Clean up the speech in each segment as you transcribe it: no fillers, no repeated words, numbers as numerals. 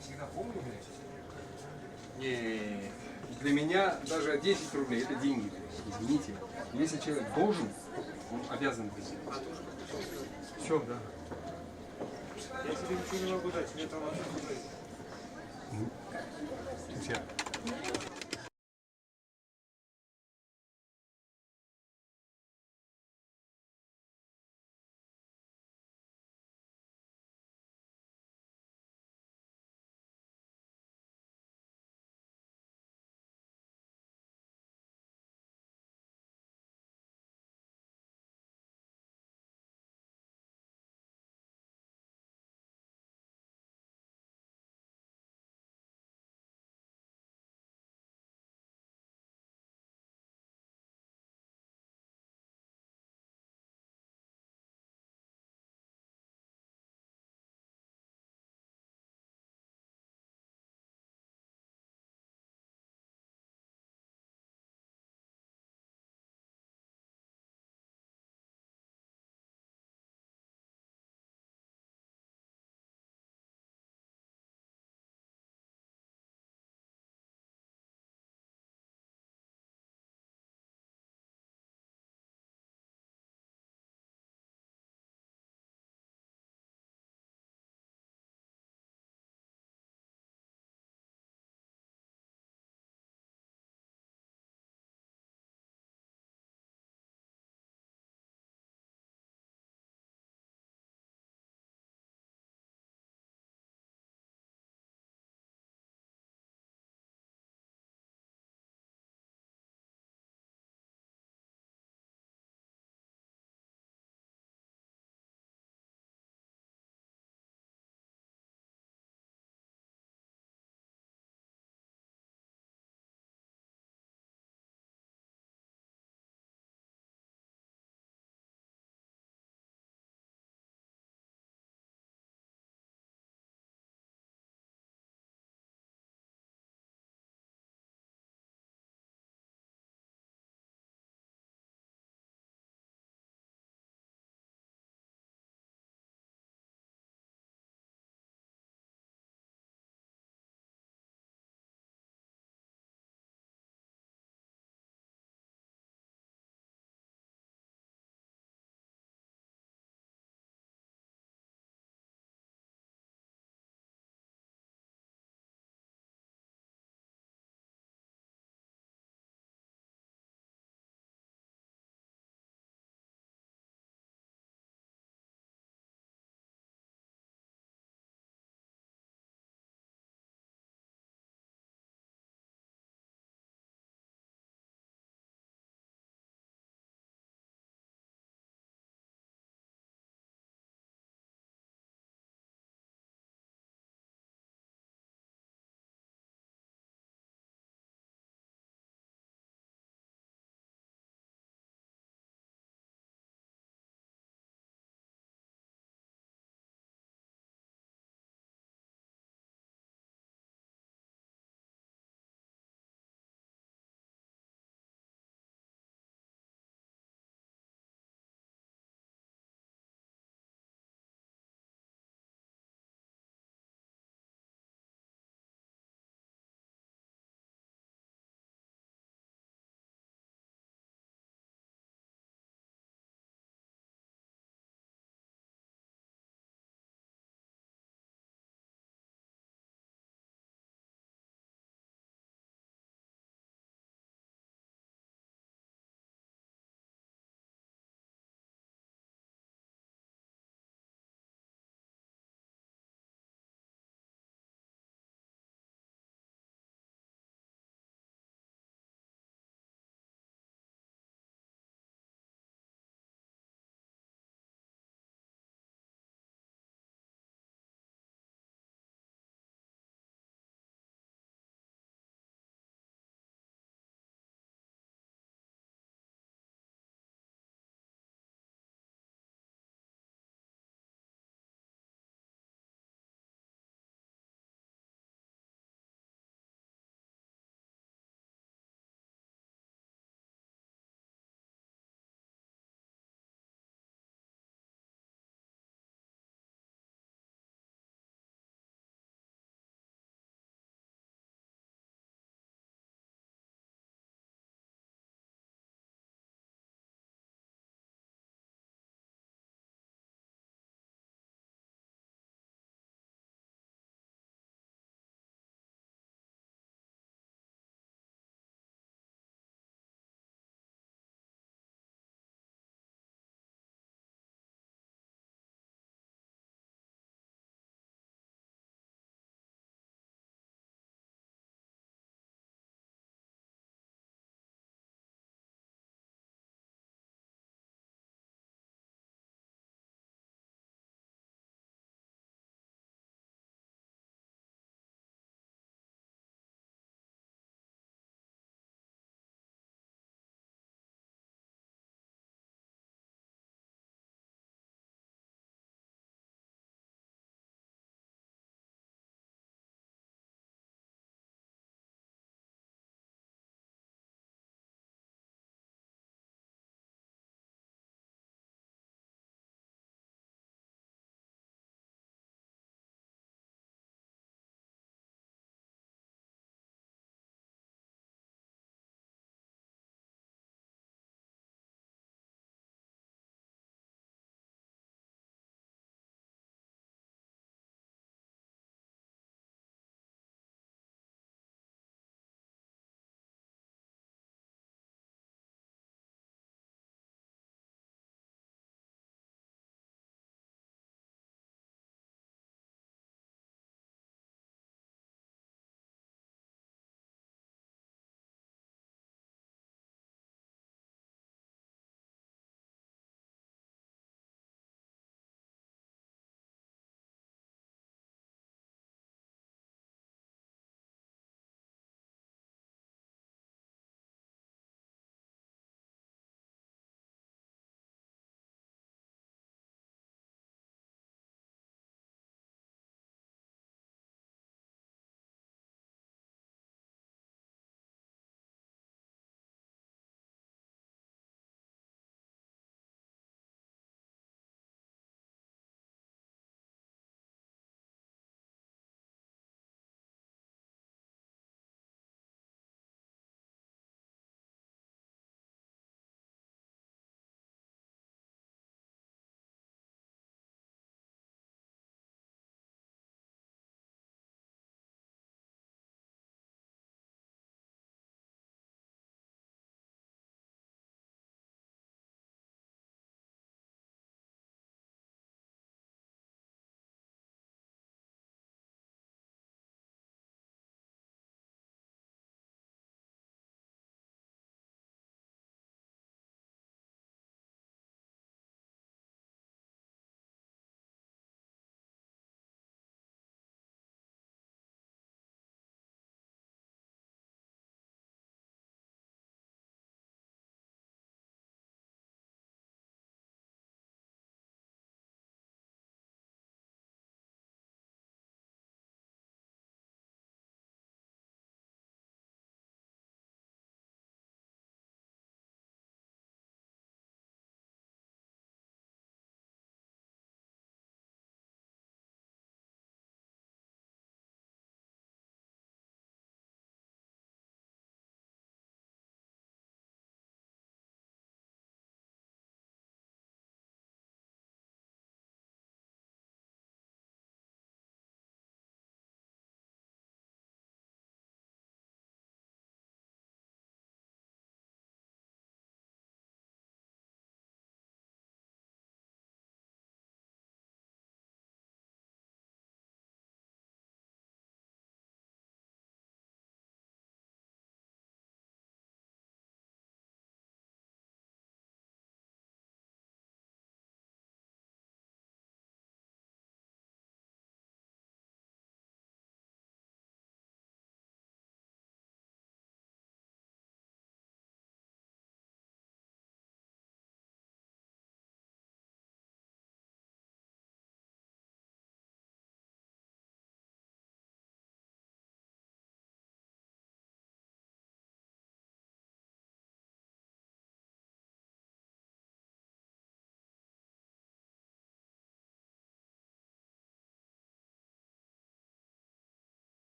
Всегда помню, блядь. Не, для меня даже 10 рублей это деньги, блядь. Извините. Если человек должен, он обязан быть. Все, да. Я тебе ничего не могу дать, мне там вообще Друзья.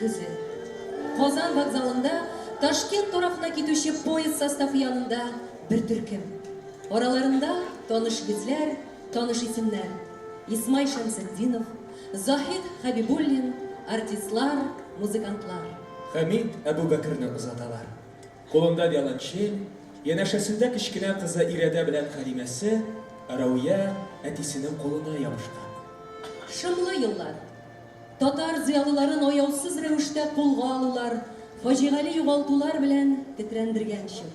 көзе. Казан вокзалында Ташкент тарафына китүче поезд составы янында бер төркем. Араларында таныш йөзләр, таныш исемнәр. Исмай Шәмсетдинов, Заһид Хәбибуллин, артистлар, музыкантлар. Хәмит Әбүбәкерне озаталар. Кулында виолончель, янәшәсендә кечкенә кызы Ирәдә белән Хәлимәсе, Рәүя әтисенең кулына ябышкан. Шомлы еллар. Татар зыялыларын аяусыз рәвештә кулга алулар, фаҗигале югалтулар белән тетрәндергән чор.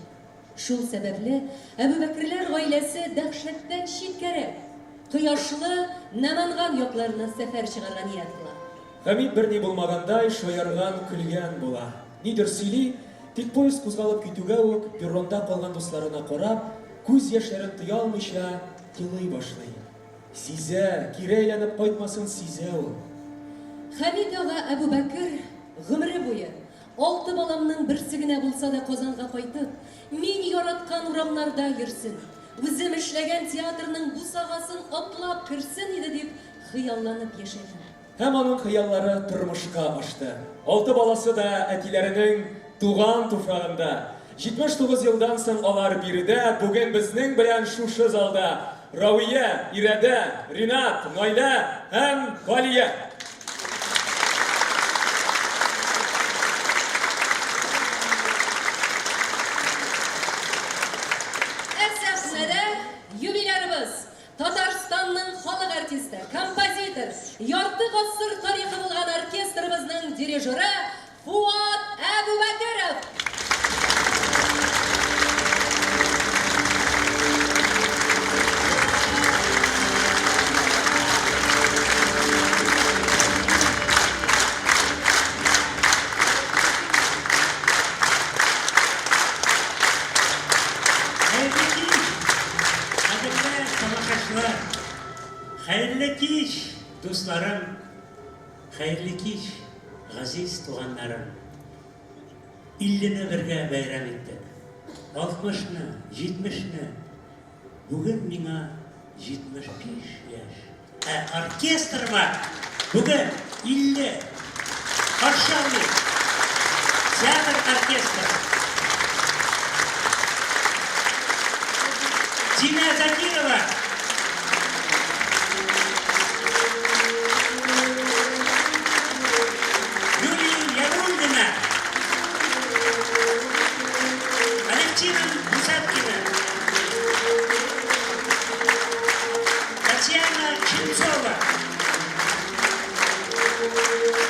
Шул сәбәпле, Әбүбәкерләр гаиләсе дәһшәттән читкәрәк, кояшлы Нәманган якларына сәфәр чыгарга ният кыла. Хәмит берни булмагандай шаярган, көлгән була. Нидер сөйли, тик поезд кузгалып китүгә үк, перронда калган дусларына карап, күз яшьләрен тыя алмыйча, елый башлый. Сизә, кире әйләнеп кайтмасын сизә ул. Хәмит ага Әбүбәкер гомере буе, алты баламның берсе генә булса да Казанга кайтып, мин яраткан урамнарда йөрсен, үзем эшләгән театрның бусагасын атлап керсен иде дип хыялланып яшәгән. Һәм аның хыяллары тормышка ашты. Алты баласы да әтиләренең туган туфрагында. 79 елдан соң алар биредә, бүген безнең белән шушы залда. Равия, Ирәдә, Ринат, Наилә һәм Галия. Ә сәхнәдә юбилярыбыз, Татарстанның халык артисты, композитор, ярты гасыр тарихы булган оркестрыбызның дирижеры Фуат Әбүбәкеров! Хәерле кич, кадерле тамашачылар! Хәерле кич, дусларым! Хәерле кич, газиз туганнарым! Иллене бергә бәйрәм иттек. Алтмышны, җитмешне. Бүген миңа 75 яшь. Ә оркестрыма бүген 50. Каршы алыйк! Театр оркестры. Динә Закирова. Юлия Яруллина. Алевтина Мусаткина. Татьяна Ченцова.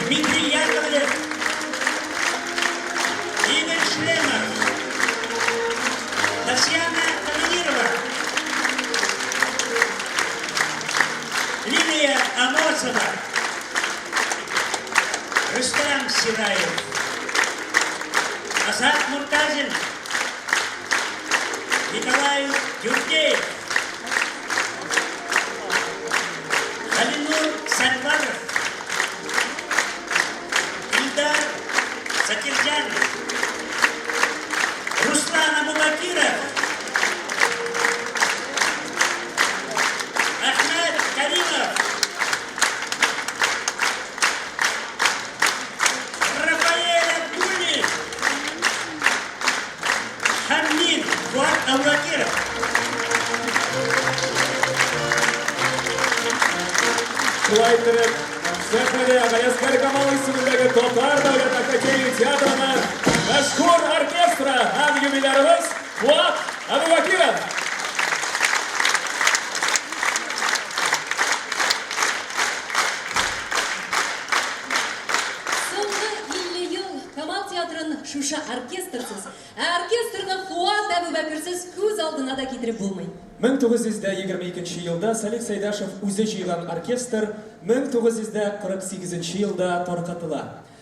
Дмитрий Яковлев. Игорь Шлемов. Татьяна Канонирова. Лилия Амосова. Рустам Сираев. Азат Муртазин. Николай Юркеев. Халинур Сарваров. Илдар Закирҗанов. Руслан Абубакиров. Әхмәт Каримов. Рафаэль Абдуллин. Һәм мин, Фуат Әүвәкиров. Шулай иттереп, сәхнәдә Галиәсгар Камал исемендәге Татар дәүләт академия театрының мәшһүр оркестры һәм юбилярыбыз Фуат Әбүбәкиров. Соңгы 50 ел Камал театрын шушы оркестрсыз, ә оркестрны Фуат Әбүбәкерсез күз алдына да китереп булмый. 1922 елда Салих Сәйдәшев үзе җыйган оркестр 1948 елда таркатыла.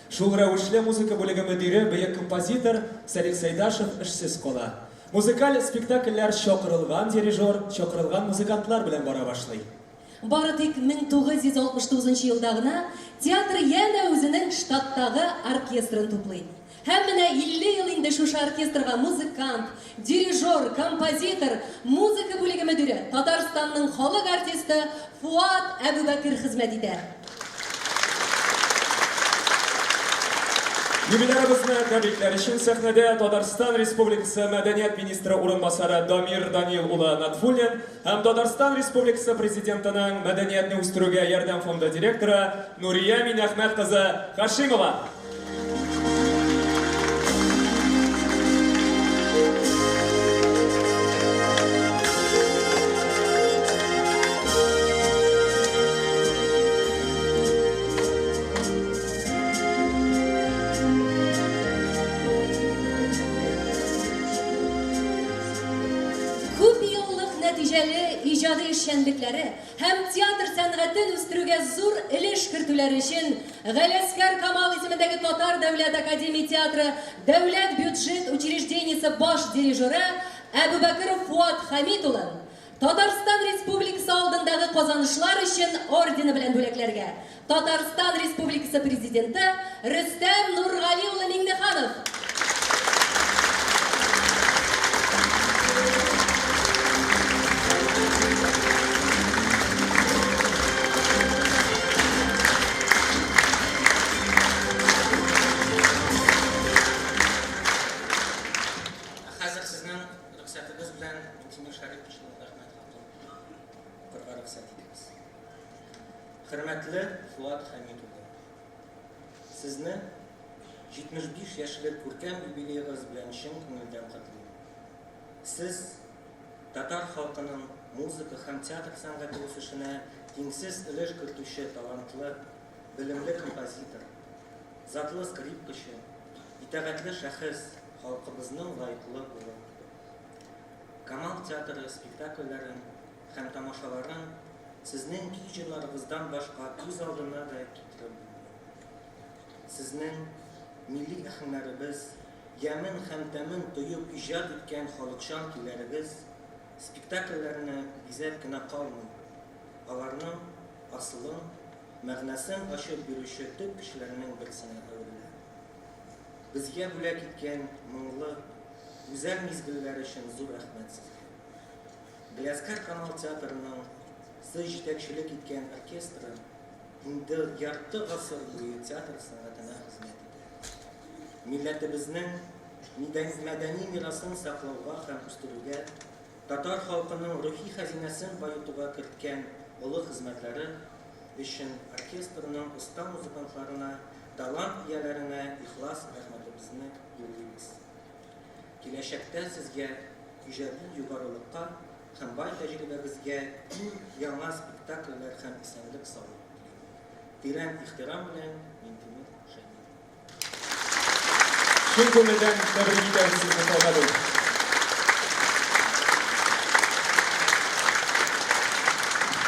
Шул рәвешле музыка бүлеге мөдире, бөек композитор Салих Сәйдашев эшсез кала. Музыкаль спектакльләр чакырылган дирижер, чакырылган музыкантлар белән бара башлый. Бары тик 1969 нчы елда гына театр янә үзенең штаттагы оркестрын туплый. Һәм менә 50 ел инде шушы оркестрга музыкант, дирижер, композитор, музыка бүлеге мөдире, Татарстанның халык артисты Фуат Әбүбәкер хезмәт итә. Юбилярыбызны тәбрикләр өчен сәхнәдә Татарстан Республикасы мәдәният министры урынбасары Дамир Данил улы Натфуллин һәм Татарстан Республикасы Президентының мәдәниятне үстерүгә ярдәм фонды директоры Нурия Минәхмәт кызы Хашимова. Күп еллык нәтиҗәле иҗади эшчәнлекләре һәм театр сәнгатен үстерүгә зур өлеш кертүләре өчен Галиәсгар Камал исемендәге Татар дәүләт академия театры дәүләт бюджет учреждениесе баш дирижеры Әбүбәкеров Фуат Хәмит улын Татарстан Республикасы алдындагы казанышлар өчен ордены белән бүләкләргә Татарстан Республикасы Президенты Рөстәм Нургали улы Миңнеханов. Ә хәзер сезнең рөхсәтегез белән Минтимер Шәриповичның рәхмәт хатын укырга рөхсәт итегез. Хөрмәтле Фуат Хәмит улы, сезне 75 яшьлек күркәм юбилеегыз белән чын күңелдән котлыйм. Сез татар халкының музыка һәм театр сәнгате үсешенә тиңсез өлеш кертүче талантлы, белемле композитор, затлы скрипкачы, итагатьле шәхес, халкыбызның лаеклы улы. Камал театры спектакльләрен һәм тамашаларын сезнең көй-җырларыгыздан башка күз алдына да китереп булмый. Сезнең милли аһәңнәребез ямен һәм тәмен тоеп иҗат иткән халыкчан көйләрегез спектакльләрне бизәп кенә калмый, аларның асылын, мәгънәсен ачып бирүче төп көчләрнең берсенә әверелә. Безгә бүләк иткән моңлы, гүзәл мизгелләр өчен зур рәхмәт сезгә. Галиәсгар Камал театрының сез җитәкчелек иткән оркестры инде ярты гасыр буе театр сәнгатенә хезмәт итә. Милләтебезнең мәдәни мирасын саклауга һәм үстерүгә, татар халкының рухи хәзинәсен баетуга керткән олы хезмәтләре өчен оркестрның оста музыкантларына, талант ияләренә ихлас рәхмәтебезне юллыйбыз. Киләчәктә сезгә иҗади югарылыкка һәм бай тәҗрибәгезгә иң яңа спектакльләр һәм исәнлек-саулык телим. Тирән ихтирам белән, Минтимер Шәймиев. Чын күңелдән тәбрик итәбез сезне, Фуат абый.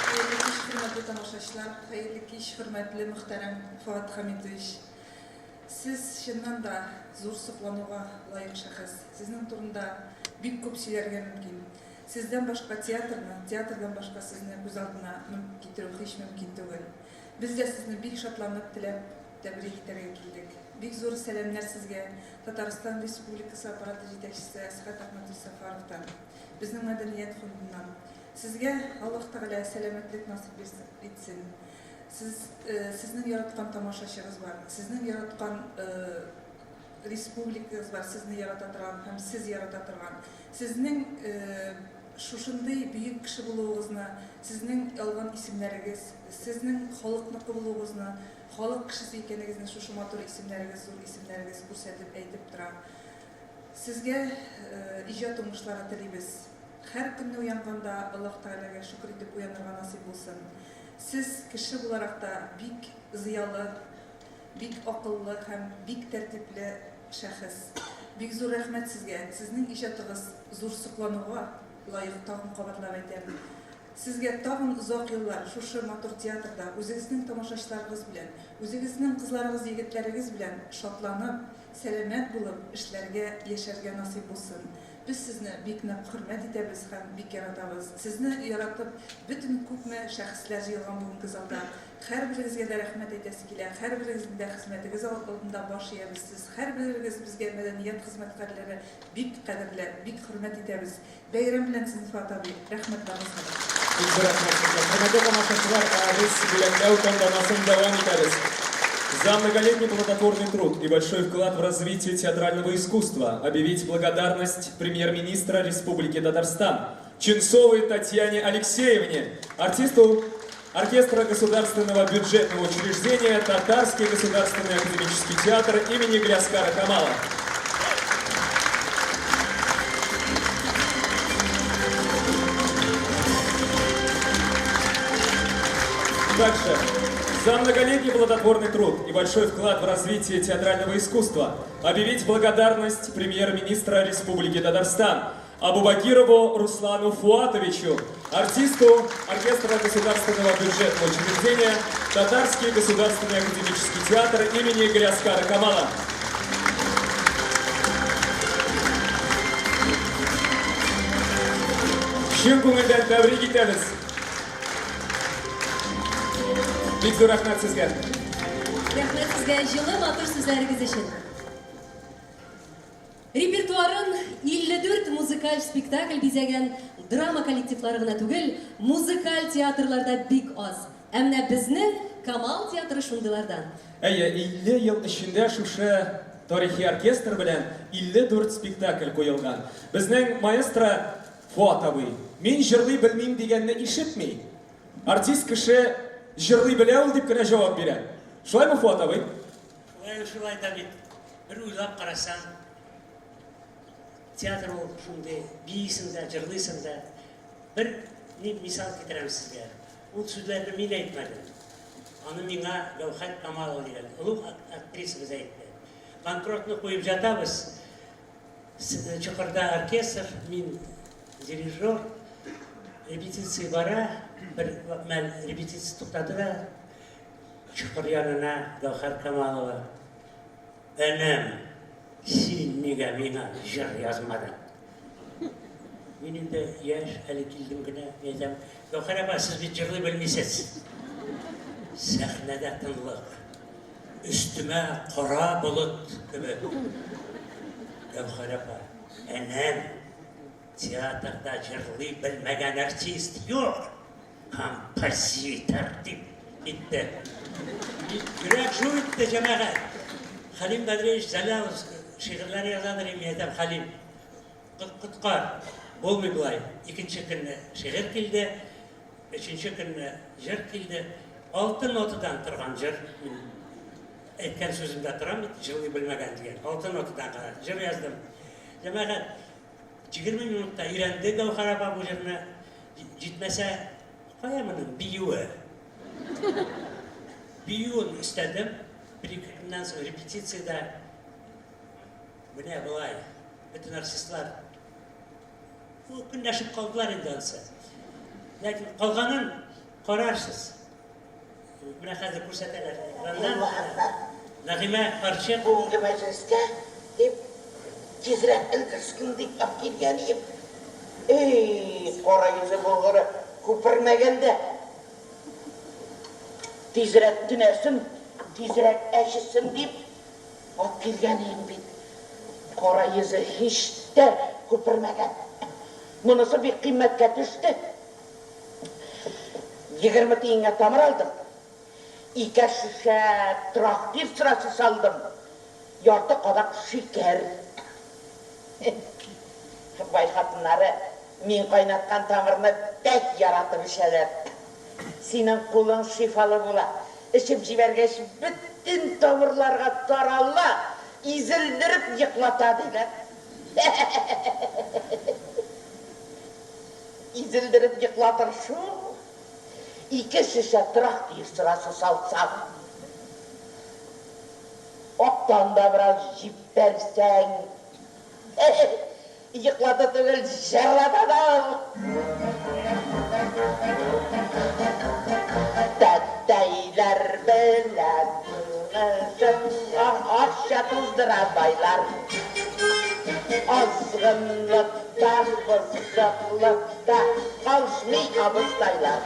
Хәерле кич, хөрмәтле тамашачылар, хәерле кич, хөрмәтле мөхтәрәм Фоат Хәмитович. Сез чыннан да зур соклануга лаек шәхес. Сезнең турында бик күп сөйләргә мөмкин. Сездән башка театрны, театрдан башка сезне күз алдына китерү һич мөмкин түгел. Без дә сезне бик шатланып, теләп тәбрик итәргә килдек. Бик зур сәламнәр сезгә Татарстан Республикасы аппараты җитәкчесе Әсхәт Әхмәтович Сәфәровтан, безнең мәдәният фондыннан. Сезгә Аллаһ Тәгалә сәламәтлек насыйп итсен. Сез, сезнең яраткан тамашачыгыз бар, сезнең яраткан республикагыз бар, сезне ярата торган һәм сез ярата торган. Сезнең шушындый бөек кеше булуыгызны, сезнең алган исемнәрегез, сезнең халыкныкы булуыгызны, халык кешесе икәнегезне шушы матур исемнәрегез, зур исемнәрегез күрсәтеп, әйтеп тора. Сезгә иҗат уңышлары телибез. Һәр көнне уянганда Аллаһ Тәгаләгә шөкер итеп уянырга насыйп булсын. Сез кеше буларак та бик зыялы, бик акыллы һәм бик тәртипле шәхес. Бик зур рәхмәт сезгә. Сезнең иҗатыгыз зур соклануга лаек, тагын кабатлап әйтәм. Сезгә тагын озак еллар шушы матур театрда үзегезнең тамашачыларыгыз белән, үзегезнең кызларыгыз, егетләрегез белән шатланып, сәламәт булып эшләргә, яшәргә насыйп булсын. Без сезне бик нык хөрмәт итәбез һәм бик яратабыз. Сезне яратып, бөтен күпме шәхесләр җыелган бүгенге залда. Һәрберегезгә дә рәхмәт әйтәсе килә, һәрберегезнең дә хезмәтегез алдында баш иябез. Сез һәрберегез безгә мәдәният хезмәткәрләре бик кадерле, бик хөрмәт итәбез. Бәйрәм белән сезне, Фоат абый! Рәхмәт барыгызга да. Бик зур рәхмәт сезгә. Хөрмәтле тамашачылар, ә без бүләкләү тантанасын дәвам итәбез. За многолетний плодотворный труд и большой вклад в развитие театрального искусства объявить благодарность премьер-министра Республики Татарстан Ченцовой Татьяне Алексеевне, артисту оркестра Государственного бюджетного учреждения Татарский государственный академический театр имени Галиаскара Камала. Также за многолетний плодотворный труд и большой вклад в развитие театрального искусства объявить благодарность премьер-министра Республики Татарстан Абубакирову Руслану Фуатовичу, артисту оркестра Государственного бюджетного учреждения Татарский государственный академический театр имени Галиаскара Камала. Чын күңелдән тәбрик итәбез. Бик зур рәхмәт сезгә. Рәхмәт сезгә җылы матур сүзләрегез өчен. Репертуарын 54 музыкаль спектакль бизәгән драма коллективлары гына түгел, музыкаль театрлар да бик аз. Ә менә безнең Камал театры шундыйлардан. Әйе, 50 ел эчендә шушы тарихи оркестр белән 54 спектакль куелган. Безнең маэстро Фоат абый, мин җырлый белмим дигәнне ишетми. Артист кеше җырлый белә ул дип кенә җавап бирә. Шулаймы, Фоат абый? Шулай, шулай да бит. Бер уйлап карасаң, театр ул шундый, биисең дә, җырлыйсың да. Бер ни мисал китерәм сезгә. Ул сүзләрне мин әйтмәдем. Аны миңа Гәүһәр Камалова дигән олуг актрисабыз әйтте. Банкротны куеп жатабыз. Чокырда оркестр, мин дирижер. Репетиция бара, бер мәл репетиция туктады да, Чокыр янына Гәүһәр Камалова, Энем, син нигә миңа җыр язмадың? Мин инде яшь, әле килдем генә, мин әйтәм, Гәүһәр апа, сез бит җырлый белмисез. Сәхнәдә тынлык. Өстемә кара болыт кебек. Гәүһәр апа, энем, театрда җырлый белмәгән артист юк. Композитор дип китте. Йөрәк жу итте, җәмәгать. Хәлим Бәдриевич Зәлялов шигырьләр язадыр, мин әйтәм, Хәлим, коткар. Булмый болай. Икенче көнне шигырь килде, өченче көнне җыр килде. Алты нотадан торган җыр. Мин әйткән сүземдә торам бит, җырлый белмәгән дигән. Алты нотадан гына җыр яздым. Җәмәгать, 20 минутта өйрәнде Гәүһәр апа бу җырны. Җитмәсә, кая моның биюе? Биюен өстәдем. Бер-ике көннән соң репетициядә менә болай бөтен артистлар көнләшеп калдылар инде анысы. Ләкин калганын карарсыз. Менә хәзер күрсәтәләр экраннан. Нәгыймә карчык. Бүгенге мәҗлескә дип, тизрәк өлгерсен дип ап килгән идем. Эй, кара йөзе булгыры, күпермәгән дә. Тизрәк төнәсен, тизрәк әчесен дип ап килгән идем бит. Кара йөзе һич тә күпермәгән. Монысы бик кыйммәткә төште. 20 тиенгә тамыр алдым. Ике шешә трактир сырасы салдым. Ярты кадак шикәр. Бай хатыннары мин кайнаткан тамырны бәк яратып эчәләр. Синең кулың шифалы була. Эчеп җибәргәч, бөтен тамырларга тарала, изелдереп йоклата, диләр. Изелдереп йоклатыр шул. Ике шешә трактир сырасы салсаң. Актан да бераз җибәрсәң. Йоклата түгел, җырлата да ул. Тәтәйләр белән акча туздыра байлар. Азгынлыкта, бозыклыкта калышмый абыстайлар.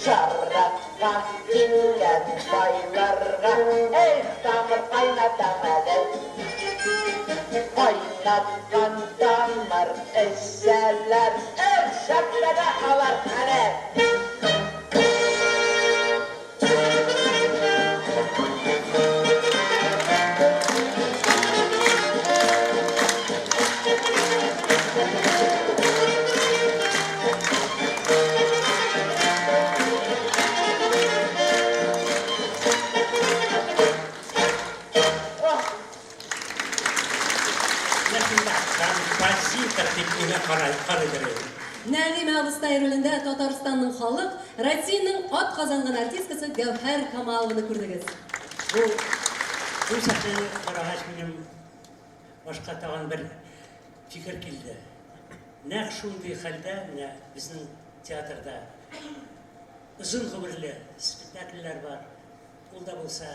Шарапка киткән байларга, эх, тамыр кайнатам әле. Кайнаткан тамыр эчсәләр, эх, шәпләнә алар әле. Композитор дип миңа карыйдыр инде. Нәгыймә абыстай ролендә Татарстанның халык, Россиянең атказанган артисткасы Гәүһәр Камалованы күрдегез. Бу, бу сәхнәне карагач, минем башка тагын бер фикер килде. Нәкъ шундый хәлдә менә безнең театрда озын гомерле спектакльләр бар. Ул да булса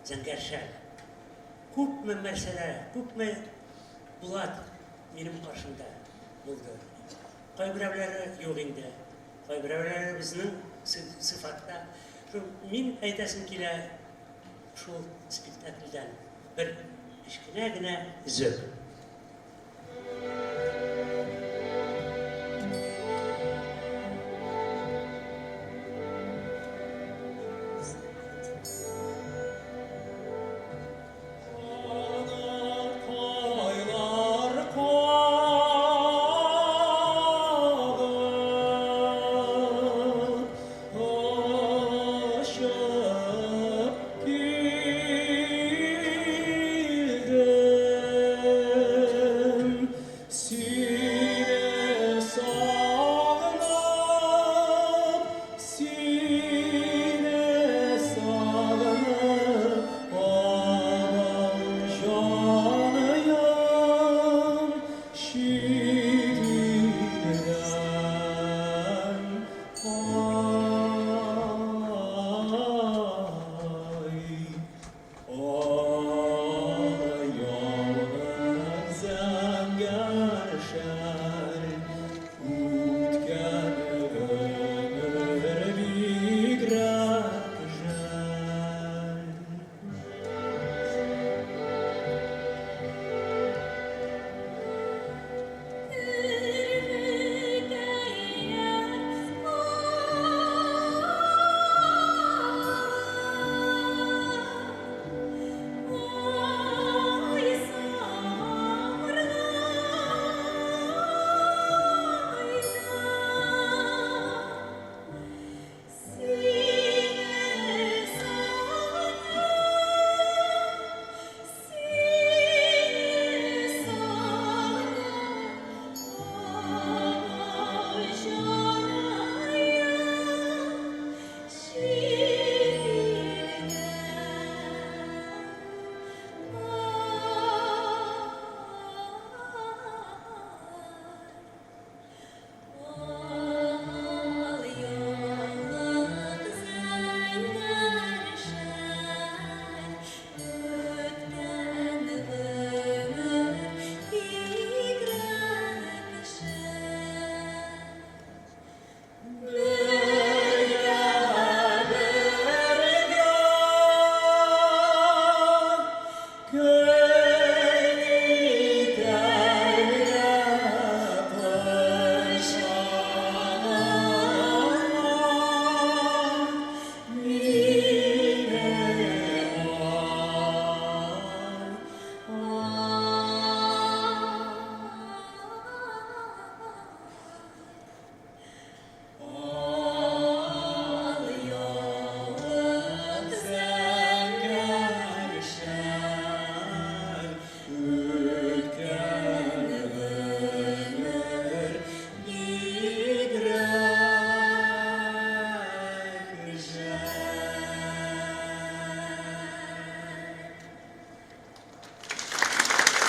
Зәңгәр шәл. Күпме мәсьәлә, күпме Булат минем каршымда булды. Кайберәүләре юк инде. Кайберәүләре безнең сыйфатта. Шул мин әйтәсем килә шул спектакльдән бер кечкенә генә өзек.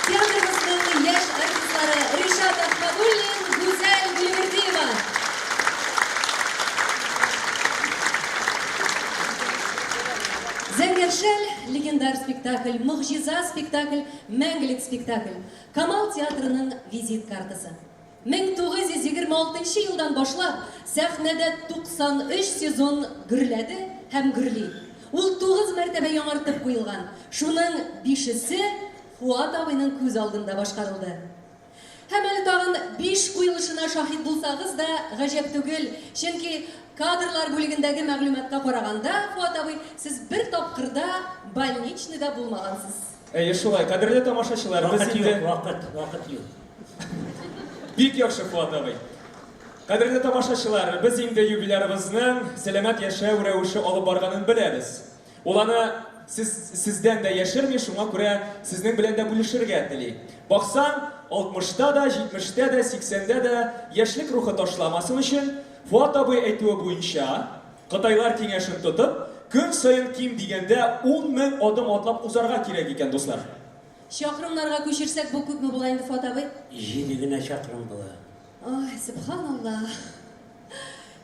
Театрыбызның яшь артистлары Ришат Ахмадуллин, Гүзәл Гөлбердиева. Зәңгәр шәл легендар спектакль, могҗиза спектакль, мәңгелек спектакль. Камал театрының визит картасы. 1926 елдан башлап сәхнәдә 93 сезон гөрләде һәм гөрли. Ул 9 мәртәбә яңартып куелган. Шуның бишесе Фуат абыйның күз алдында башкарылды. Һәм әле тагын биш куелышына шаһит булсагыз да, гаҗәп түгел, чөнки кадрлар бүлегендәге мәгълүматка караганда, Фуат абый, сез бер тапкыр да больничныйда булмагансыз. Әйе, шулай, кадерле тамашачылар, без Вакыт инде... юк, вакыт, вакыт юк. Бик яхшы, Фуат абый. Кадерле тамашачылар, без инде юбилярыбызның сәламәт яшәү рәвеше алып барганын беләбез. Ул аны сез, сездән дә яшерми, шуңа күрә сезнең белән дә бүлешергә тели. Баксаң, алтмышта да, җитмештә дә, сиксәндә дә яшьлек рухы ташламасын өчен, Фоат абый әйтүе буенча, кытайлар киңәшен тотып, көн саен ким дигәндә 10 мең адым атлап узарга кирәк икән, дуслар. Чакрымнарга күчерсәк, бу күпме була инде, Фоат абый? Җиде генә чакрым була. Ой, сөбханаллаһ!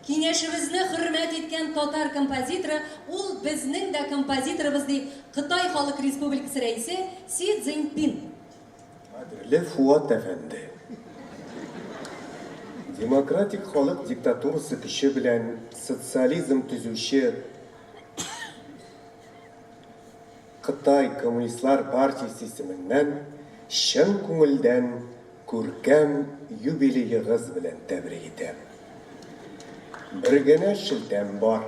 Киңәшебезне хөрмәт иткән татар композиторы, ул безнең дә композиторыбыз, ди Кытай Халык Республикасы Рәисе Си Цзиньпин. Кадерле Фуат әфәнде! Демократик халык диктатурасы көче белән социализм төзүче Кытай Коммунистлар партиясе исеменнән чын күңелдән күркәм юбилеегыз белән тәбрик итәм. Бер генә шелтәм бар.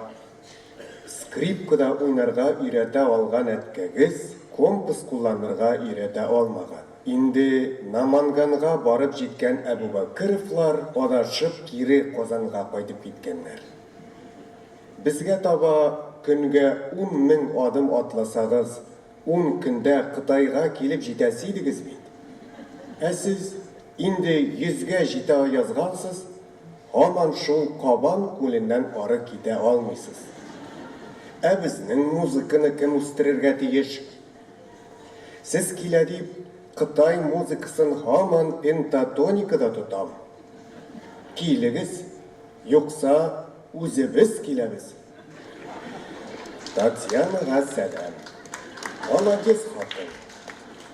Скрипкада уйнарга өйрәтә алган әткәгез компас кулланырга өйрәтә алмаган. Инде Наманганга барып җиткән Әбүбәкеровлар адашып кире Казанга кайтып киткәннәр. Безгә таба көнгә 10 мең адым атласагыз, 10 көндә Кытайга килеп җитәсе идегез бит. Ә сез инде 100гә җитә язгансыз, һаман шул Кабан күленнән ары китә алмыйсыз. Ә безнең музыканы кем үстерергә тиеш? Сез килә дип, Кытай музыкасын һаман пентатоникада тотам. Килегез, юкса үзебез киләбез. Татьянага сәлам. Молодец хатын.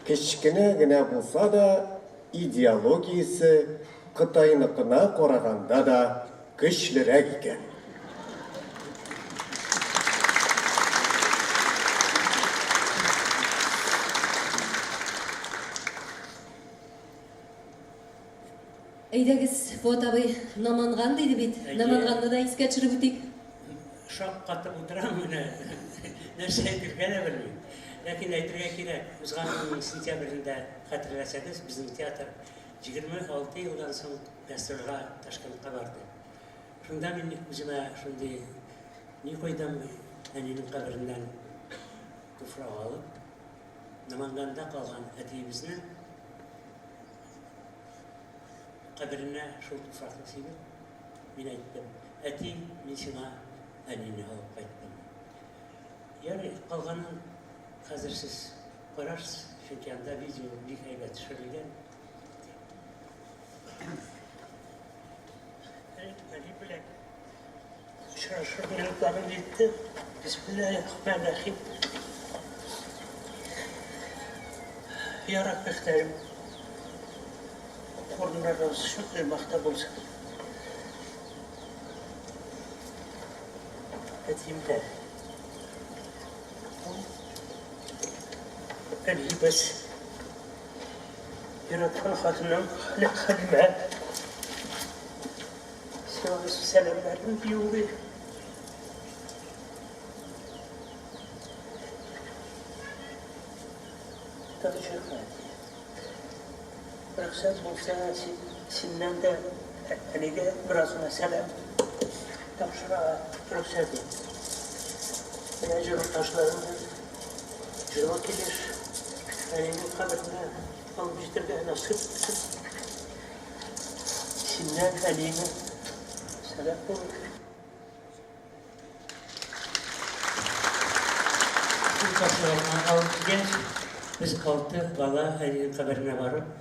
Кечкенә генә булса да, идеологиясе Кытайныкына караганда да көчлерәк икән. Әйдәгез, Фуат абый, Наманган диде бит. Наманганны да искә төшереп үтик. Шаккатып утырам менә. Нәрсә әйтергә дә белмим. Ләкин әйтергә кирәк, узган елның сентябрендә, хәтерләсәгез, безнең театр 26 елдан соң гастрольгә Ташкентка барды. Шунда мин үземә шундый ни куйдым, әнинең кабереннән туфрак алып, Наманганда калган әтиебезнең каберенә шул туфракны сибеп, мин әйттем, әти, мин сиңа әнине алып кайттым. Ярый, калганын хәзер сез карарсыз, чөнки анда видео бик әйбәт төшерелгән. Әни белән очрашу минутлары җитте. Бисмиллаһир-рахманир-рахим. Я Рабби, мөхтәрәм урыннарыгыз оҗмахта булсын. Әтием дә. Әниебез яраткан хатыным Хәлимә. Сиңа сәламнәрен юллый. Тынычлыкка. Рөхсәт булса, синнән дә әнигә бераз гына сәлам тапшырырга рөхсәт ит. Менә җылы ташларымны җылы килеш әнинең каберенә алып җитәргә насыйп итсен. Синнән әниеңә сәлам булыр. Шул ташларны алып килгәч, без алты бала әнинең каберенә барып,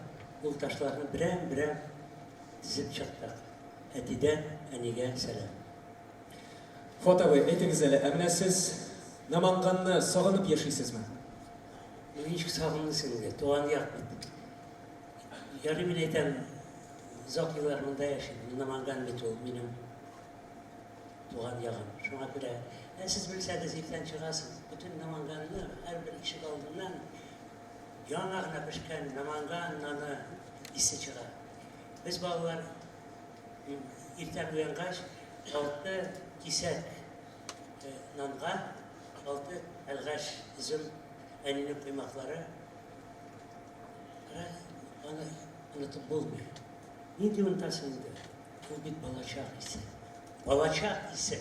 ул ташларны берәм-берәм тезеп чыктык. Әтидән әнигә сәлам. Фуат абый, әйтегез әле, ә менә сез Наманганны сагынып яшисезме? Ну, ничек сагынмыйсың инде, туган як бит. Ярый, мин әйтәм, озак еллар монда яшим. Наманган бит ул минем туган ягым. Шуңа күрә, ә сез белсәгез, иртән чыгасыз, бөтен Наманганны һәрбер ишек алдыннан яңа гына пешкән Наманган наны исе чыга. Без балалар иртән уянгач, алты кисәк нанга, алты әлгәш изем әнинең коймаклары, аны онытып булмый. Нинди онытасың инде? Ул бит балачак исе. Балачак исе.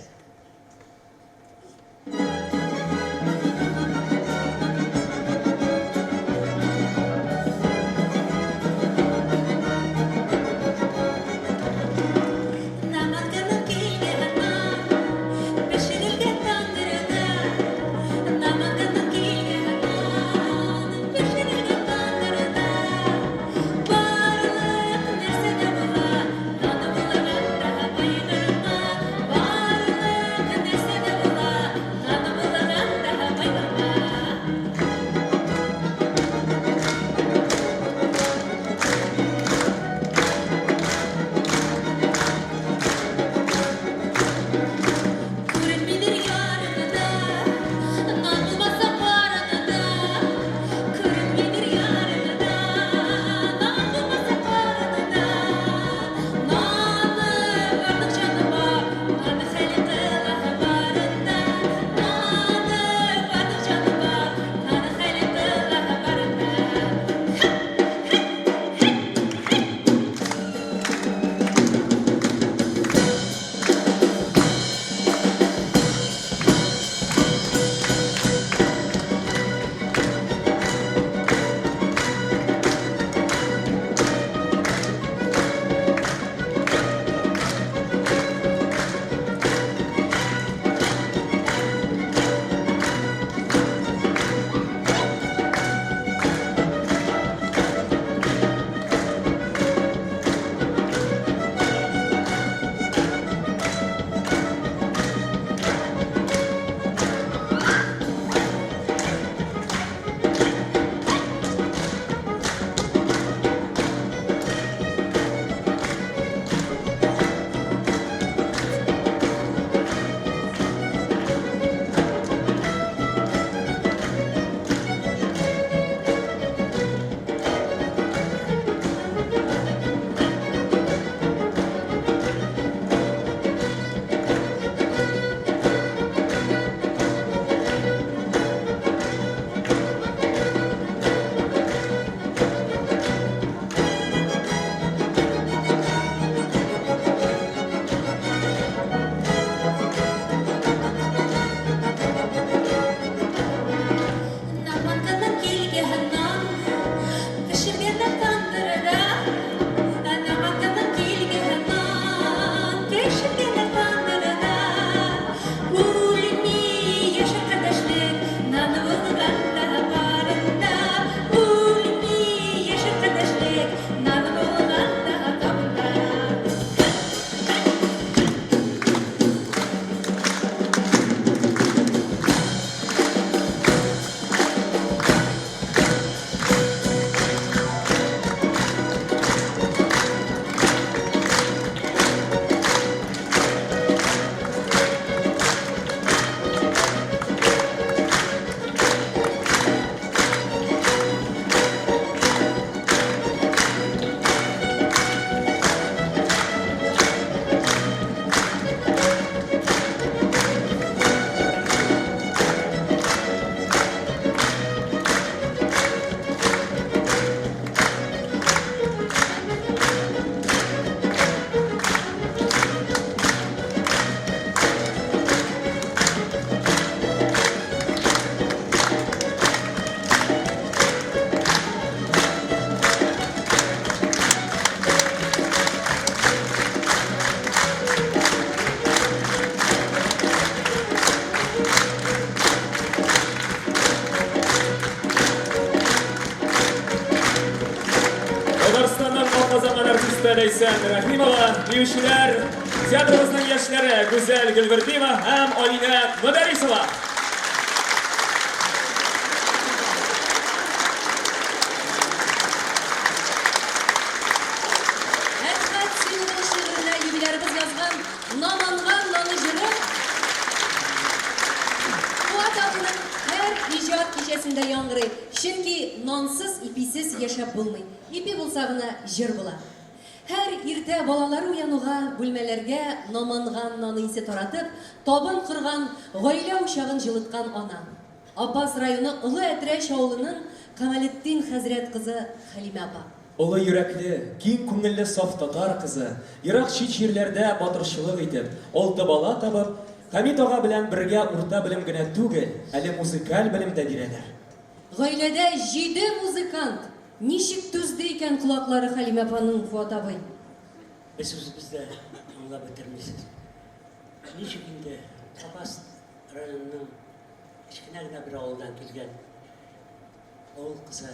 җырчы Ләйсән Рәхимова, биючеләр, театрыбызның яшьләре Гүзәл Гөлвердиева һәм Алинә Мөдәрисова. Әсхәт Сыйлының шигыренә юбилярыбыз язган Наманган наны җыры Фуат абыйның һәр иҗат кичәсендә яңгырый, чөнки нансыз, иписез яшәп булмый. Ипи булса гына җыр була. Һәр иртә балалар уянуга бүлмәләргә Наманган наны исе таратып, табын корган, гаилә учагын җылыткан ана. Апас районы Олы Әтрәч авылының Камалетдин хәзрәт кызы Хәлимә апа. Олы йөрәкле, киң күңелле саф татар кызы, ерак чит җирләрдә батырчылык итеп, алты бала табып, Хәмит ага белән бергә урта белем генә түгел, әле музыкаль белем дә бирәләр. Гаиләдә җиде музыкант! Ничек түзде икән колаклары Хәлимә апаның, Фуат абый? Без үзебез дә аңлап бетермисез. Ничек инде Апас районының кечкенә генә бер авылдан килгән авыл кызы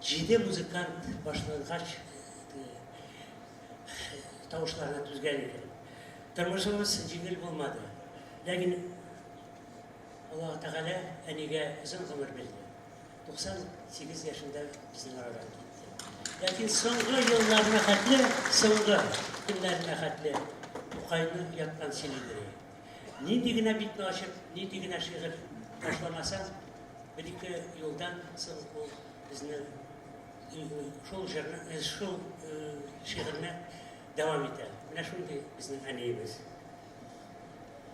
җиде музыкант башлангач тавышларына түзгән икән. Тормышыбыз җиңел булмады. Ләкин Аллаһ Тәгалә әнигә озын гомер бирде. 98 яшендә безнең арадан китте. Ләкин соңгы елларына хәтле, соңгы көннәренә хәтле Тукайны яттан сөйлидер. Нинди генә битне ачып, нинди генә шигырь башламасаң, бер-ике юлдан соң ул безне шул җырны, шул шигырьне дәвам итә. Менә шундый безнең әниебез.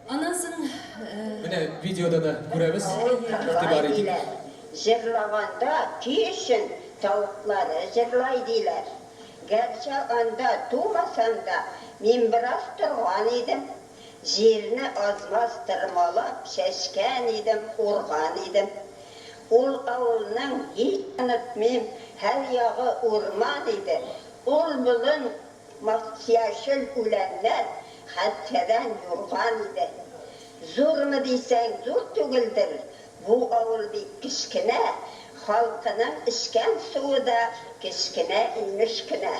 Аннан соң Менә видеода да күрәбез. Игътибар итик. Җырлаганда көй өчен тавыклары җырлай диләр. Гәрчә анда тумасам да, мин бераз торган идем. Җирне аз-маз тырмалап чәчкән идем, урган идем. Ул авылның, һич онытмыйм, һәр ягы урман иде. Ул болын яшел үләннәр хәтфәдән юрган иде. Зурмы дисәң, зур түгелдер, бу авыл бик кечкенә, халкының эчкән суы да кечкенә инеш кенә.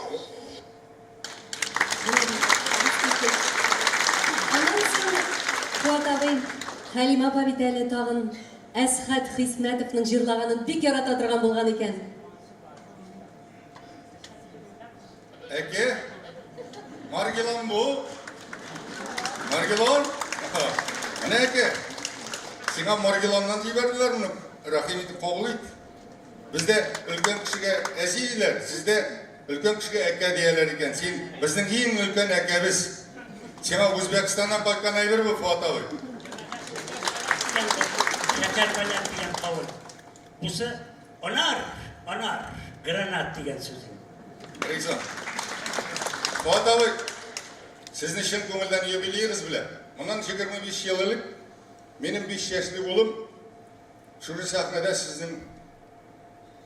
Аннан соң, Фуат абый, Хәлимә апа бит әле тагын Әсхәт Хисмәтовның җырлаганын бик ярата торган булган икән. Әке, Маргилан бу. Маргилан? Менә әке. Сиңа Маргиланнан җибәрделәр моны. Рәхим итеп кабул ит. Бездә өлкән кешегә әзи диләр, сездә өлкән кешегә әкә дияләр икән. Син безнең иң өлкән әкәбез. Сиңа Үзбәкстаннан кайткан әйбер бу, Фуат абый. Шәкәр балян дигән кавын. Бусы анар, анар, гранат дигән сүз. Риза. Фуат абый, сезне чын күңелдән юбилеегыз белән. Моннан 25 ел элек минем 5 яшьлек улым Шушы сәхнәдә сезнең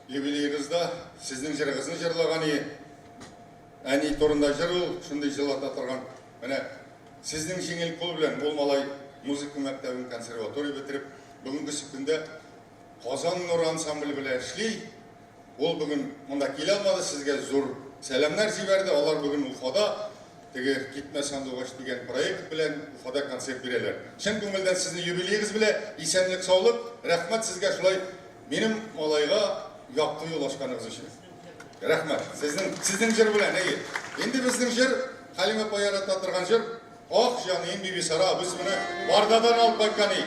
юбилеегызда сезнең җырыгызны җырлаган и. Әни турында җыр ул, шундый җылата торган. Менә сезнең җиңел кул белән ул малай музыка мәктәбен, консерватория бетереп, бүгенгесе көндә Казан нуры ансамбле белән эшли. Ул бүген монда килә алмады, сезгә зур сәламнәр җибәрде. Алар бүген Уфада теге Китмә сандугач дигән проект белән Уфада концерт бирәләр. Чын күңелдән сезне юбилеегыз белә, исәнлек, саулык, рәхмәт сезгә шулай минем малайга якты юл ачканыгыз өчен. Рәхмәт. Сезнең сезнең җыр белән, әйе. Инде безнең җыр, Хәлимә апа ярата торган җыр, Ах, җаныем Бибисара, без моны Бардадан алып кайткан идек.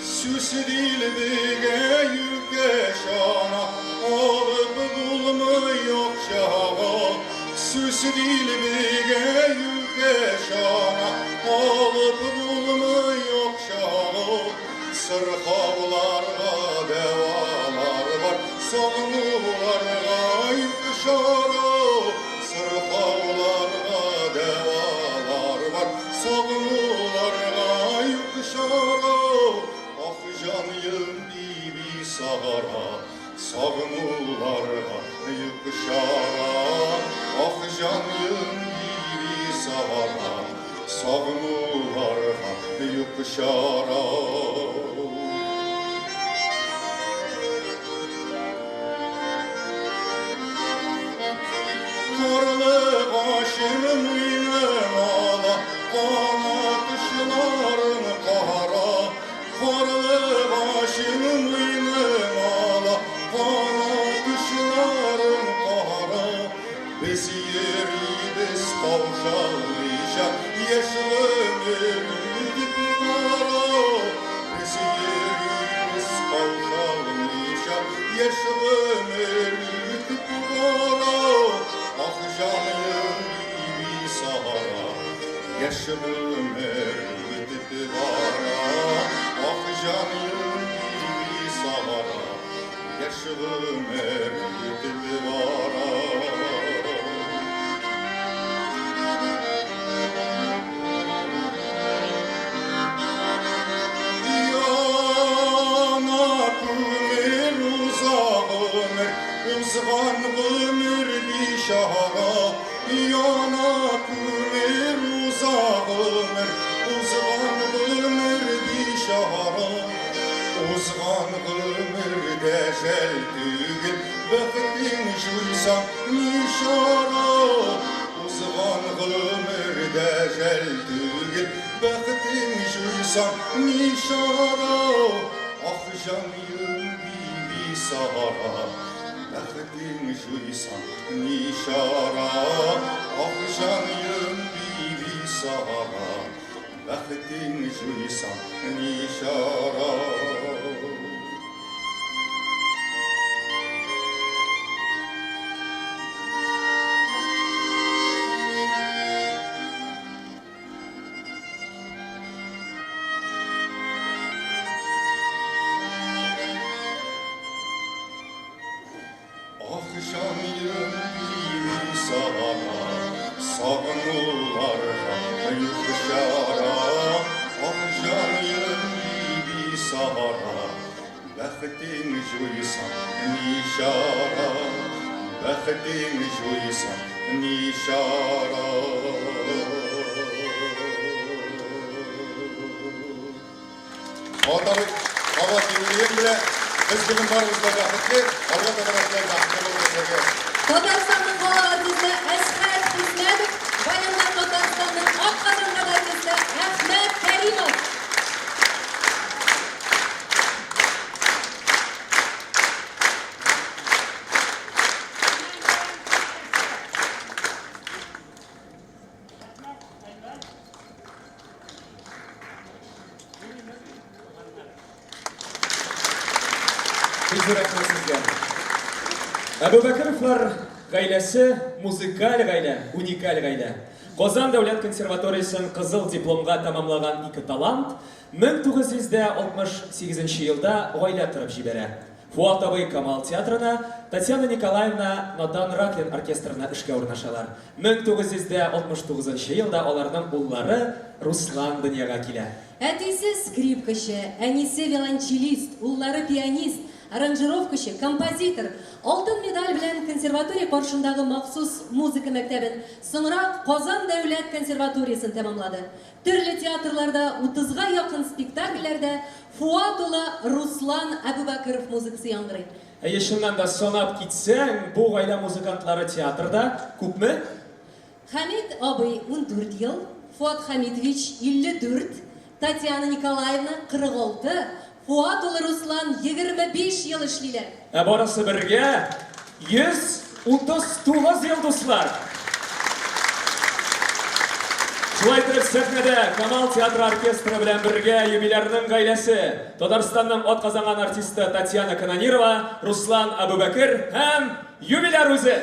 Сүс дилбегә юкә чана алып булмый акчага. Сүс дилбегә юкә чана алып булмый акчага. Сырхауларга дәвалар бар, сагынуларга юк чара. Сырхауларга дәвалар бар, сагынуларга юк чара. Ах, җаныем, Бибисара, сагынуларга юк чара. Ах, җаныем, Бибисара, Сагынуларга юк чара. Карлыгачым минем ала, канат очларын кара. Карлыгачым минем ала, канат очларын кара. Без йөрибез каушалмыйча, яшь гомер үтеп бара. Без йөрибез каушалмыйча, яшь гомер үтеп бара. Ах, җаным Бибисара, яшь гомер үтеп бара. Ах, җаным Бибисара, яшь гомер үтеп бара. Яна күмер, уза гомер, узган гомер бичара. Яна күмер, уза гомер, узган гомер бичара. Узган гомер дә жәл түгел, бәхетең җуйсаң ни чара? Узган гомер дә жәл түгел, бәхетең җуйсаң ни чара? Ах, җаным Бибисара, бәхетең җуйсаң ни чара? Ах, җаным Бибисара, бәхетең җуйсаң ни чара? Ах, җаным Бибисара, сагынуларга юк чара. Ах, җаным Бибисара, бәхетең җуйсаң ни чара? Бәхетең җуйсаң ни чара? Атабыз кабат юбилеең белән без бүген барыбыз да бәхетле, алга таба да шулай бәхетле булып яшәргә. Татарстанның халык артисты Әсхәт Хисмәтов, баянда Татарстанның атказанган артисты Әхмәт Кәримов. Бик зур рәхмәт сезгә. Әбүбәкеровлар гаиләсе музыкаль гаилә, уникаль гаилә. Казан дәүләт консерваториясен кызыл дипломга тәмамлаган ике талант 1968 елда гаилә корып җибәрә. Фуат абый Камал театрына, Татьяна Николаевна Натан Раклин оркестрына эшкә урнашалар. 1969 елда аларның уллары Руслан дөньяга килә. Әтисе скрипкачы, әнисе виолончелист, уллары пианист, аранжировкачы, композитор. Алтын медаль белән консерватория каршындагы махсус музыка мәктәбен, соңрак Казан дәүләт консерваториясен тәмамлады. Төрле театрларда 30-га якын спектакльләрдә Фуат улы Руслан Әбүбәкеров музыкасы яңгырый. Әйе, чыннан да санап китсәң, бу гаилә музыкантлары театрда күпме? Хәмит абый 14 ел, Фуат Хәмитович 54, Татьяна Николаевна 46, Фуат улы Руслан 25 ел эшлиләр. Ә барысы бергә 139 ел, дуслар! Шулай итеп, сәхнәдә Камал театры оркестры белән бергә юбилярның гаиләсе, Татарстанның атказанган артисты Татьяна Канонирова, Руслан Әбүбәкер һәм юбиляр үзе!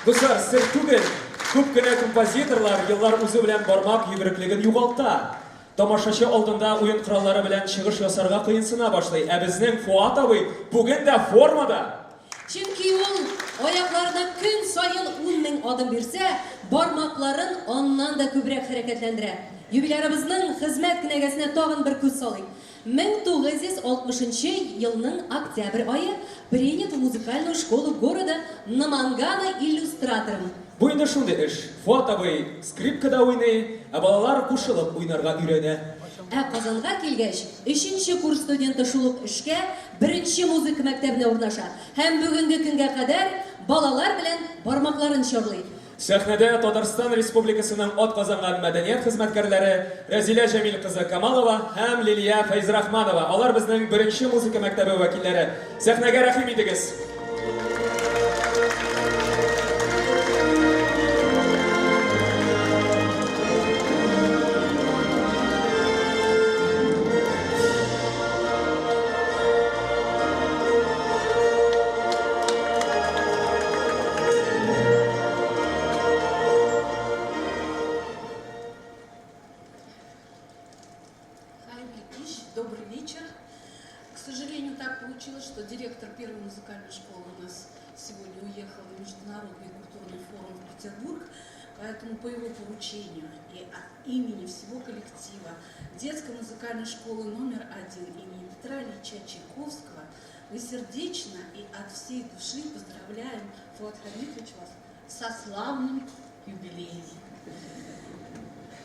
Дуслар, сер түгел, күп кенә композиторлар еллар узу белән бармак йөгереклеген югалта. Тамашачы алдында уен кораллары белән чыгыш ясарга кыенсына башлый. Ә безнең Фоат абый бүген дә формада! Чөнки ул аякларына көн саен 10 000 адым бирсә, бармакларын аннан да күбрәк хәрәкәтләндерә. Юбилярыбызның хезмәт кенәгәсенә тагын бер күз салыйк. 1960 нчы елның октябрь ае, принят в музыкальную школу города Намангана иллюстратором. Бу инде шундый эш, Фоат абый скрипкада уйный, ә балалар кушылып уйнарга өйрәнә. Ә Казанга килгәч, өченче курс студенты шул ук эшкә беренче музыка мәктәбенә урнаша һәм бүгенге көнгә кадәр балалар белән бармакларын чарлый. Сәхнәдә Татарстан Республикасының атказанган мәдәният хезмәткәрләре Рәзилә Җәмил кызы Камалова һәм Лилия Фәйзрахманова. Алар безнең беренче музыка мәктәбе вәкилләре. Сәхнәгә рәхим итегез! Добрый вечер. К сожалению, так получилось, что директор первой музыкальной школы у нас сегодня уехал на Международный культурный форум в Петербург, поэтому по его поручению и от имени всего коллектива детской музыкальной школы номер один имени Петра Ильича Чайковского мы сердечно и от всей души поздравляем Фуат Хамитович вас со славным юбилеем.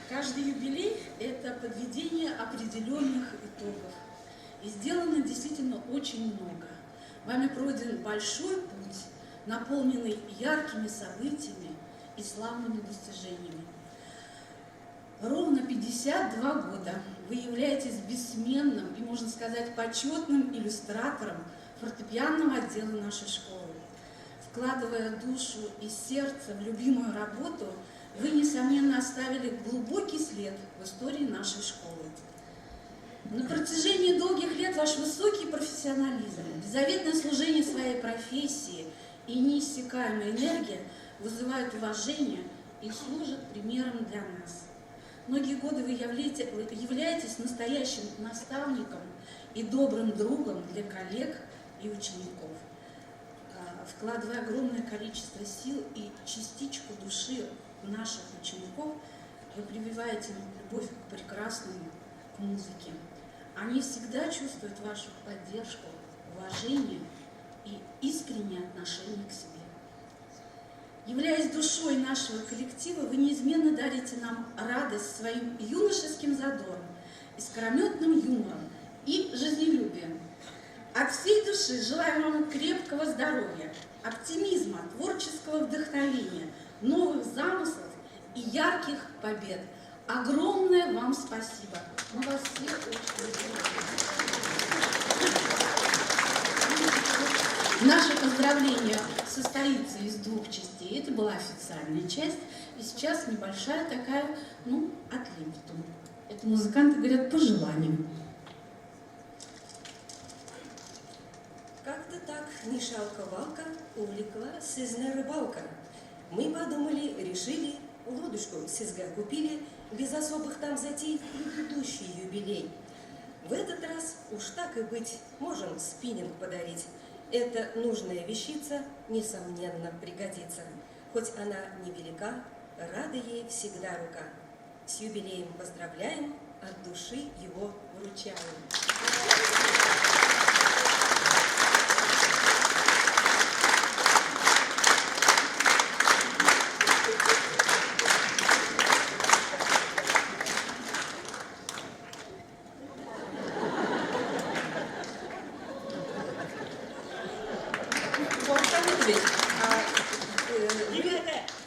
Каждый юбилей – это подведение определенных итогов. И сделано действительно очень много. Вами пройден большой путь, наполненный яркими событиями и славными достижениями. Ровно 52 года вы являетесь бессменным и, можно сказать, почетным иллюстратором фортепианного отдела нашей школы. Вкладывая душу и сердце в любимую работу, вы, несомненно, оставили глубокий след в истории нашей школы. На протяжении долгих лет ваш высокий профессионализм, беззаветное служение своей профессии и неиссякаемая энергия вызывают уважение и служат примером для нас. Многие годы вы являетесь настоящим наставником и добрым другом для коллег и учеников. Вкладывая огромное количество сил и частичку души наших учеников, вы прививаете им любовь к прекрасному, к музыке. Они всегда чувствуют вашу поддержку, уважение и искреннее отношение к себе. Являясь душой нашего коллектива, вы неизменно дарите нам радость своим юношеским задором, искрометным юмором и жизнелюбием. От всей души желаем вам крепкого здоровья, оптимизма, творческого вдохновения, новых замыслов и ярких побед. Огромное вам спасибо. Мы вас всех очень любим. Наше поздравление состоится из двух частей. Это была официальная часть. И сейчас небольшая такая, ну, от лимфту. Это музыканты говорят по желанию. Как-то так Мишалка-Валка увлекла сезне рыбалка. Мы подумали, решили, лодочку сезгә купили, без особых там затей предыдущий юбилей. В этот раз уж так и быть, можем спиннинг подарить. Эта нужная вещица, несомненно, пригодится. Хоть она невелика, рада ей всегда рука. С юбилеем поздравляем, от души его вручаем.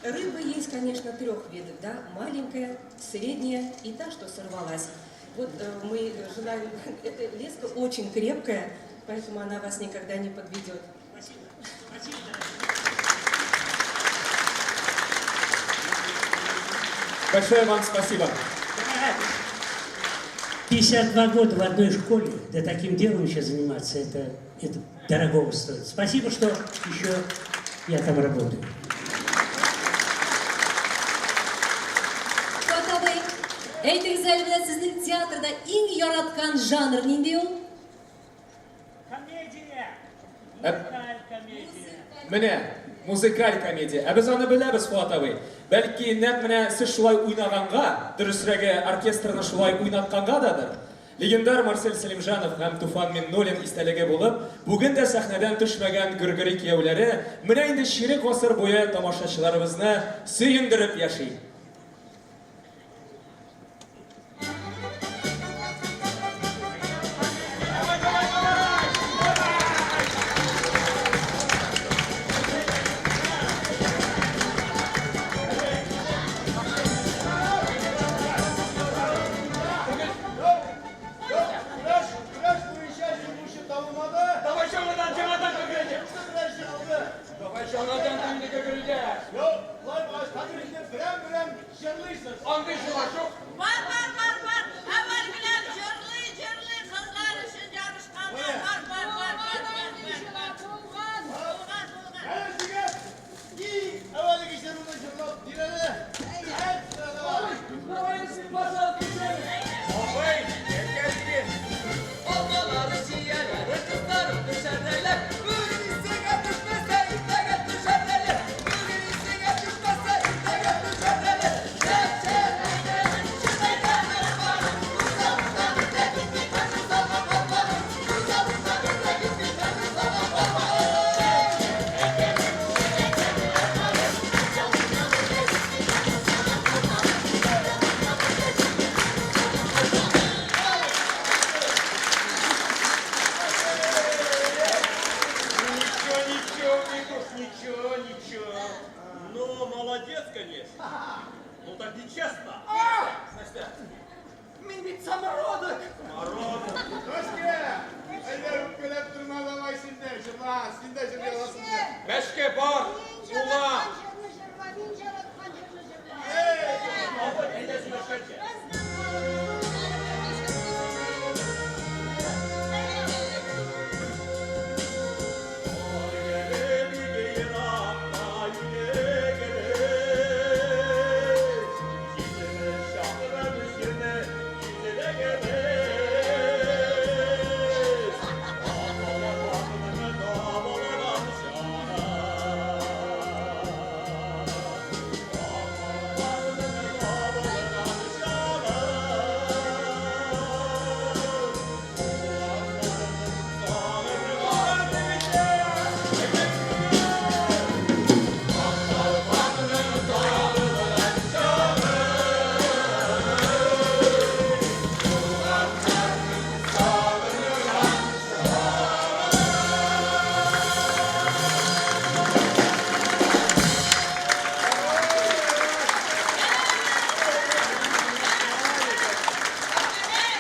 Рыба есть, конечно, трех видов, да, маленькая, средняя и та, что сорвалась. Вот мы желаем, эта леска очень крепкая, поэтому она вас никогда не подведет. Спасибо. Спасибо. Большое вам спасибо. 52 года в одной школе, да таким делом еще заниматься, это дорогого стоит. Спасибо, что еще я там работаю. Әйтегез әле, менә сезнең театрда иң яраткан жанр нинди ул? Комедия! Ә- Музыкаль комедия. Менә, музыкаль комедия. Ә без аны беләбез, Фуат абый. Бәлки, нәкъ менә сез шулай уйнаганга, дөресрәге, оркестрны шулай уйнаткангададыр? Легендар Марсель Сәлимҗанов һәм Туфан Миңнуллин истәлеге булып, бүген дә сәхнәдән төшмәгән Гөргөри кияүләре менә инде чирек гасыр буе тамашачыларыбызны сөендереп яши. Көрәш, көрәш буенча җиңүче табылмады. Давай жаңадан, жаңадан көгерәйек. Кемсе белән җиңде? Давай жаңадан инде көгерәйек. Юк, болай булгач, хәзер инде берәм-берәм җырлыйсыз. Андый җырлар юк. Бар, бар, бар, бар. Әүвәлгеләр җырлый, җырлый, кызлар өчен ярышканнар. Бар, бар, бар, бар, бар, бар, бар. Булган, булган, булган. Әле җегет, иң әүвәлге җыруны җырлап бир әле. Абый, әкәлге. Алмалары, чияләре, кызлары төшәрәләр. Бүген исеңә төшмәсә, иртәгә төшәрәләр. Бүген исеңә төшмәсә, иртәгә төшәрәләр. Шәп, шәп, әйтәмен, чын әйтәмен, барым. Уза, уза, бездә китми, хәзер салган бармагым. Уза, уза, бездә китми, хәзер салган бармагым. Ничего, ничего, Микуш, ничего, ничего. Ну, молодец, конечно. Ну так нечестно. Настя. Мин бит самородок. Самородок. Мәшкә, әйдә үпкәләп торма, давай син дә җырла, син дә җырлый аласың. Мәшкә бар, ула. Мин җырлаткан җырны җырла. Абый, әйдә сөйләшкәнче.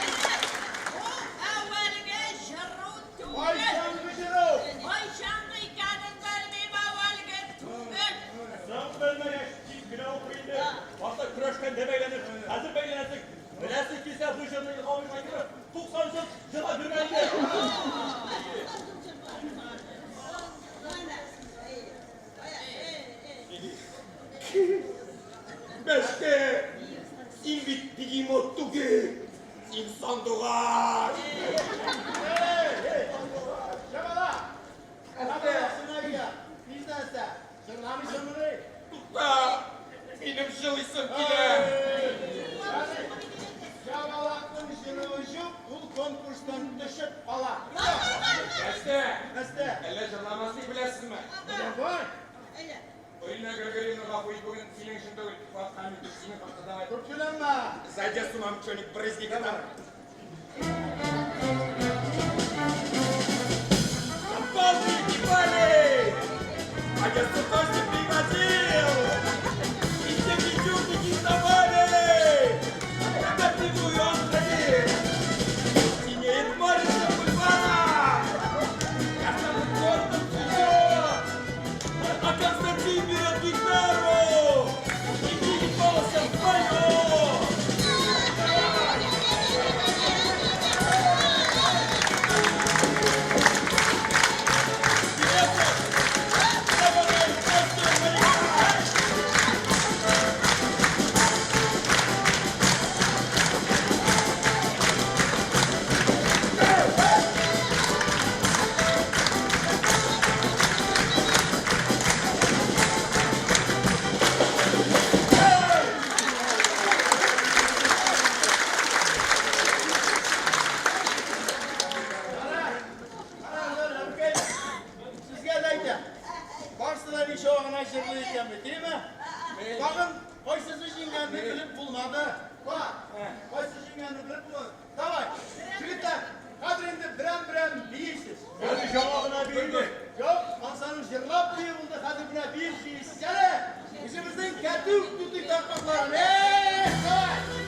Бу әүвәлге җыру түгел. Кайчангы җыру? Кайчангы икәнен белмим, әүвәлге түгел. Соң белмәгәч, тиз генә укы инде. Башта көрәшкәндә бәйләнеп, хәзер бәйләнәсең. Беләсең килсә, бу җырны Илһам Шакиров 90 ел җырлап йөргән иде. Мәшкә, син бит бегемот түгел, син сандугач. Җамала, Сынайя, нәрсә? Җырламыйсыңмыни? Тукта, минем җылыйсым килә. Җамалакның җыруы юк, ул конкурстан төшеп кала. Нәрсә? Нәрсә? Әллә җырламасын беләсезме? Давай. Ирина Григорьевна, гафу ит, бүген синең өчен түгел, Фуат Хәмитов, синең хакта давай. Үпкәләмә. За Одессу нам что-нибудь брызни там. Шампанское кипали! Одессу тоже привозил! И все пятюрники сдавали! На он ходил! Синеет море за бульваром! Красным городом цветет! А Константин берет гитару! И двигает голосом поет! әйбәт җырлый икән бит, әйеме? Тагын кайсысы җиңгәнне белеп булмады. Бар, кайсы җиңгәнне белеп булмады. Давай, егетләр, хәзер инде берәм-берәм биисез. Әле яңа гына биедек. Юк, ансаның җырлап бию булды, хәзер менә биеп биисез. Әле үзебезнең кәтүк тутый такмакларын. Эх, давай!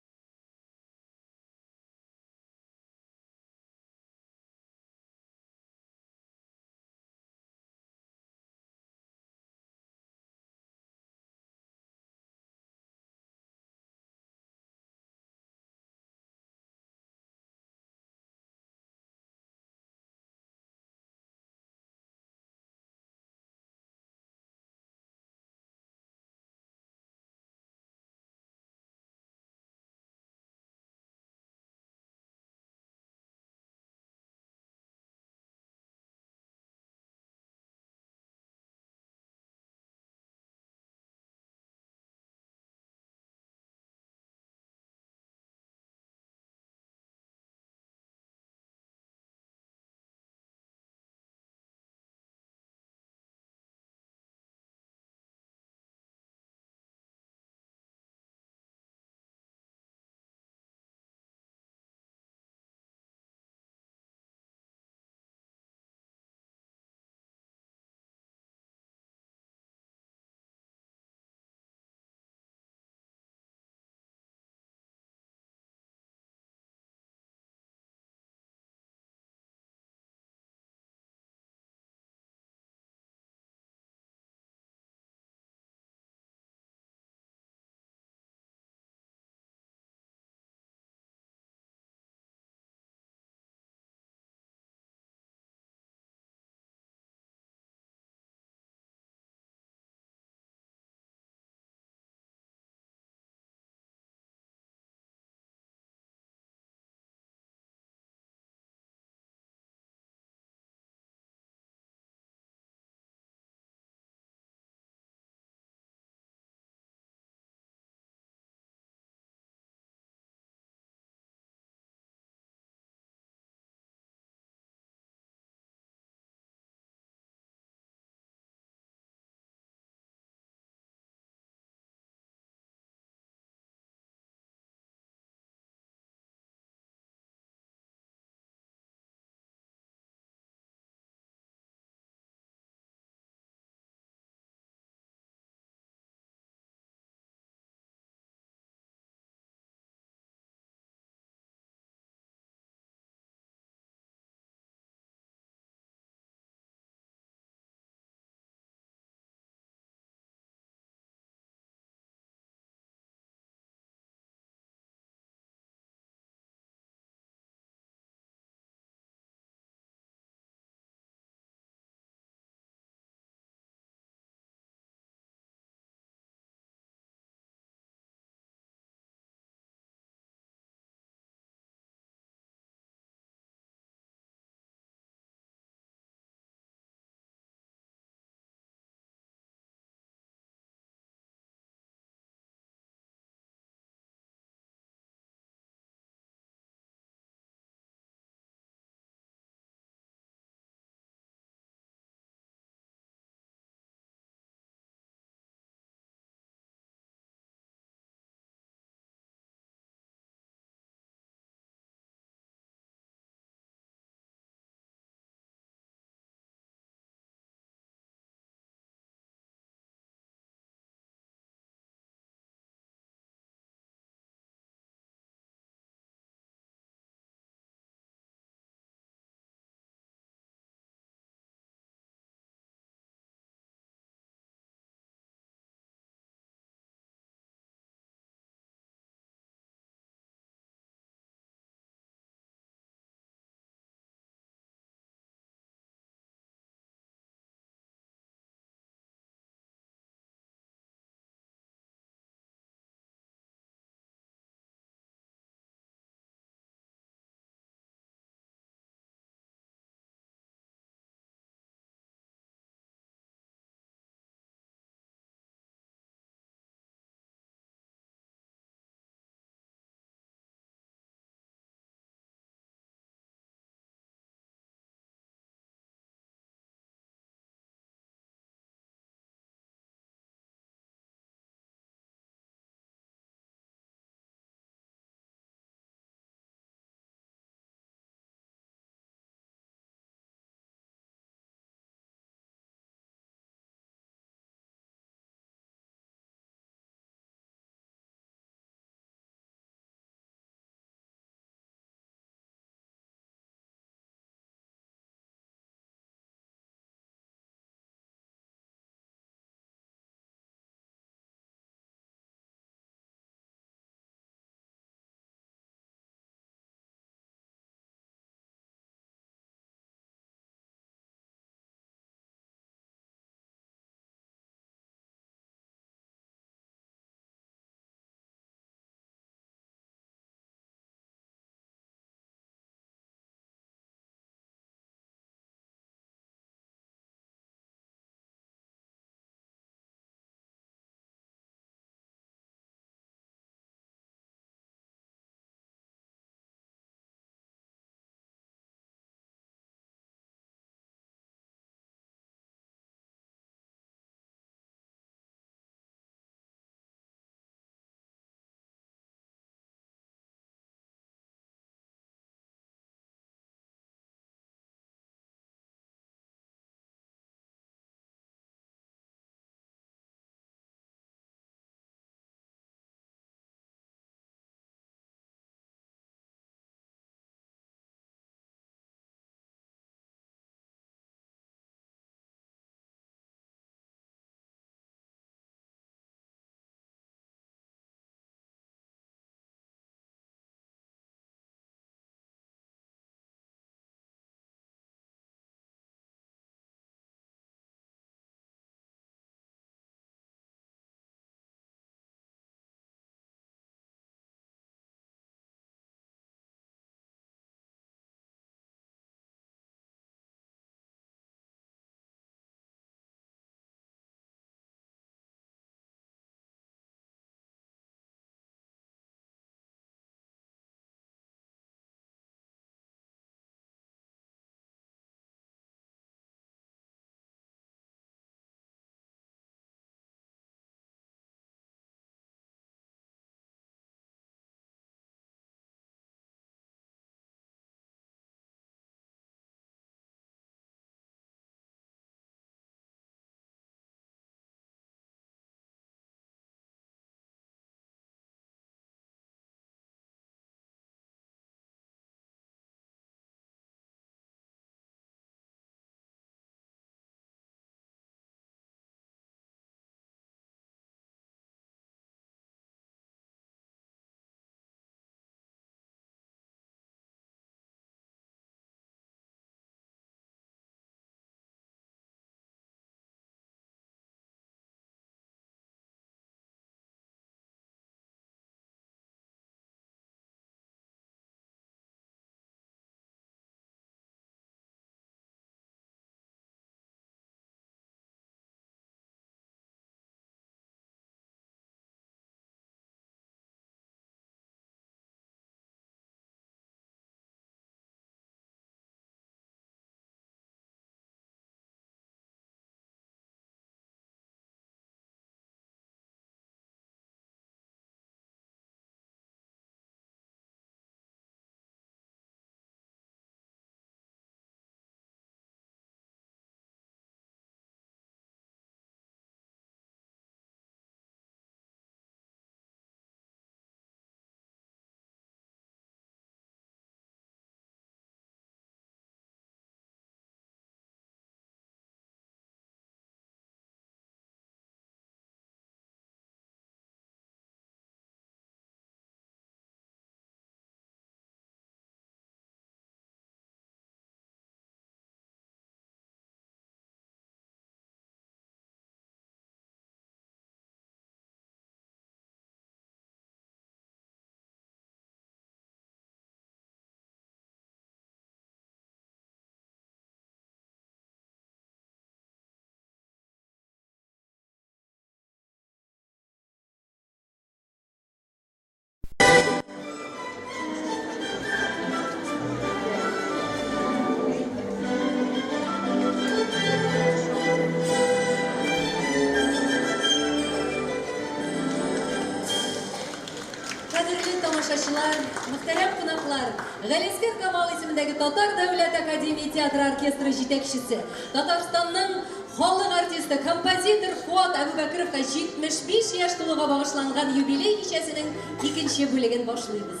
тамашачылар, мөхтәрәм кунаклар, Галиәсгар Камал исемендәге Татар дәүләт академия театры оркестры җитәкчесе, Татарстанның халык артисты, композитор Фуат Әбүбәкеровка 75 яшь тулуга багышланган юбилей кичәсенең икенче бүлеген башлыйбыз.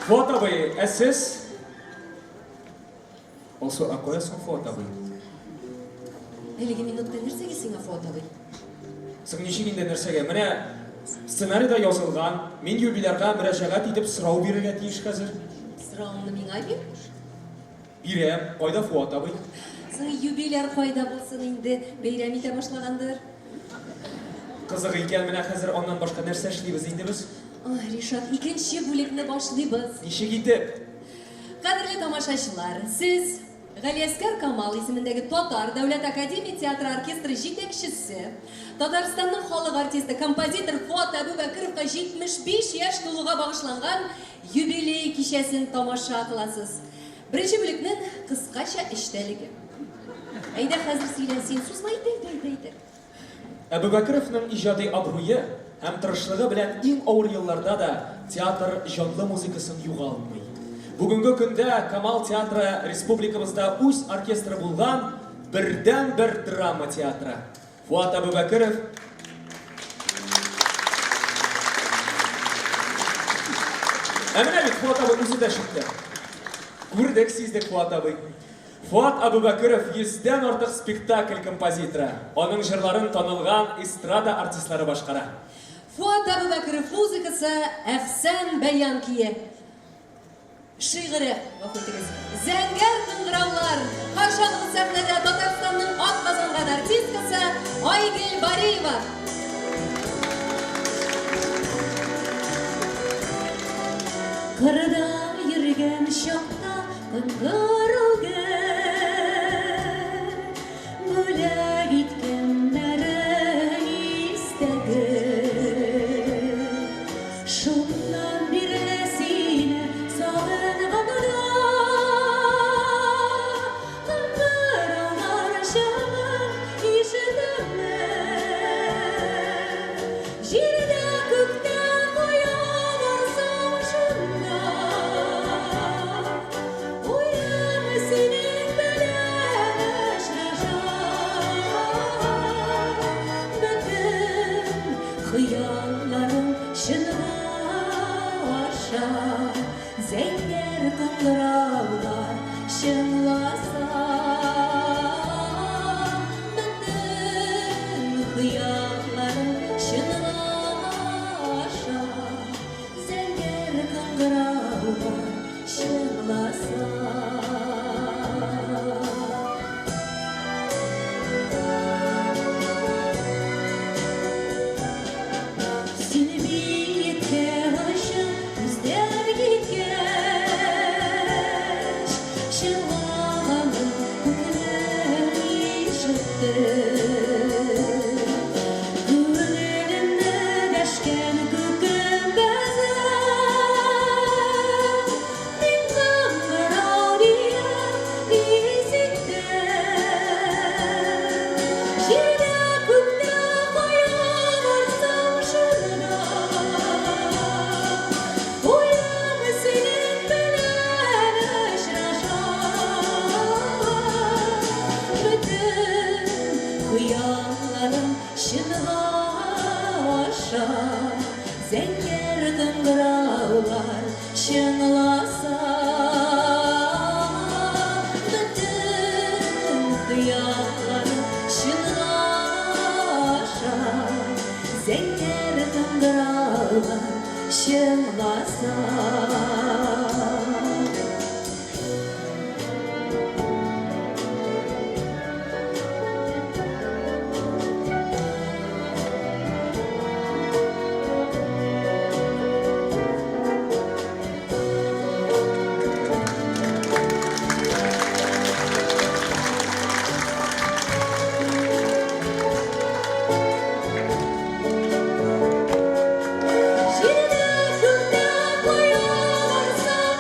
Фуат абый, ә сез? Алсу, ә кая соң Фуат абый? Әлеге минутта нәрсәгә сиңа Фуат абый? Соң ничек инде нәрсәгә? Менә сценарийда язылган, мин юбилярга мөрәҗәгать итеп сорау бирергә тиеш хәзер. Соравыңны миңа бир. Бирәм. Кайда Фуат абый? Соң юбиляр кайда булсын инде, бәйрәм итә башлагандыр. Кызык икән, менә хәзер аннан башка нәрсә эшлибез инде без? Ой, Ришат, икенче бүлекне башлыйбыз. Ничек итеп? Кадерле тамашачылар, сез Галиәсгар Камал исемендәге Татар дәүләт академия театры оркестры җитәкчесе, Татарстанның халык артисты, композитор Фуат Әбүбәкеровка 75 яшь тулуга багышланган юбилей кичәсен тамаша кыласыз. Беренче бүлекнең кыскача эчтәлеге. Әйдә хәзер сөйлә син, сузма, әйдә, әйдә, әйдә, әйдә. Әбүбәкеровның иҗади абруе һәм тырышлыгы белән иң авыр елларда да театр җанлы музыкасын югалтмый. Бүгенге көндә Камал театры республикабызда үз оркестры булган бердәнбер драма театры. Фуат Әбүбәкеров Ә менә бит Фуат абый үзе дә чыкты. Күрдек, сиздек, Фуат абый. Фуат Абубәкеров йөздән артык спектакль композиторы. Аның җырларын танылган эстрада артистлары башкара. Фуат Абубәкеров музыкасы, Әхсән Бәян көе. Шигыре, гафу итегез. Зәңгәр кыңгыраулар. Каршы алыгыз сәхнәдә Татарстанның атказанган артисткасы Айгөл Бариева. Кырда йөргән чакта Кыңгырау гел бүләк иткәннәрең истә гел. Шуннан бирле сине сагынганда Кыңгыраулар чыңын ишетәмен. Җирдә, күктә кая барсам шунда Уем синең белән очраша. Бөтен хыялларым чынга аша, Зәңгәр кыңгыраулар чыңласа. Бөтен хыялларым чынга аша, Зәңгәр кыңгыраулар чыңласа. Син биеккә очып күздән киткәч, Чыңлаганын күңелем ишетте. Күңелемне дәшкән күк гөмбәзе, Мин кыңгырау диеп исеттем. Җирдә, күктә кая барсам шунда, Уем синең белән очраша. Бөтен хыялларым чынга аша, Зәңгәр кыңгыраулар чыңласа. Бөтен хыялларым чынга аша, Зәңгәр кыңгыраулар чыңласа. Җирдә, күктә кая барсам.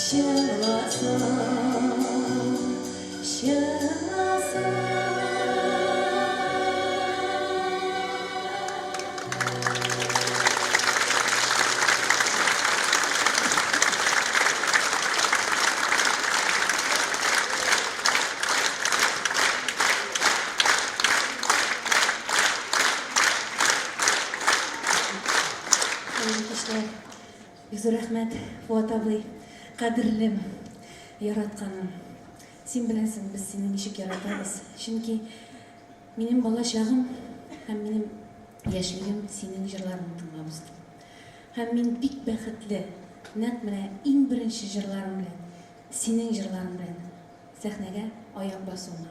Чыңласа, чыңласа. Хәерле кичләр. Бик зур рәхмәт, Фуат абый. Кадерлем, яратканым. Син беләсең, без сине ничек яратабыз. Чөнки минем бала чагым һәм минем яшьлегем синең җырларыңны тыңлап узды. Һәм мин бик бәхетле, нәкъ менә иң беренче җырларым белән, синең җырларың белән сәхнәгә аяк басуыма.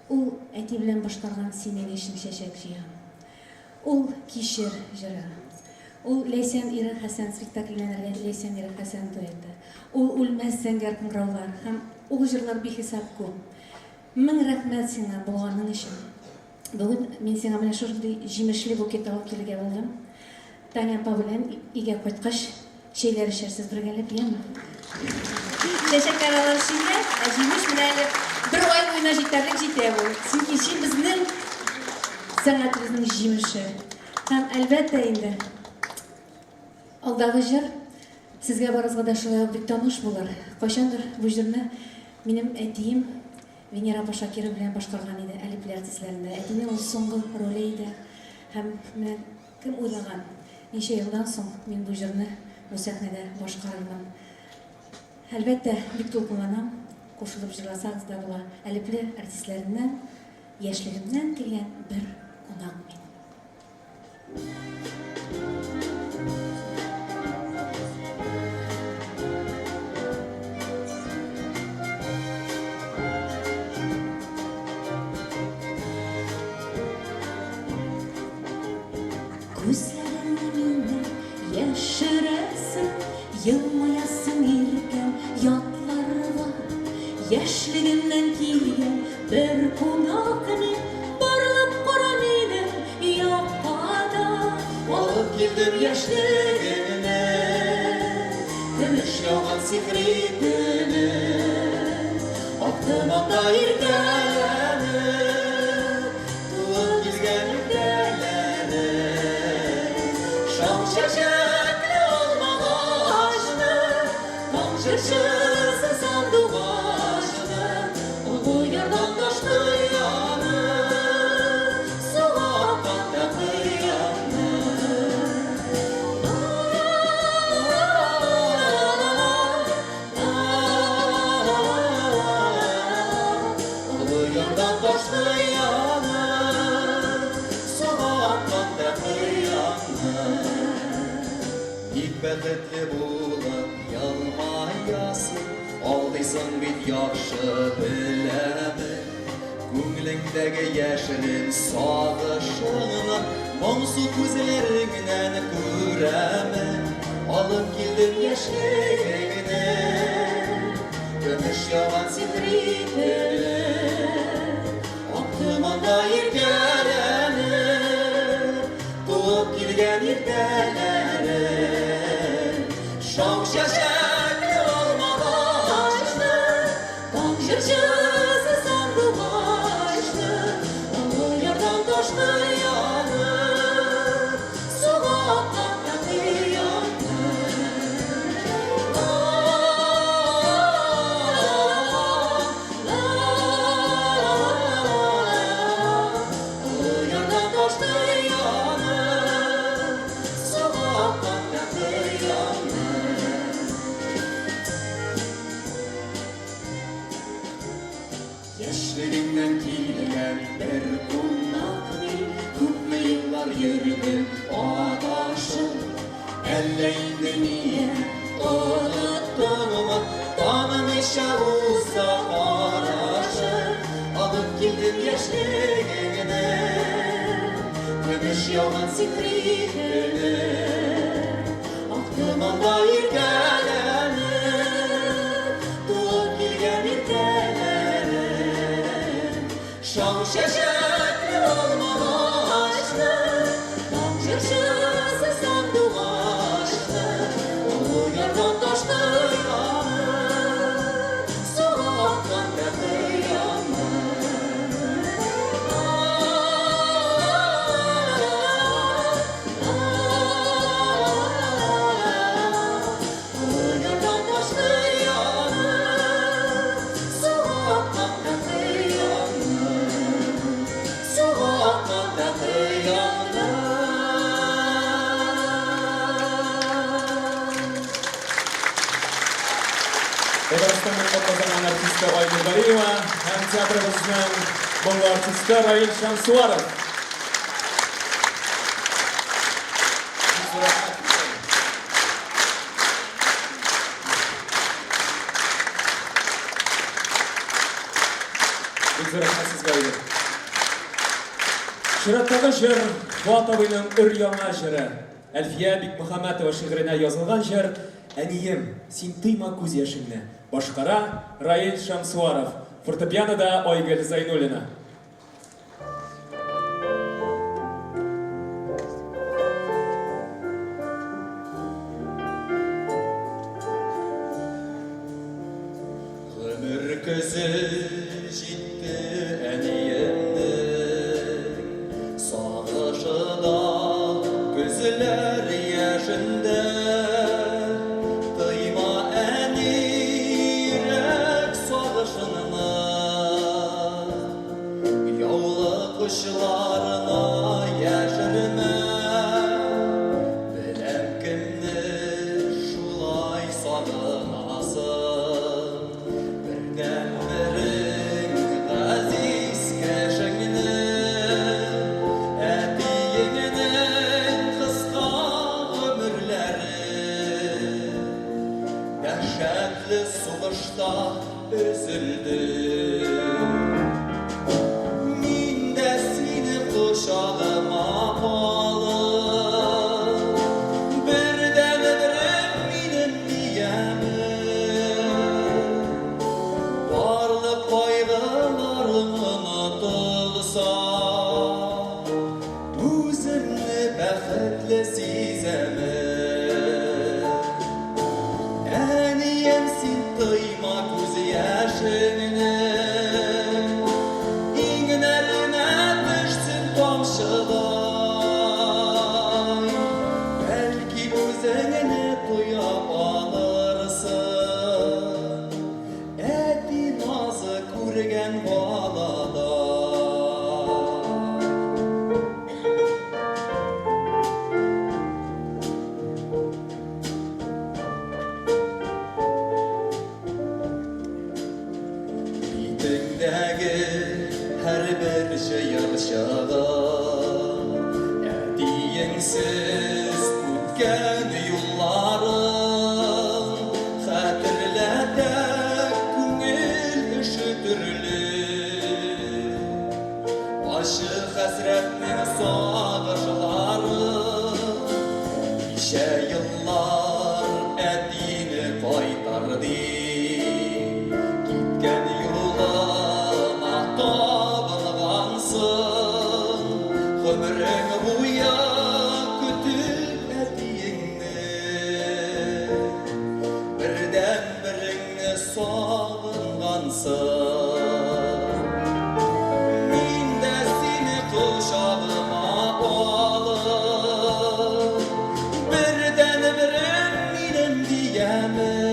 Ул әти белән башкарган Синең өчен чәчәк җыям. Ул Кичер җыры. Ул Ләйсән ире Хәсән спектакленнән Ләйсән ире Хәсән дуэты. Ул Үлмәс зәңгәр кыңгыраулар һәм ул җырлар бихисап күп. Мең рәхмәт сиңа булганың өчен. Бүген мин сиңа менә шушындый җимешле букет алып килергә булдым. Таня апа белән өйгә кайткач, чәйләр эчәрсез бергәләп, яме? Чәчәкләр алар шиңә, ә җимеш менә әле бер ай буена җитәрлек җитә бу. Чөнки син безнең сәнгатебезнең җимеше. Һәм, әлбәттә инде, алдагы җыр сезгә барыгызга да шулай ук бик таныш булыр. Кайчандыр бу җырны минем әтием Венера апа Шакирова белән башкарган иде Әлиф артистләрендә. Әтинең ул соңгы роле иде. Һәм менә Кем уйлаган, ничә елдан соң мин бу җырны бу сәхнәдә башкарырмын. Әлбәттә, бик дулкынланам, кушылып җырласагыз да була. Әлепле артистләреннән яшьлегемнән килгән бер кунак мин. Күзләреңне миннән яшерәсең, Елмаясың иркәм ятларга. Яшьлегемнән килгән бер кунак мин, Борылып кара минем якка да. Алып килдем яшьлегемне, Көмеш яуган сихри төнем. Актым анда иркәләнеп, Туып килгән иртәләрем. Шау чәчәкле алмагачны, Таң җырчысы сандугачны, Олы ярдан ташты яны, Суга аккан тәкыямны. Олы ярдан ташты яны, Суга аккан тәкыямны. Бик бәхетле булып елмаясың, Алдыйсың бит яхшы беләмен. Күңелеңдәге яшерен сагышыңны Моңсу күзләреңнән күрәмен. Алып килдем яшьлегеңне, Көмеш яуган сихри телем. Ак томанда иркәләнеп, Туып килгән иртәләрем. Шау чәчәкле алмагачны, Таң җырчысы сандугачны, Олы ярдан ташты яны, Суга аккан тәкыямны. Олы ярдан ташты яны, Суга аккан тәкыямны. Яшьлегеңнән килгән бер кунак мин, Күпме еллар йөрдем адашып. Әллә инде мине оныттыңмы, Танымыйча уза карашып. Алып килдем яшьлегеңне, Көмеш яуган сихри төнем. Ак томанда иркәләнеп, Туып килгән иртәләрем. Шау чәчәкле алмагачны, Таң җырчысы сандугачны, Олы ярдан ташты яны, Татарстанның атказанган артисты Айгөл Бариева һәм театрыбызның моңлы артисты Раил Шәмсуаров. Бик зур рәхмәт сезгә, Айгөл. Чираттагы җыр Фуат абыйның өр-яңа җыры. Әлфия Бикмөхәммәтова шигыренә язылган җыр Әнием, син тыйма күз яшеңне. Башкара Раил Шәмсуаров. Фортепианода Айгөл Зайнуллина. Гомер көзе җитте әниемнең, Сагышы да көзләр яшендә. Тыйма, әни, йөрәк сагышыңны, Яулык очларына яшермә. Беләм кемне шулай сагынасың, Бердәнберең газиз кешеңне, Әтиеңнең кыска гомерләре Дәһшәтле сугышта өзелде. Мин дә сине кочагыма алып, Бердәнберем минем диямен. Барлык кайгыларым онытылса, Үземне бәхетле сизәмен. Әнием, син тыйма күз яшеңне, Иңнәремә төшсен тамчыдай. Бәлки үзеңне тоя алырсың, Әти назы күргән баладай. Битеңдәге һәрбер җыерчыгың, Әтиеңсез үткән юлларың, Хәтерләтә күңел өшетерлек. Ачы хәсрәтнең сагышлары. Ничә еллар әтине кайтар дип, Киткән юлыңа табынгансың. Гомерең буе көтеп әтиеңне, Бердәнбереңне сагынгансың. Мин дә сине кочагыма алып, Бердәнберем минем диямен.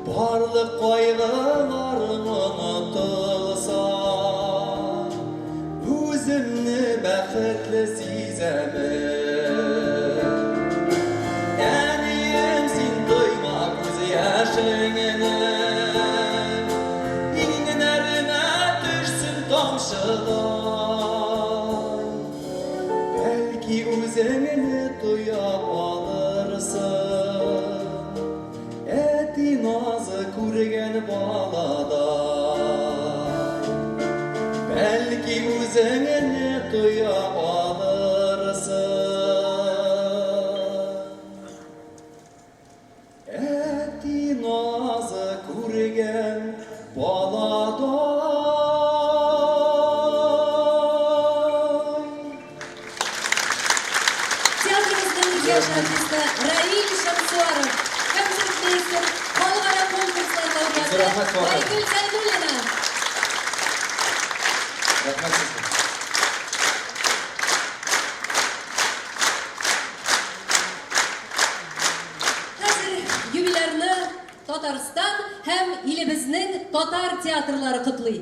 Барлык кайгыларың онытылса, Үземне бәхетле сизәмен. Әнием, син тойма күз яшеңне, Иңнәремә төшсен тамчыдай. Бәлки үзеңне тоя алырсың, Әти назы күргән баладай. Бәлки үзеңне тоя алырсың, Әти назы күргән баладай. Театрыбызның яшь артисты Раил Шәмсуаров, концертмейстер, халыкара конкурслар лауреаты Рәхмәт, Фуат. Айгөл Зәйнуллина. Рәхмәт сезгә. Хәзер юбилярны Татарстан һәм илебезнең татар театрлары котлый.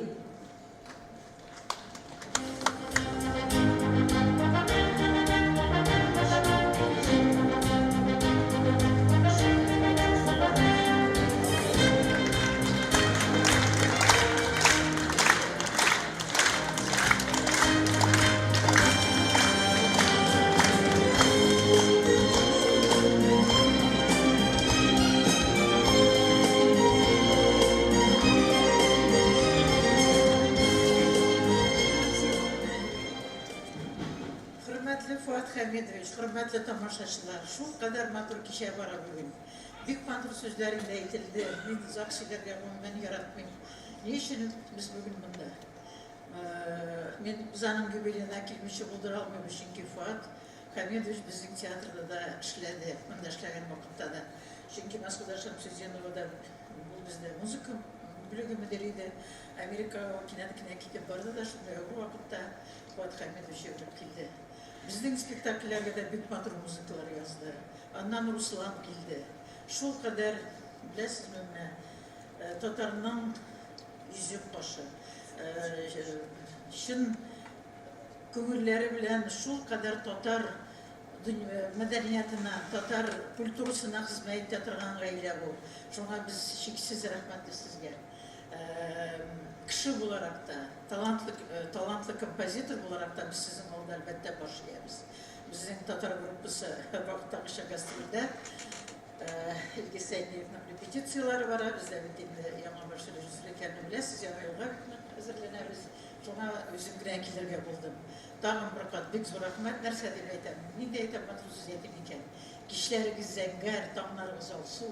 Хәмидович, хөрмәтле тамашачылар, шулкадәр матур кичә бара бүген. Бик матур сүзләр инде әйтелде. Мин озак сөйләргә гомумән яратмыйм. Ни өчен без бүген монда? Мин без аның юбилеена килмичә булдыра алмыйбыз, чөнки Фоат Хәмидович безнең театрда да эшләде, монда эшләгән вакытта да. Чөнки Москвада Шәмсетдиновада ул бездә музыка бүлеге мөдире иде. Америкага ул кинәт кенә китеп барды да, шундай авыр вакытта Фоат Хәмидович йөгереп килде. Безнең спектакльләргә дә бик матур музыкалар язды. Аннан Руслан килде. Шулкадәр, беләсезме, менә татарның йөзек кашы, чын күңелләре белән шулкадәр татар мәдәниятына, татар культурасына хезмәт итә торган гаилә бу. Шуңа без чиксез рәхмәтле сезгә. Кеше буларак та, талантлы, талантлы композитор буларак та без сезнең алда, әлбәттә, баш иябез. Безнең татар группасы һәрвакыттагыча гастрольдә. Илгиз Сәйдиевның репетицияләре бара. Бездә бит инде яңа баш режиссер икәнне беләсез, яңа елга бик нык әзерләнәбез. Шуңа үзем генә килергә булдым. Тагын бер кат бик зур рәхмәт. Нәрсә дип әйтәм? Нинди әйтәм матур сүз әйтим икән? Кичләрегез зәңгәр, таңнарыгыз алсу,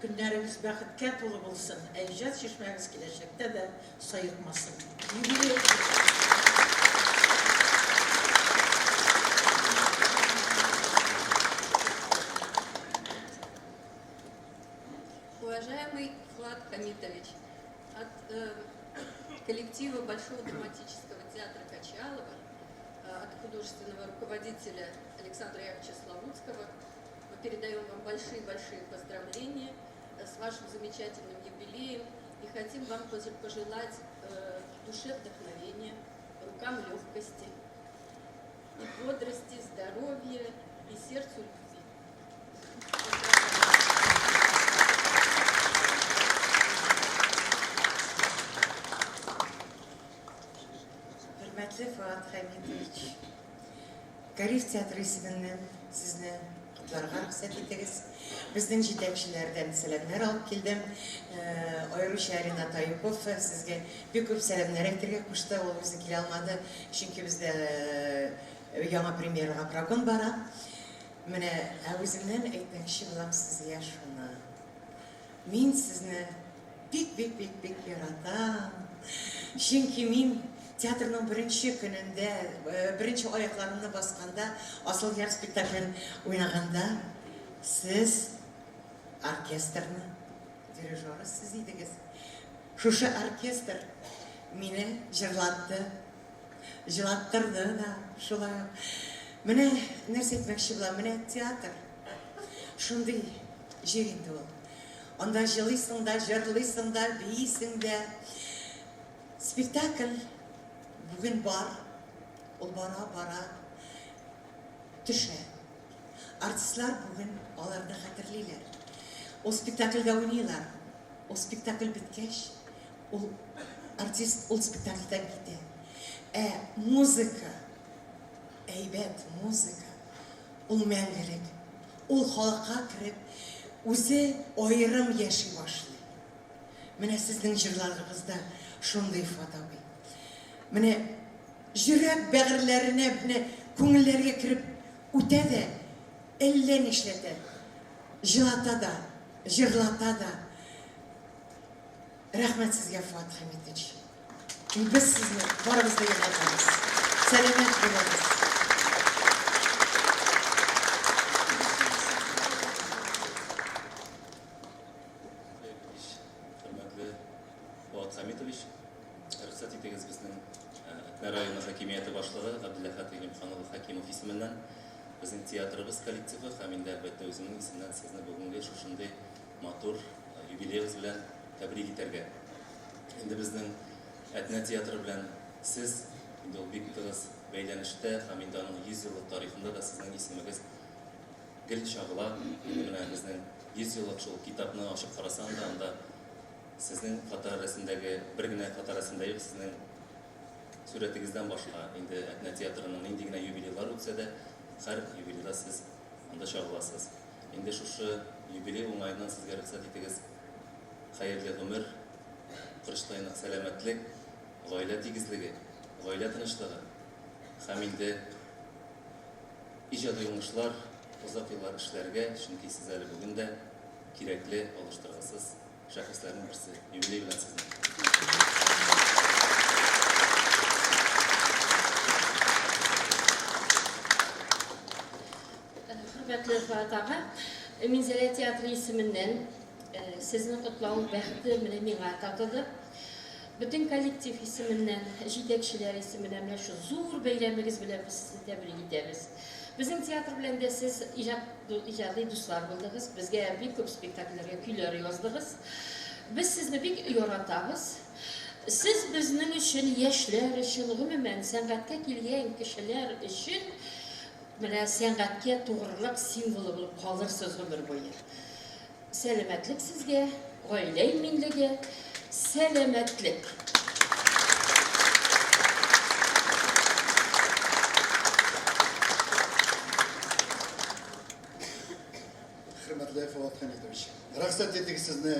көннәрегез бәхеткә тулы булсын, ә иҗат чишмәгез киләчәктә дә саекмасын. Юбилей Уважаемый Фуат Хамитович, от э, коллектива Большого драматического театра Качалова, э, от художественного руководителя Александра Яковлевича Славутского мы передаем вам большие-большие поздравления э, с вашим замечательным юбилеем и хотим вам пожелать э, душе вдохновения, рукам легкости и бодрости, здоровья и сердцу любви. Хөрмәтле Фоат Хәмитович, Кариев театры исеменнән сезне котларга рөхсәт итегез. Безнең җитәкчеләрдән сәламнәр алып килдем. Э, аеруча Ренат Аюпов сезгә бик күп сәламнәр әйтергә кушты. Ул үзе килә алмады, чөнки бездә э, яңа премьерага прогон бара. Менә, ә үземнән әйтмәкче булам сезгә шуны. Мин сезне бик-бик-бик-бик яратам. Чөнки мин театрның беренче көнендә, э, беренче аякларымны басканда, Асылъяр спектаклен уйнаганда, сез оркестрны дирижеры сез идегез. Шушы оркестр мине җырлатты, җылаттырды да шулай ук. Менә нәрсә әйтмәкче булам, менә театр шундый җир инде ул. Анда җылыйсың да, җырлыйсың да, биисең дә. Спектакль бүген бар, ул бара-бара төшә. Артистлар бүген аларны хәтерлиләр. Ул спектакльдә уйныйлар. Ул спектакль беткәч, ул артист ул спектакльдән китә. Ә музыка, әйбәт музыка, ул мәңгелек. Ул халыкка кереп, үзе аерым яши башлый. Менә сезнең җырларыгыз да шундый, Фуат абый. Менә йөрәк бәгырьләренә, менә күңелләргә кереп үтә дә, әллә нишләтә. Җылата да, җырлата да. Рәхмәт сезгә, Фуат Хәмитович. Без сезне барыбыз да яратабыз. Сәламәт булыгыз. Хөрмәтле Фуат Хамитович, рөхсәт итегез безнең Әтнә районы хакимияте башлыгы Габделәхәт Гыйлемхан улы Хәкимов исеменнән безнең театрыбыз коллективы һәм инде әлбәттә үземнең исемнән сезне бүгенге шушындый матур юбилеегыз белән тәбрик итәргә. Инде безнең Әтнә театры белән сез инде ул бик тыгыз бәйләнештә һәм инде аның 100 еллык тарихында да сезнең исемегез гел чагыла. Инде менә безнең 100 еллык шул китапны ачып карасаң да, анда сезнең фоторәсемдәге бер генә фоторәсем дә юк, сезнең сурәтегездән башка. Инде Әтнә театрының нинди генә юбилейлар үтсә дә, һәр юбилейда сез анда чагыласыз. Инде шушы юбилей уңаеннан сезгә рөхсәт итегез, хәерле гомер, корычтай нык сәламәтлек, гаилә тигезлеге, гаилә тынычлыгы һәм инде Иҗади уңышлар, озак еллар эшләргә, чөнки сез әле бүген дә кирәкле, алыштыргысыз шәхесләрнең берсе. Юбилей белән сезне! Хөрмәтле Фоат ага, Минзәлә театры исеменнән сезне котлау бәхете менә миңа татыды. Бөтен коллектив исеменнән, җитәкчеләр исеменнән менә шул зур бәйрәмегез белән без сезне тәбрик итәбез. Безнең театр белән дә сез иҗат, иҗади дуслар булдыгыз, безгә бик күп спектакльләргә көйләр яздыгыз. Без сезне бик яратабыз. Сез безнең өчен, яшьләр өчен, гомумән, сәнгатькә килгән кешеләр өчен менә сәнгатькә тугрылык символы булып калырсыз гомер буе. Сәламәтлек сезгә, гаилә иминлеге, сәламәтлек! Хөрмәтле Фоат Хәмитович, рөхсәт итегез сезне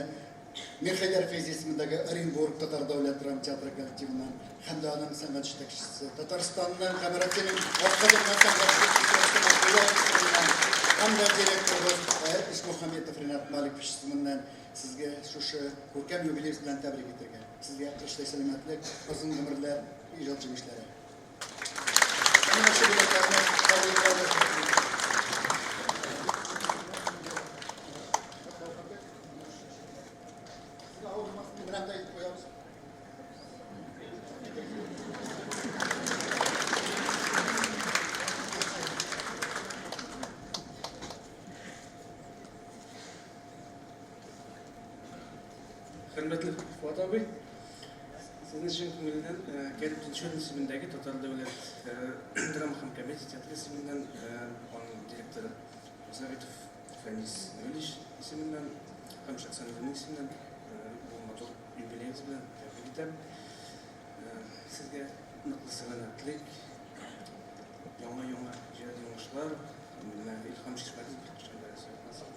Мирхәйдәр Фәйзи исемендәге Оренбург татар дәүләт драма театры коллективыннан һәм дә аның сәнгать җитәкчесе, Татарстанның һәм Россиянең атказанган сәнгать җитәкчесе Мәрхүмә исеменнән һәм дә директорыбыз Ишмухаметов Ринат Маликович исеменнән сезгә шушы күркәм юбилеегез белән тәбрик итәргә. Сезгә кырыштай сәламәтлек, озын гомерләр, иҗат җимешләре. Менә шул бүләкләрне кабул итәбез. Хөрмәтле Фуат абый, сезне чын күңелдән Кәрим Тинчурин исемендәге Татар дәүләт драма һәм комедия театры исеменнән аның директоры Заветов Фәнис Нурилич исеменнән һәм шәхсән үземнең исемнән бу матур юбилеегыз белән тәбрик итәм. Сезгә ныклы сәламәтлек, яңа-яңа иҗади уңышлар, менә илһам чишмәгез беркайчан да саекмасын.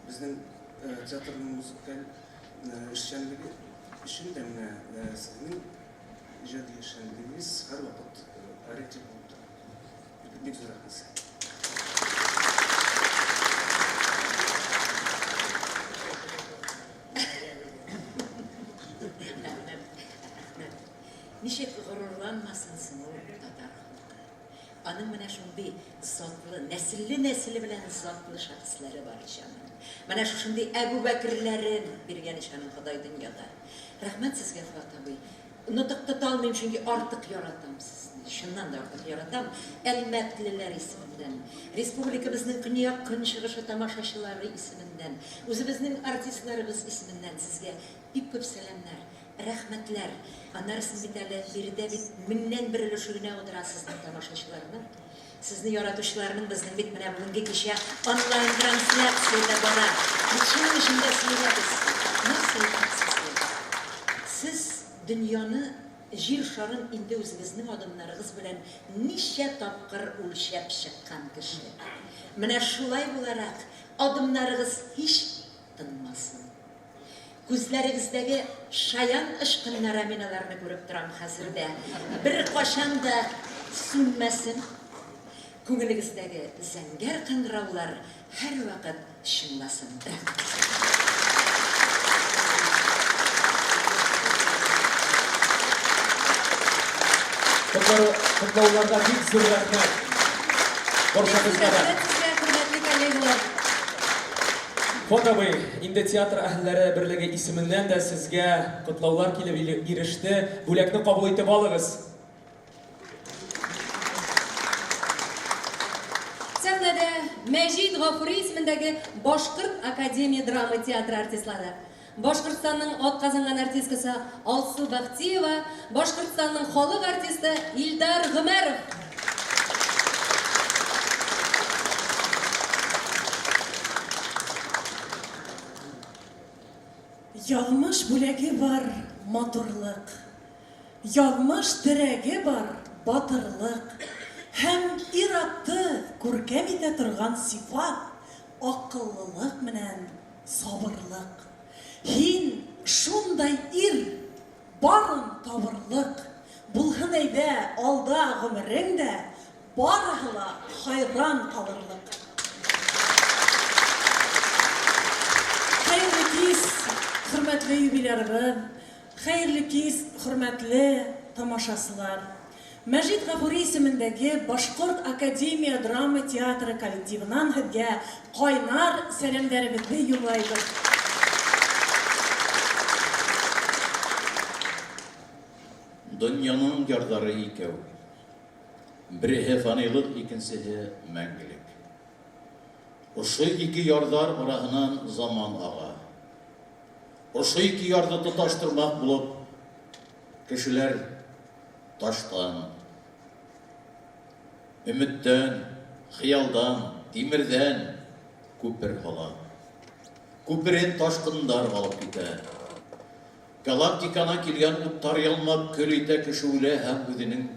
Безнең театрның музыкаль эшчәнлеге өчен дә менә сезнең иҗади эшчәнлегегез һәрвакыт ориентир булып тора. Бик зур рәхмәт сезгә. Рәхмәт, рәхмәт. Ничек горурланмасын соң ул татар халкы? Аның менә шундый затлы, нәселле-нәселе белән затлы шәхесләре бар ич аның. Менә шушындый Әбүбәкерләрен биргән ич аның Ходай дөньяда. Рәхмәт сезгә, Фоат абый. Нотык тота алмыйм, чөнки артык яратам сезне. Чыннан да артык яратам. Әлмәтлеләр исеменнән, республикабызның көньяк-көнчыгышы тамашачылары исеменнән, үзебезнең артистларыбыз исеменнән сезгә бик күп сәламнәр, рәхмәтләр. Аннары соң бит әле биредә бит меңнән бер өлеше генә утыра сезнең тамашачыларның. Сезне яратучыларның безнең бит менә бүгенге кичә онлайн трансляция дә бара. Без шуның өчен дә сөенәбез. Нәрсә әйтик сезгә? Сез дөньяны, җир шарын инде үзегезнең адымнарыгыз белән ничә тапкыр үлчәп чыккан кеше. Менә шулай буларак, адымнарыгыз һич тынмасын. Күзләрегездәге шаян очкыннары, мин аларны күреп торам хәзер дә, беркайчан да сүнмәсен. Күңелегездәге зәңгәр кыңгыраулар һәрвакыт чыңласын. Рәхмәт. Котлауларга бик зур рәхмәт. Барчагызга да. Рәхмәт сезгә, хөрмәтле коллегалар. Фоат абый, инде театр әһелләре берлеге исеменнән дә сезгә котлаулар килеп иреште. Бүләкне кабул итеп алыгыз. Сәхнәдә Мәҗит Гафури исемендәге Башкорт академия драма театры артистлары. Башкортстанның атказанган артисткасы Алсу Бәхтиева, Башкортстанның халык артисты Илдар Гомәров. Язмыш бүләге бар, матурлык. Язмыш терәге бар, батырлык. Һәм ир-атты күркәм итә торган сыйфат, акыллылык менән сабырлык. Һин шундай ир, барын табырлык. Булһын әйдә алда гомерең дә, Барыһы ла хайран калырлык. Хәерле кич, хөрмәтле юбилярыбыз, хәерле кич, хөрмәтле тамашачылар. Мәҗит Гафури исемендәге Башкорт академия драма театры коллективынан һеҙгә кайнар сәламдәребеҙҙе юллайбыҙ. Дөньяның ярдары икәү. Береһе фанилык, икенсеһе мәңгелек. Ошо ике ярдар араһынан заман ага. Ошо ике ярды тоташтырмак булып, кешеләр таштан, өметтән, хыялдан, тимердән күпер һала. Күперен ташкыннар алып китә. Галактикадан килгән уттар ялмап көл итә кеше үлә һәм үзенең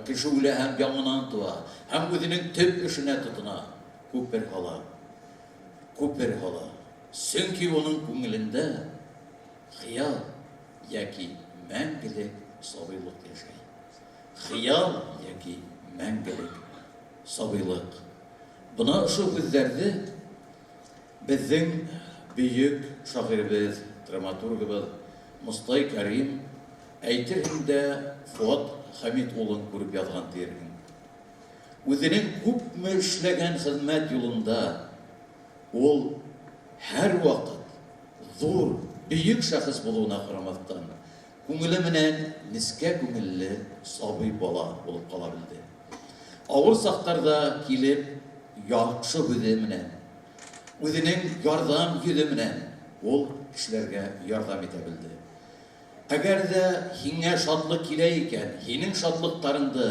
кеше үлә һәм яңынан туа һәм үзенең төп эшенә тотына, күпер һала. Күпер һала. Чөнки уның күңелендә хыял яки мәңгелек сабыйлык яшәй. Хыял яки мәңгелек сабыйлык. Бына ошо һүҙҙәрҙе Беҙҙең бөйөк шағирыбыҙ, драматургыбыҙ Мостай Кәрим, әйтерһең дә, Фоат Хәмит улын күреп яҙған тиерһең. Үҙенең күпме эшләгән хеҙмәт юлында ул һәрваҡыт ҙур, бөйөк шәхес булыуына ҡарамаҫтан, Күңеле менән нескә күңелле сабый бала булып кала белде. Авыр чакларда килеп, яхшы һүзе менән, үзенең ярдәм йөзе менән ул кешеләргә ярдәм итә белде. Әгәр дә һиңә шатлык килә икән, һинең шатлыктарыңды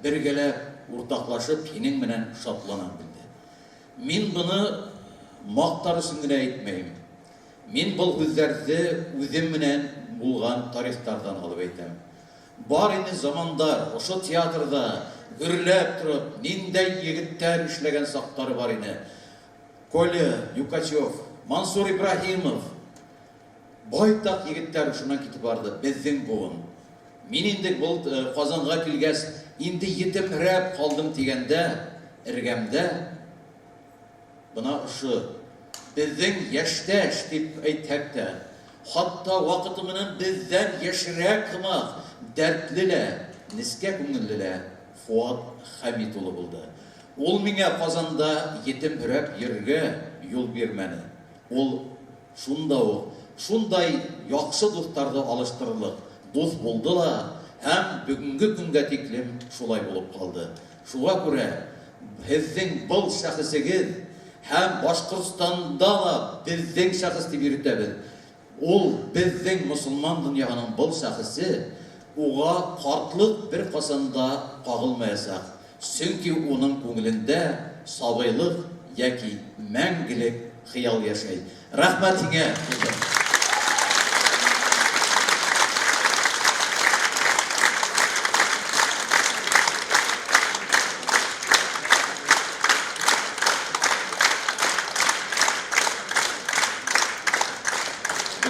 бергәләп уртаклашып, һинең менән шатлана белде. Мин моны мактар өчен генә әйтмәем. Мин был һүҙҙәрҙе үҙем менән булған тарихтарҙан алып әйтәм. Бар ине замандар, ошо театрҙа гөрләп тороп, ниндәй егеттәр эшләгән саҡтары бар ине. Коля Юкачев, Мансур Ибраһимов, байтаҡ егеттәр ошонан китеп барҙы, беҙҙең быуын. Мин инде был Ҡазанға килгәс, инде етемһерәп ҡалдым тигәндә, эргәмдә Бына ошо беҙҙең йәштәш дип әйтһәк тә, хатта ваҡыты менән беҙҙән йәшерәк һымаҡ дәртле лә, нескә күңелле лә Фоат Хәмит улы булды. Ул миңә Казанда етемһерәп йөрергә юл бирмәне. Ул Шунда ук шундай яхшы дуҫтарҙы алыштырырлыҡ дуҫ булды ла һәм бөгөнгө көнгә тиклем шулай булып ҡалды. Шуға күрә һеҙҙең был шәхесегеҙ һәм Башҡортостанда ла беҙҙең шәхес тип йөрөтәбеҙ. Ул беҙҙең мосолман донъяһының был шәхесе, уға ҡартлыҡ бер ҡасан да ҡағылмаясаҡ. Чөнки уның күңелендә сабыйлык яки мәңгелек хыял яшәй. Рәхмәт һиңә, дустым!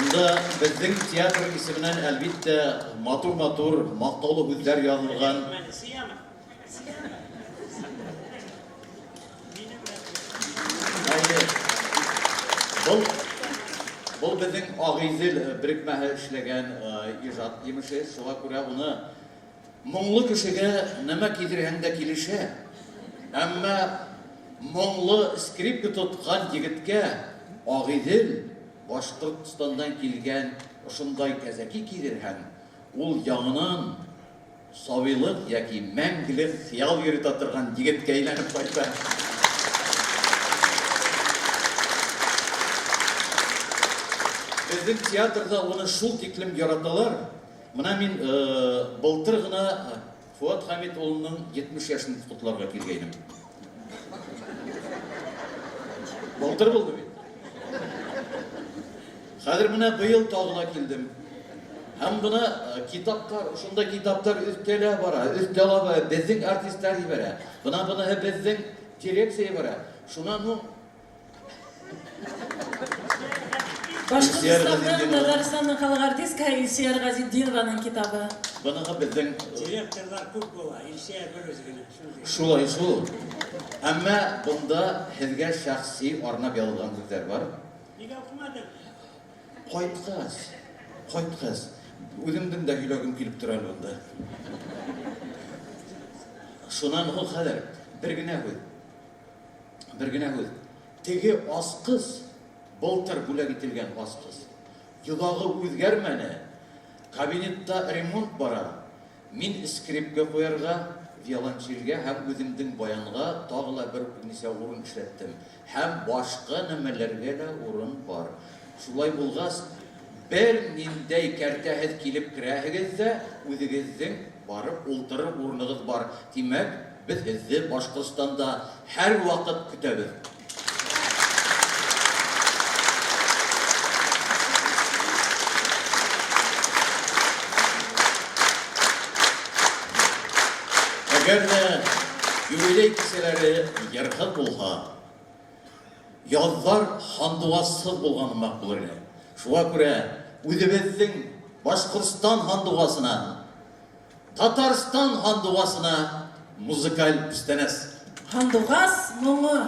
Монда безнең театр исеменнән, әлбиттә, матур-матур, мактаулы һүзләр язылган. Әйе. Был был безнең Агыйзел берекмәһе эшләгән ижат имеше. Шуңа күрә уны моңлы кешегә нәмә кидерһәң дә килешә. Әмма моңлы скрипка тоткан егеткә Агыйзел Башкортстаннан килгән ошондай кәзәки кидерһәң, ул яңынан Сабыйлык яки мәңгелек хыял йөртә торган егеткә әйләнеп кайта. Безнең театрда уны шул тиклем яраталар. Менә мин былтыр гына Фуат Хәмит улының 70 яшен котларга килгәйнем. Былтыр булды бит. Хәзер менә быел тагы да килдем. Һәм бына китаптар, шунда китаптар өстәлә бара, өстәлә бара, безнең артистлар җибәрә. Бына быныһы безнең дирекция җибәрә. Шуннан һуң Башкортстанның, Татарстанның халык артисткасы Илсөяр Газетдинованың китабы. Быныгы безнең Директорлар күп була, Илсөя бер үзе генә. Шундый. Шулай шул. Әмма бунда һеҙгә шәхси арнап яҙылған һүҙҙәр бар. Нигә укымадың? Кайткач, кайткач, үземнең дә һөйләгем килеп тора әле бунда. Шуннан һуң хәҙер бер генә һүҙ. Бер генә һүҙ. Теге асҡыс, былтыр бүләк ителгән асҡыс, йоҙағы үҙгәрмәне. Кабинетта ремонт бара. Мин скрипка куярга, виолончельгә һәм үземнең баянга тагы ла бер ничә урын эшләттем. Һәм башка нәмәләргә дә урын бар. Шулай булгач, бер ниндәй кәртәһез килеп керәһегез дә, үзегезнең барып ултырыр урыныгыз бар. Димәк, без һезне Башкортстанда һәрвакыт көтәбез. Әгәр дә юбилей кичәләре йырһыз булһа, язлар һандугассыз булган һымак булыр иде. Шуңа күрә үзебезнең Башкортстан һандугасына Татарстан һандугасына музыкаль күчтәнәс. Һандугас моңы.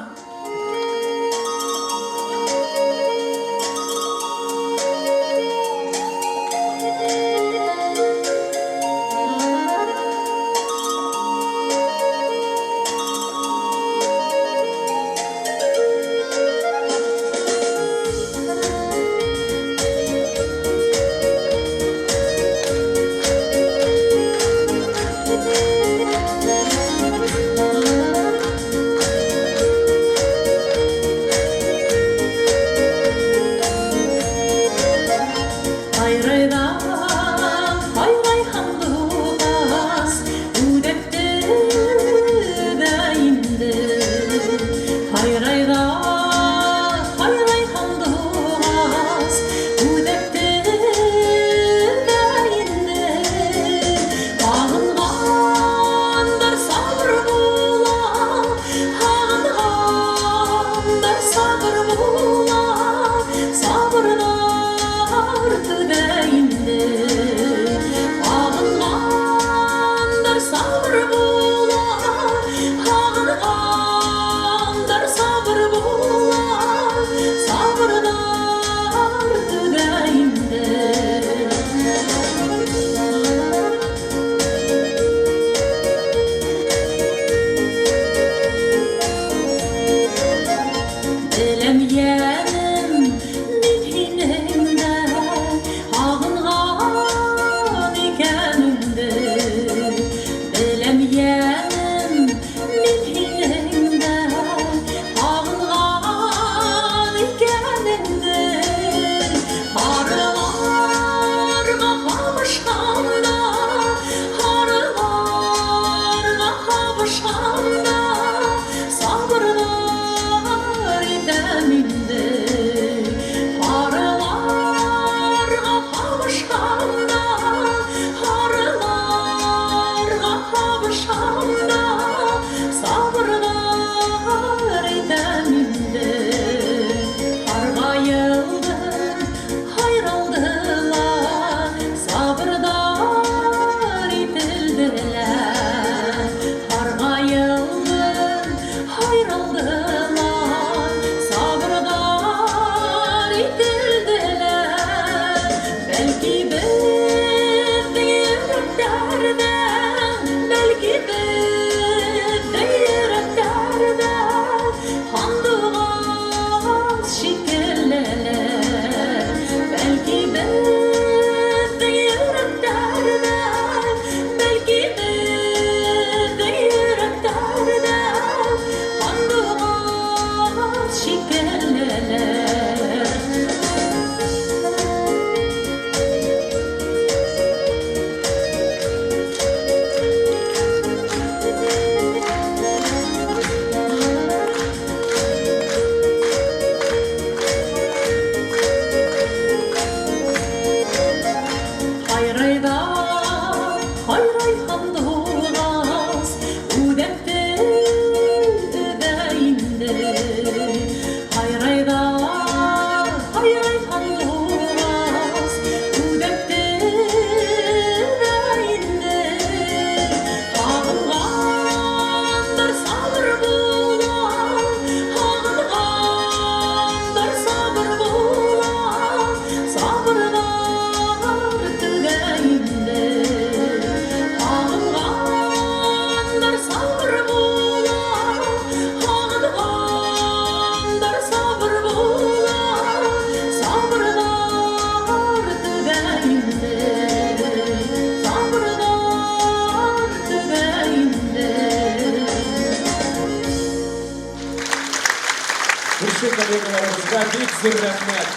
зур рәхмәт.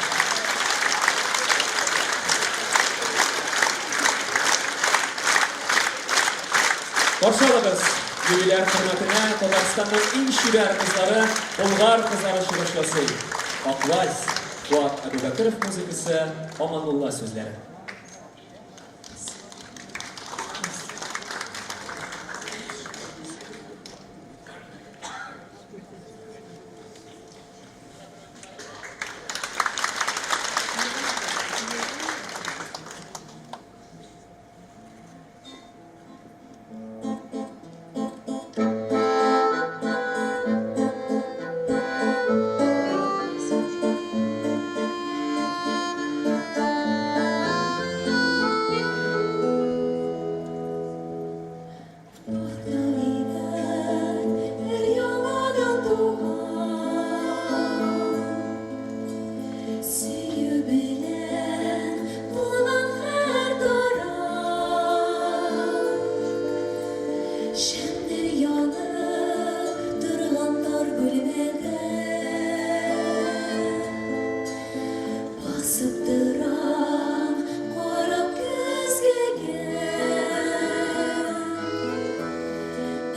Каршы алыгыз, юбиляр хөрмәтенә Татарстанның иң чибәр кызлары, Болгар кызлары чыгыш ясый. Ак вальс, Фуат Әбүбәкеров музыкасы, Аманулла сүзләре.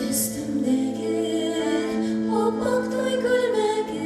Өстемдәге ап-ак туй күлмәгем.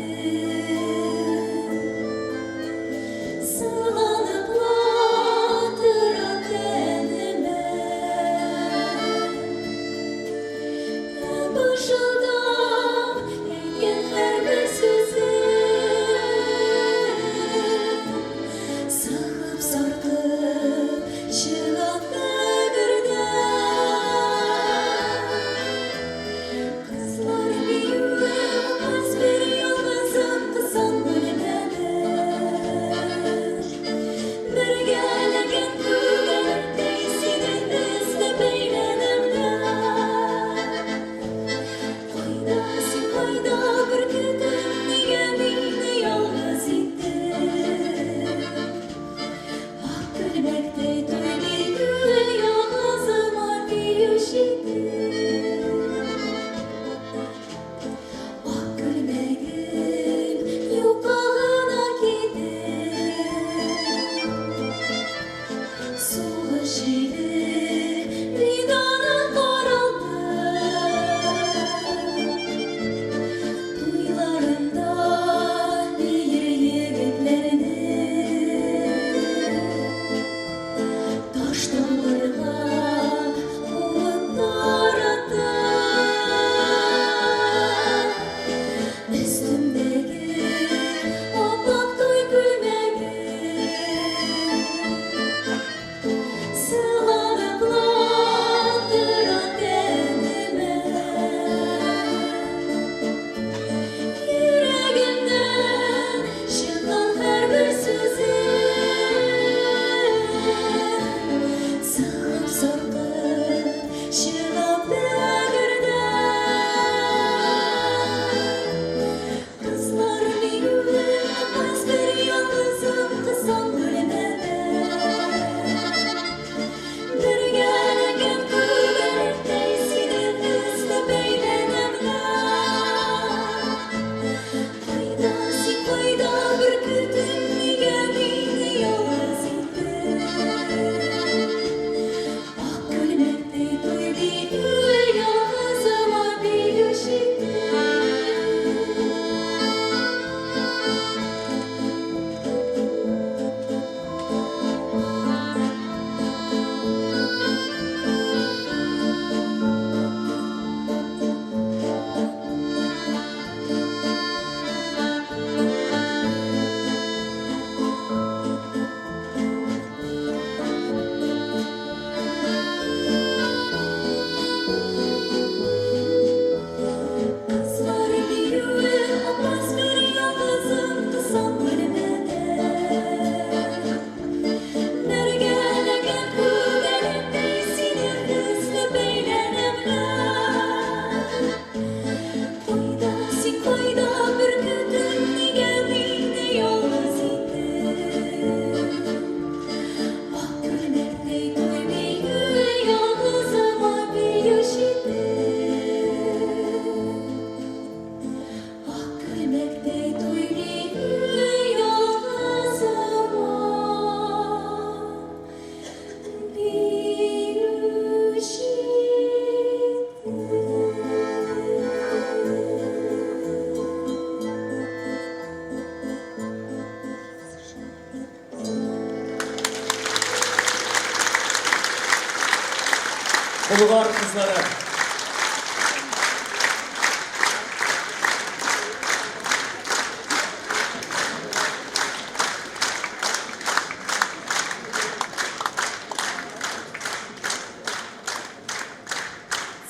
Болгар кызлары.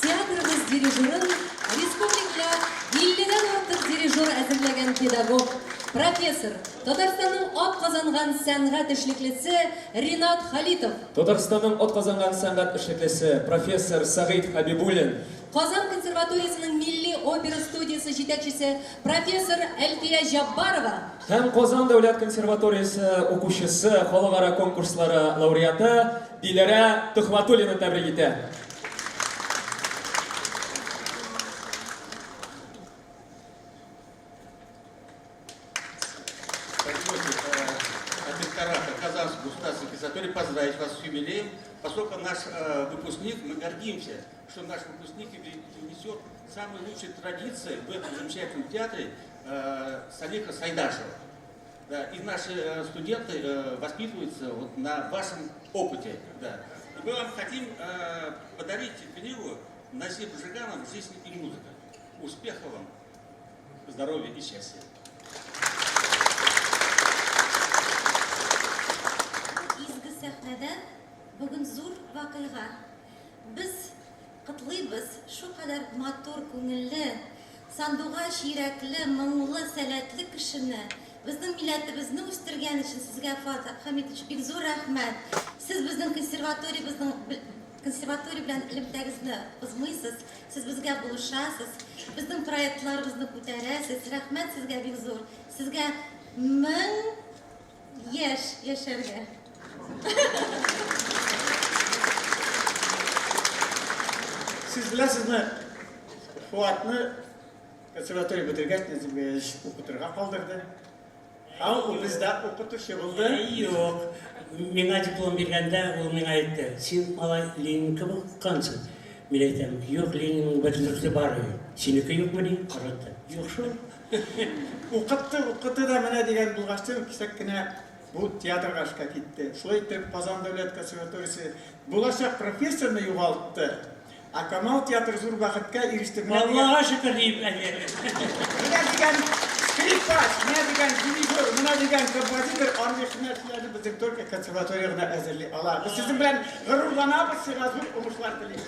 Театрыбыз дирижерын республикада 50-дән артык дирижер әзерләгән педагог, профессор, Татарстанның атказанган сәнгать эшлеклесе Ринат Халитов. Татарстанның атказанган сәнгать эшлеклесе, профессор Сәгыйть Хәбибуллин. Казан консерваториясенең милли опера студиясе җитәкчесе, профессор Әлфия Җаббарова. Һәм Казан дәүләт консерваториясе укучысы, халыкара конкурслары лауреаты Диләрә Төхвәтуллина тәбрик итә. Позвольте от ректората Казанского государственного консерватории поздравить вас с юбилеем, поскольку наш выпускник, мы гордимся, что наш выпускник несет самые лучшие традиции в этом замечательном театре Салиха Сайдашева. Да, и наши студенты воспитываются вот на вашем опыте. Да. И мы вам хотим подарить книгу Назиб Жиганов «Жизнь и музыка». Успехов вам, здоровья и счастья. Изге сәхнәдә бүген зур вакыйга. Без котлыйбыз шулкадәр матур күңелле, сандугач йөрәкле, моңлы, сәләтле кешене. Безнең милләтебезне үстергән өчен сезгә, Фоат Хәмитович, бик зур рәхмәт. Сез безнең консерваториябезнең консерватория белән элемтәгезне бозмыйсыз, сез безгә булышасыз, безнең проектларыбызны күтәрәсез. Рәхмәт сезгә бик зур. Сезгә 1000 яшь яшәргә. Сез беләсезме, Фуатны консерватория бетергәч, Нәзим Гаязович укытырга калдырды. Ә ул бездә укытучы булды. Юк. Миңа диплом биргәндә ул миңа әйтте, син, малай, Ленин кебек укыгансың. Мин әйтәм, юк, Ленинның бер бар. Синеке юкмыни? Каратты. Юк шул. Укытты, укытты да менә дигән булгачтын кисәк кенә бу театрга эшкә китте. Шулай итеп, Казан дәүләт консерваториясе булачак профессорны югалтты. Ә Камал театры зур бәхеткә иреште. Менә дигән- Аллага шөкер диеп әле. Менә дигән скрипач, менә дигән дирижер, менә дигән композитор, андый һөнәрчеләрне безнең только консерватория гына әзерли ала. Без сезнең белән горурланабыз, сиңа зур уңышлар телибез.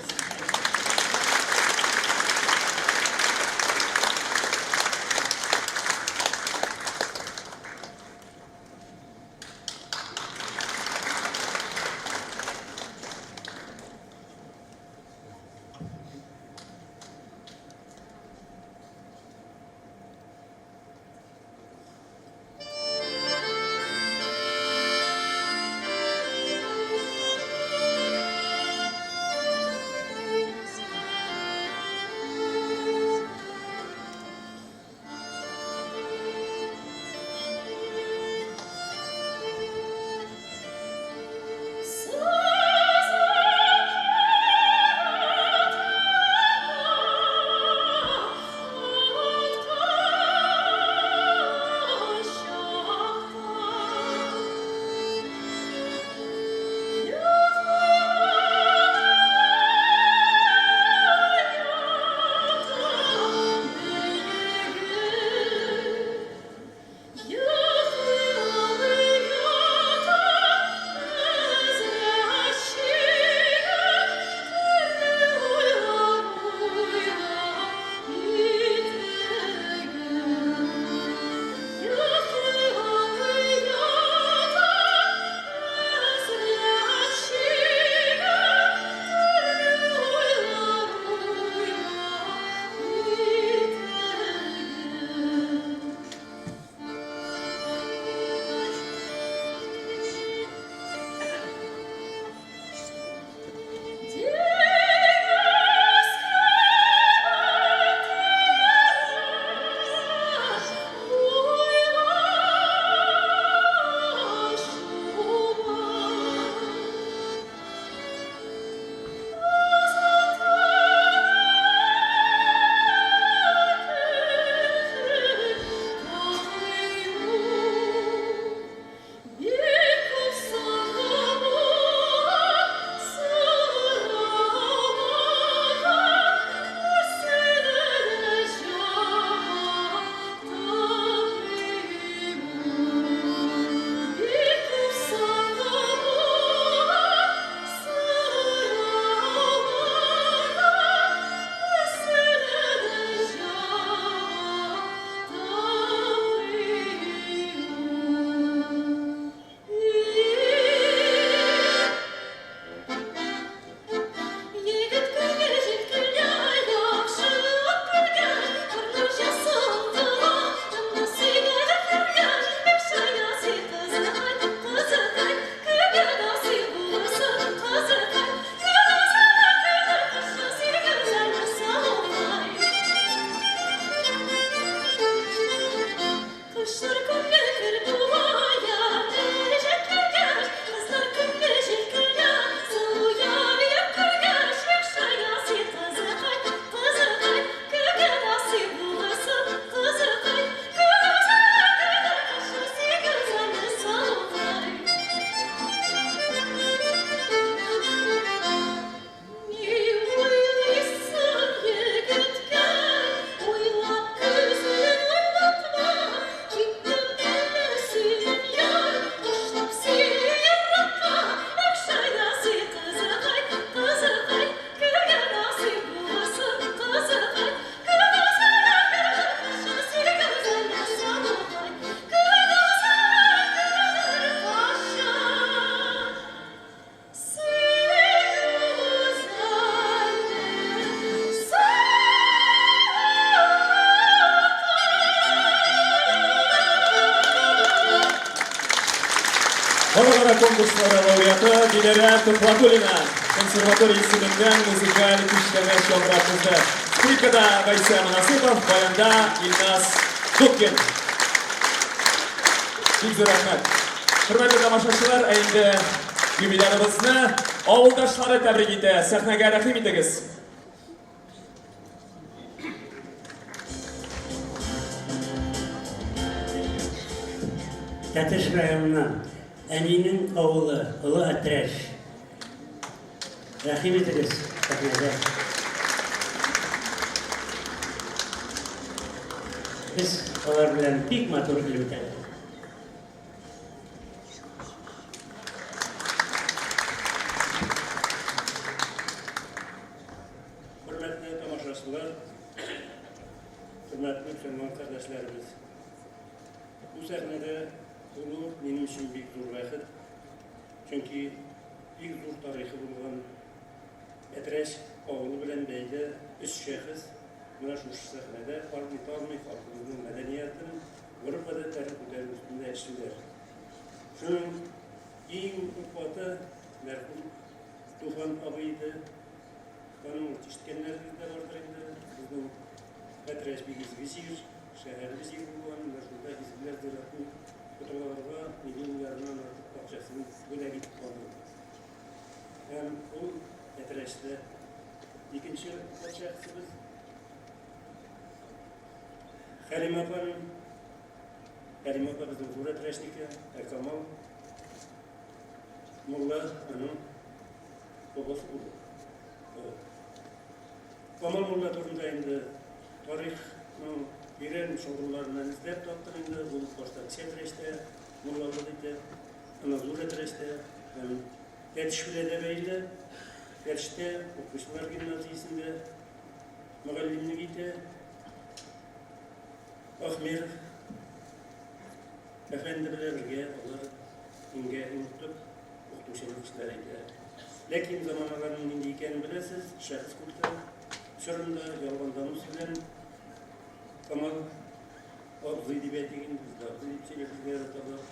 Халыкара конкурслары лауреаты Диләрә Төхвәтуллина консерватория исеменнән музыкаль күчтәнәч яңгырап узды. Скрипкада Гайсә Монасыпов, баянда Илназ Дудкин. Бик зур рәхмәт. Хөрмәтле тамашачылар, ә инде юбилярыбызны авылдашлары тәбрик итә. Сәхнәгә рәхим итегез. Тәтеш районыннан әнинең авылы Олы Әтрәч. Рәхим итегез сәхнәгә. Без алар белән бик матур элемтәдә. Хөрмәтле тамашачылар, хөрмәтле мөселман кардәшләребез. Бу сәхнәдә булу минем өчен бик зур бәхет. Чөнки бик зур тарихы булган Әтрәч авылы белән бәйле өч шәхес менә шушы сәхнәдә армый-талмый халкыбызның мәдәниятен, гореф-гадәтләрен күтәрү өстендә эшлиләр. Шуның иң олпаты мәрхүм Туфан абый иде. Аның ишеткәннәрегез дә бардыр инде. Безнең Әтрәч бик изге җир, шәһәрле җир булган. Менә шунда изгеләр зиратын котыларга миллион ярымнан артык акчасын бүләк итеп калдырды. Һәм ул Әтрәчтә икенче олпат шәхесебез Хәлимә апаның. Хәлимә апа безнең зур Әтрәчнеке, ә Камал Мулла аның бабасы булды. Камал мулла турында инде тарихның тирән чоңгылларыннан эзләп таптым инде. Ул башта Кече Әтрәчтә муллалык итә, аннан Зур Әтрәчтә һәм Тәтеш белән дә бәйле. Тәтештә укучылар гимназиясендә мөгаллимлек итә. Ахмеров Әфәнде белән бергә алар иңгә-иң тотып укытучылык эшләре итә. Ләкин заманаларның нинди икәнен беләсез, шәхес культы чорында ялган донос белән Камал абзый дип әйтик инде, без дә абзый дип сөйләшергә яратабыз.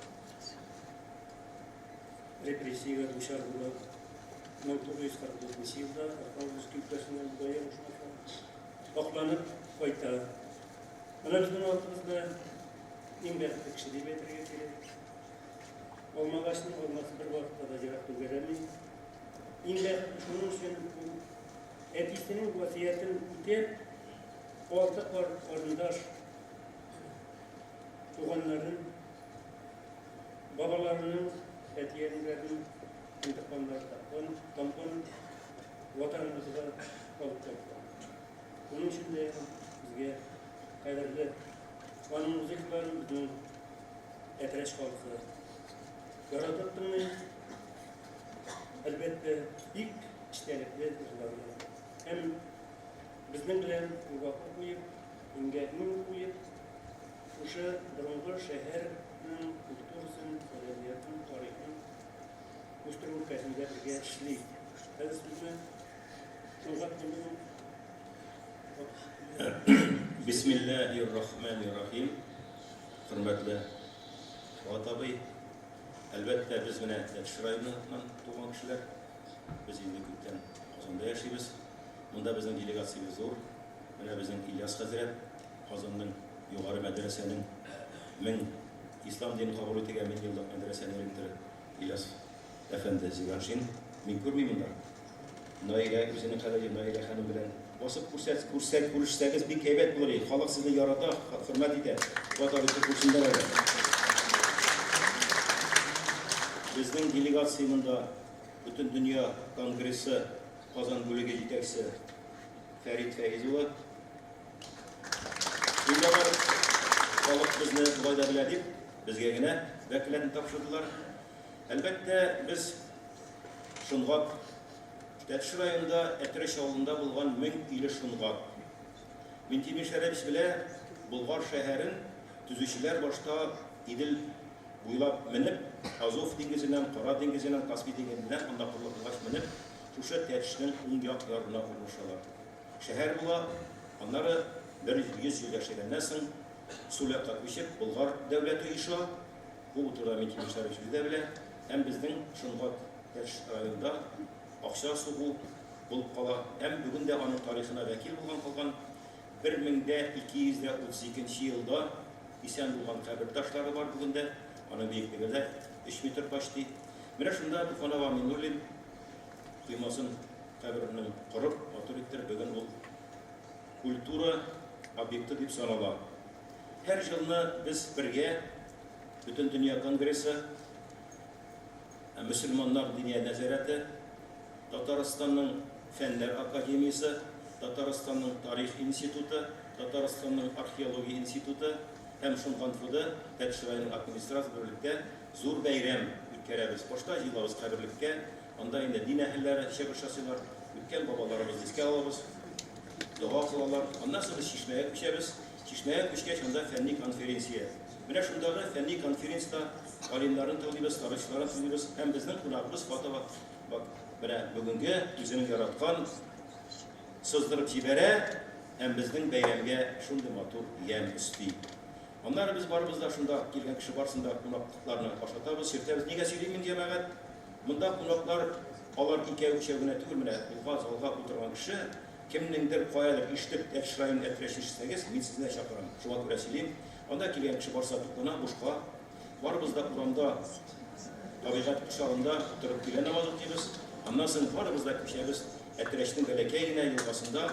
Репрессиягә дучар була. 1944 елда Архангельск өлкәсеннән була ябышмаса, акланып кайта. Менә безнең алдыбызда Иң бәхетле кеше дип әйтергә кирәк. Алмагачның алмасы бер вакытта да ерак түгәрәми. Иң бәхетле шуның өчен ул әтисенең васыятен үтәп, алты карындаш туганнарын, бабаларының, әти-әниләренең интекамнары тапкан, тамган ватаныбызга алып кайткан. Шуның өчен дә безгә кадерле. Аның музыкаларын безнең Әтрәч халкы яратып тыңлый. Әлбәттә, бик эчтәлекле җырлар яза. Һәм безнең белән кулга-кул куеп, иңгә-иң куеп, шушы борынгы шәһәрнең культурасын, мәдәниятын, тарихын үстерү өлкәсендә бергә эшли. Хәзер сүзне Шуңа Бисмиллаһир-рахманир-рахим. Хөрмәтле Фуат абый, әлбәттә, без менә Тәтеш районыннан туган кешеләр. Без инде күптән Казанда яшибез. Монда безнең делегациябез зур. Менә безнең Ильяс хәзрәт, Казанның югары мәдрәсәнең 1000 ислам динен кабул итүгә 1000 еллык мәдрәсәнең ректоры Ильяс Әфәнде Зиганшин, мин күрмим монда. Наилә үзенең кадерле Наилә ханым белән басып күрсәт, күрсәт, күрешсәгез бик әйбәт булыр иде. Халык сезне ярата, хөрмәт итә. Фуат абый күрсеннәр әле. Безнең делегация монда Бөтендөнья конгрессы Казан бүлеге җитәкчесе Фәрит Фәиз улы. Инде алар халык безне болай да белә дип, безгә генә вәкаләтне тапшырдылар. Әлбәттә, без Шонгат, Тәтеш районында Әтрәч авылында булган 1050 Шонгат. Минтимер Шәрипович белә, Болгар шәһәрен төзүчеләр башта Идел буйлап менеп, Азов диңгезеннән, Кара диңгезеннән, Каспий диңгезеннән анда корылык булгач менеп, шушы Тәтешнең уң як ярына урнашалар. Шәһәр була, аннары бер 100 ел яшәгәннән соң, сул якка күчеп, Болгар дәүләте оеша. Бу турыда Минтимер Шәрипович үзе дә белә. Һәм безнең Шонгат Тәтеш районында акча сугу булып кала. Һәм бүген дә аның тарихына вәкил булган калган 1232 нче елда исән булган кабер ташлары бар бүген дә. Аның биеклеге дә 3 метр почти. Менә шунда Туфан ага Миннуллин коймасын каберенең корып, матур иттереп, бүген ул культура объекты дип санала. Һәр җылны без бергә Бөтендөнья конгрессы, Мөселманнар диния нәзарәте, Татарстанның Фәннәр академиясе, Татарстанның Тарих институты, Татарстанның Археология институты һәм Шонган ФД, Тәтеш районының администрациясе берлектә зур бәйрәм үткәрәбез. Башта җыелабыз каберлеккә, анда инде дин әһелләре чыгыш ясыйлар, үткән бабаларыбызны искә алабыз, дога кылалар. Аннан соң без чишмәгә күчәбез. Чишмәгә күчкәч, анда фәнни конференция. Менә шундагы фәнни конференциядә галимнәрне тыңлыйбыз, тарихчыларны тыңлыйбыз һәм безнең кунагыбыз Фатова бак менә бүгенге үзенең яраткан сыздырып җибәрә һәм безнең бәйрәмгә шундый матур ямь өсти. Аннары без барыбыз да шунда килгән кеше барысын да кунакларны ашатабыз, чиртәбез. Нигә сөйлим мин, җәмәгать? Монда кунаклар, алар икәү, өчәү генә түгел, менә кулга, залга утырган кеше, кемнеңдер каядыр ишетеп, Тәтеш районын Әтрәч ишетсәгез, мин сезне дә чакырам. Шуңа күрә сөйлим. Анда килгән кеше барса туклана, бушка. Барыбыз да урамда, табигать кочагында утырып өйлә намазы укыйбыз. Аннан соң барыбыз да күчәбез Әтрәчнең бәләкәй генә елгасында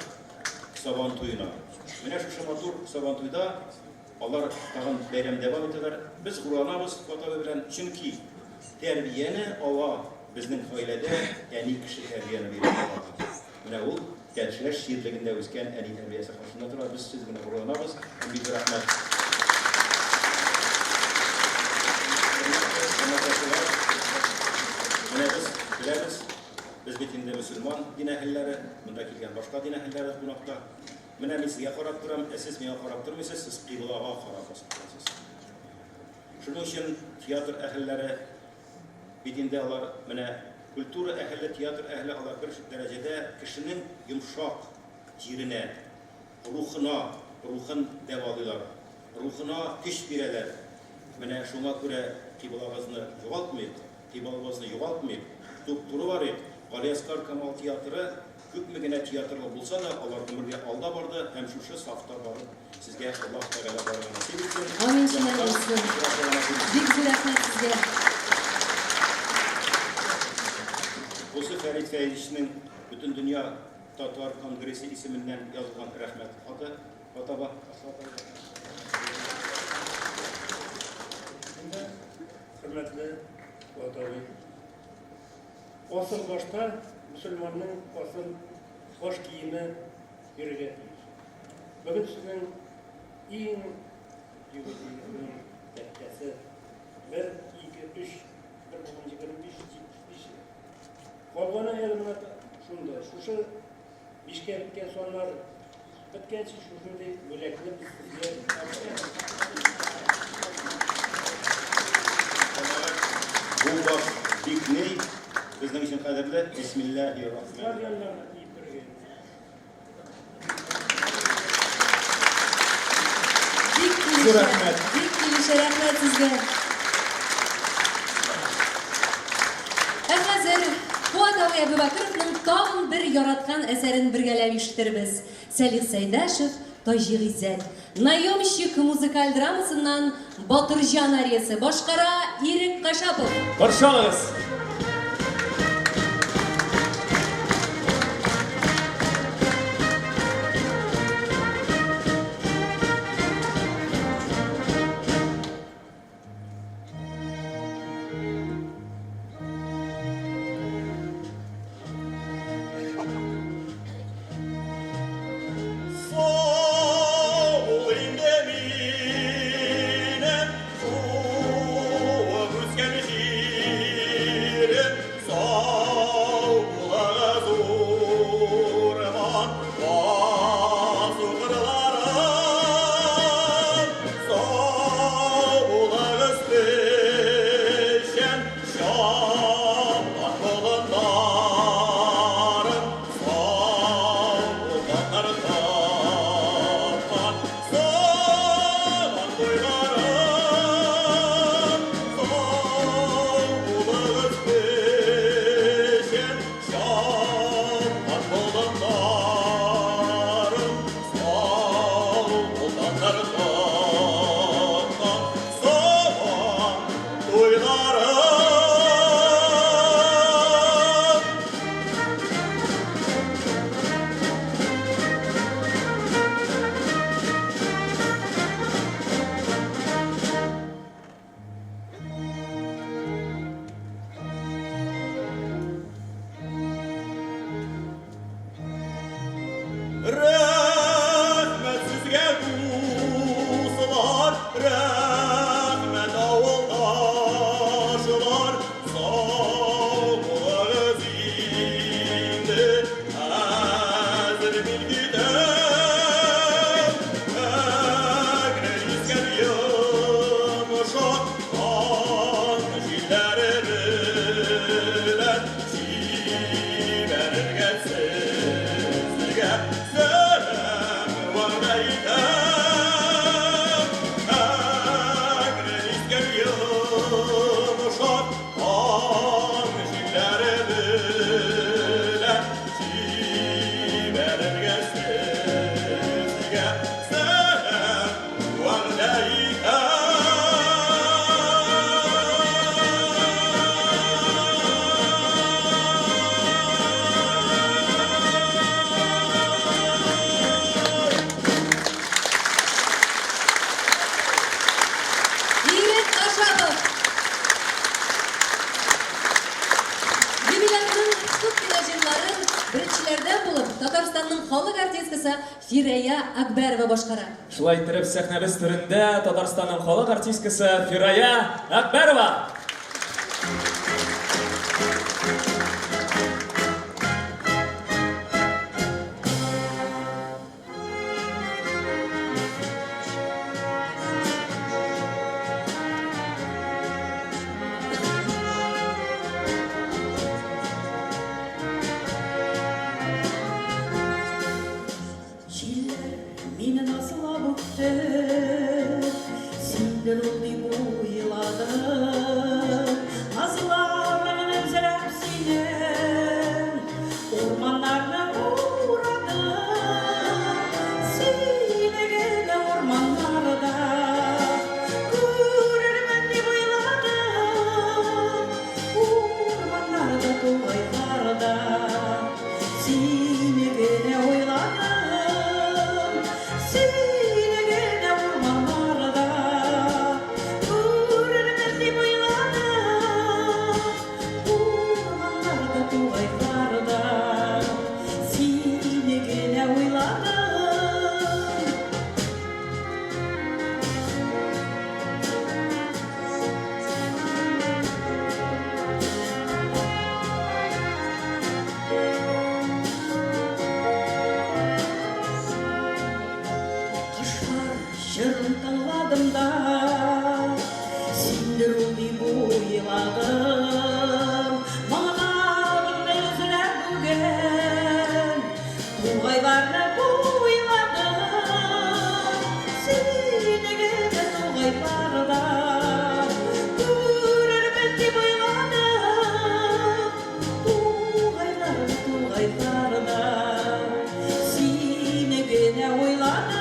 Сабан туена. Менә шушы матур Сабантуйда алар тагын бәйрәм дәвам итәләр. Без горурланабыз Фуат абый белән, чөнки тәрбияне ала безнең гаиләдә әни кеше тәрбияне бирә балага. Менә ул Тәтеш җирлегендә үскән әни тәрбиясе каршында тора. Без сез белән горурланабыз һәм бик зур рәхмәт. Хөрмәтле тамашачылар, менә без беләбез, без бит инде мөселман дин әһелләре, монда килгән башка дин әһелләре кунакта. Менә мин сезгә карап торам, ә сез миңа карап тормыйсыз, сез кыйблага карап басып торасыз. Шуның өчен театр әһелләре бит инде алар менә культура әһеле, театр әһеле алар бер дәрәҗәдә кешенең йомшак җиренә, рухына, рухын дәвалыйлар, рухына көч бирәләр. Менә шуңа күрә кыйблагызны югалтмыйк, кыйблабызны югалтмыйк, туп-туры барыйк. Галиәсгар Камал театры күпме генә театрлы булса да, алар гомергә алда барды һәм шушы сафта барып, сезгә Аллаһ Тәгалә барырга насыйп итсен. Амин, шулай Яңадан булсын. очрашырга насыйп итсен. Бик зур рәхмәт сезгә. Бусы Фәрит Фәизовичның Бөтендөнья татар конгрессы исеменнән язылган рәхмәт хаты. Атаба. Инде, хөрмәтле Фуат абый, асыл башта мөселманның асыл баш киеме йөрергә тиеш. Бүген сезнең иң юбилеегызның тәккәсе бер, ике, өч, бер бүген 25, 75 ел. Калганы әле менә шунда. Шушы бишкә беткән саннар беткәнче шушындый бүләкне без сезгә тапшырабыз. Бу баш бик ни, безнең өчен кадерле. Бисмиллаһи рахмани. Кызлар яннарына тиеп бергә. Бик Зур килешә, рәхмәт. бик килешә, рәхмәт сезгә. Ә хәзер Фуат абый Әбүбәкеровның тагын бер яраткан әсәрен бергәләп ишетербез. Сәлих Сәйдәшев, Таҗи Гыйззәт. Наемщик музыкаль драмасыннан Батырҗан ариясе башкара Ирек Кашапов. Каршы алыгыз! Сул инде минем туып үскән җирем. Күп кенә җырларын беренчеләрдән булып Татарстанның халык артисткасы Фирая Акбәрова башкара. Шулай иттереп, сәхнәбез түрендә Татарстанның халык артисткасы Фирая Акбәрова! Җилләр мине назлап үпте, Синдер ул дип уйладым. Назларыңны эзләп синең, Урманнарны урадым. Сине генә урманнарда Күрермен дип уйладым. Урманнарда, тугайларда Сине генә уйладым. Сине генә урманнарда Күрермен дип уйладым. Урманнарда, тугайларда Сине генә уйладым. Кошлар җырын тыңладым да, Синдер ул дип уйладым. Моңнарыңны эзләп бүген, Тугайларны буйладым. Сине генә тугайларда Күрермен дип уйладым. Тугайларда, тугайларда Сине генә уйладым.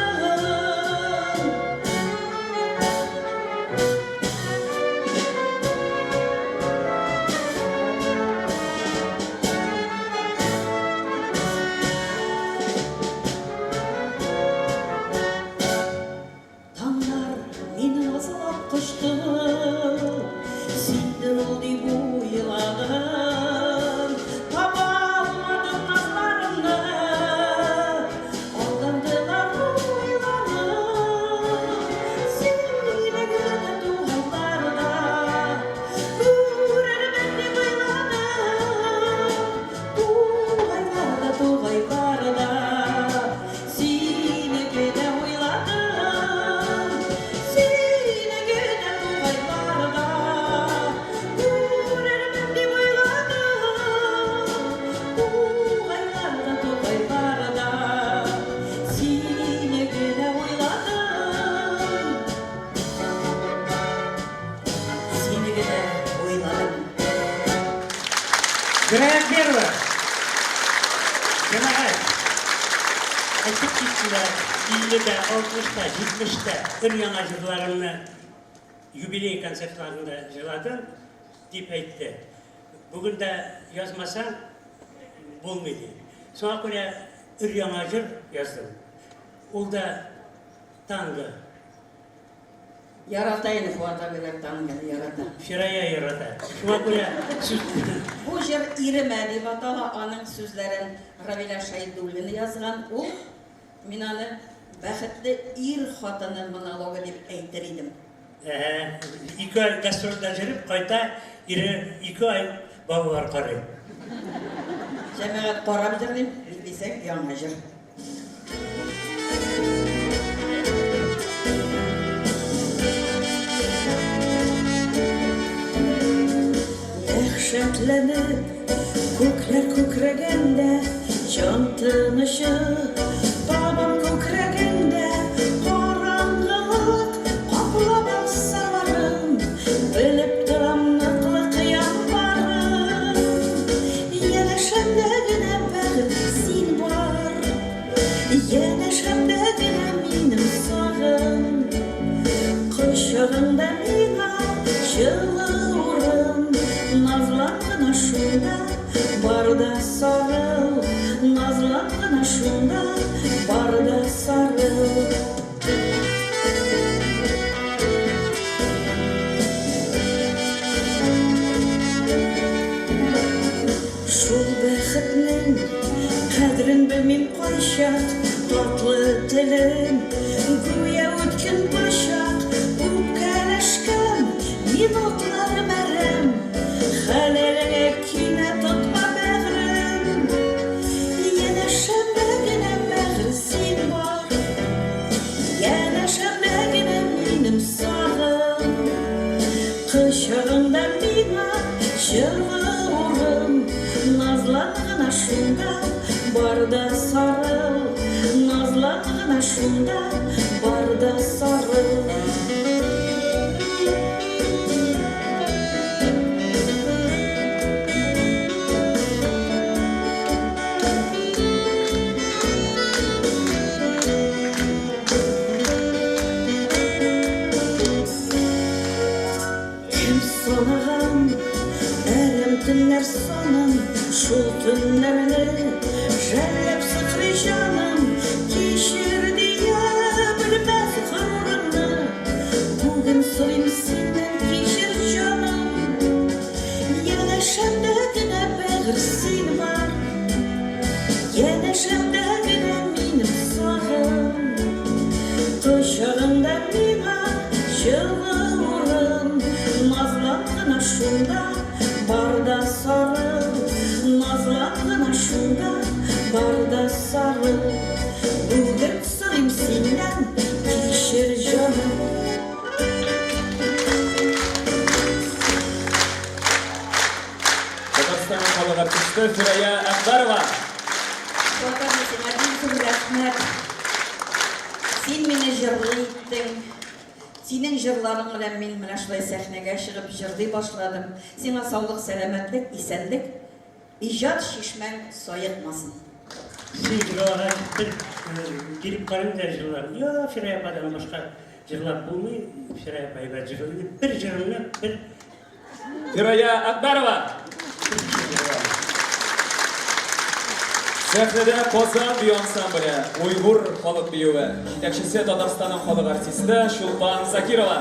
Таңнар мине назлап кочты, Синдер ул дип уйладым. Таба алмадым назларыңны, Алдандылар уйларым. Сине генә тугайларда Күрермен дип уйладым. Тугайларда, тугайларда Сине генә уйладым. Сине генә тугайларда Күрермен дип уйладым. Тугайларда, тугайларда Сине генә уйладым. Сине генә уйладым. Фирая Акберова! Җәмәгать! Әйтеп киттеләр, 50-дә, 60-та, 70-тә өр-яңа җырларымны юбилей концертларында җырладым, дип әйтте. Бүген дә язмасаң, булмый ди. Шуңа күрә өр-яңа җыр яздым. Ул да танго. Ярата инде Фуат абыйлар тангоны ярата. Фирая ярата. Шуңа күрә сүз Бу җыр Иремә дип атала, аның сүзләрен Равилә Шәйдуллина язган. Ул, мин аны бәхетле ир хатыны монологы дип әйтер идем. Әһә, ике ай гастрольдә йөреп кайта, ире ике ай балалар карый. Җәмәгать карап җырлыйм, ник дисәң, яңа җыр. Дәһшәтләнеп күкләр күкрәгәндә, Җан тынычы табам күкрәгеңдә. Караңгылык каплап алса барын, Белеп торам ныклы кыям барын. Янәшәмдә генә бәгырь син бар, Янәшәмдә генә минем сагын. Кочагыңда миңа җылы урын, Назлан гына шунда, бар да сарыл. Назлан гына шунда, бар да сарыл. Шул Кайчак татлы телең, гүя үткен пычак, үпкәләшкән минутларым әрәм. Хәләлеңә кинә тотма, бәгърем. Янәшәмдә генә бәгырь син бар. Янәшәмдә генә минем сагым. Кочагыңда миңа җылы урын. Назлан гына шунда, бар да сарыл. Назлан гына шунда, бар да сарыл. Кем санаган әрәм төннәр санын, шул төннәрне жәлләп сыкрый җаным. Кичер дия белмәс горурлыгны. Бүген сорыйм синнән, кичер, җаным. Янәшәмдә генә бәгырь син бар. Янәшәмдә генә минем сагым. Кочагыңда миңа җылы урын. Назлан гына шунда, бар да сарыл. Назлан гына шунда, бар да сарыл. Бүген сорыйм синнән, кичер, җаным. Татарстанның халык артисты Фирая Әхбәрова. Ватаным, сиңа бик зур рәхмәт. Син мине җырлы иттең. Синең җырларың белән мин менә шулай сәхнәгә чыгып җырлый башладым. Сиңа саулык, сәламәтлек, исәнлек, иҗат чишмәң саекмасын. Син җырлагач, бер килеп карыйм да җырлар. Я, Фирая ападан башка җырлап булмый. Фирая апа әйбәт җырлый. Бер җырымны бер Фирая Әхбәрова. Сәхнәдә Казан бию ансамбле, Уйгур халык биюе. Җитәкчесе Татарстанның халык артисты Чулпан Закирова.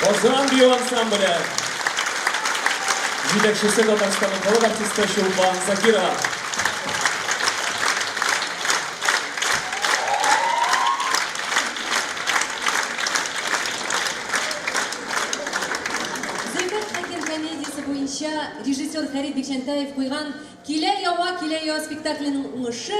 Казан бию ансамбле. Җитәкчесе Татарстанның халык артисты Чулпан Закирова. Зөлфәт Хәким комедиясе буенча режиссер Фәрит Бикчәнтәев куйган Килә ява, килә ява спектакленең уңышы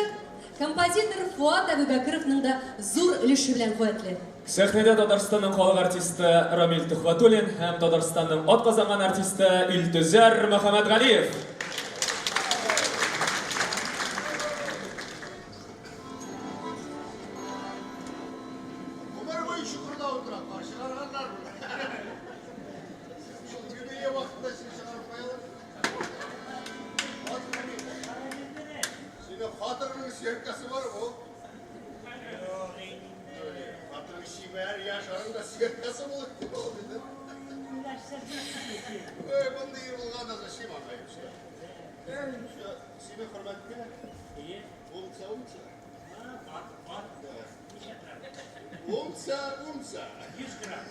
композитор Фоат Әбүбәкеровның да зур өлеше белән куәтле. Сәхнәдә Татарстанның халык артисты Рамил Төхвәтуллин һәм Татарстанның атказанган артисты Илтөзәр Мөхәммәтгалиев. Гомер буе чокырда утыра, кар чыгарганнар. Шул юбилей вакытында сине чыгарып куялар. Синең хатынның сөяркәсе бар бу. Хатының чибәр, яшь, аның да сөяркәсе булып инде. Ой, мондый ир булганда зачем аңа вообще? Синең хөрмәткә. Умца, умца. Умца, умца. 100 грамм.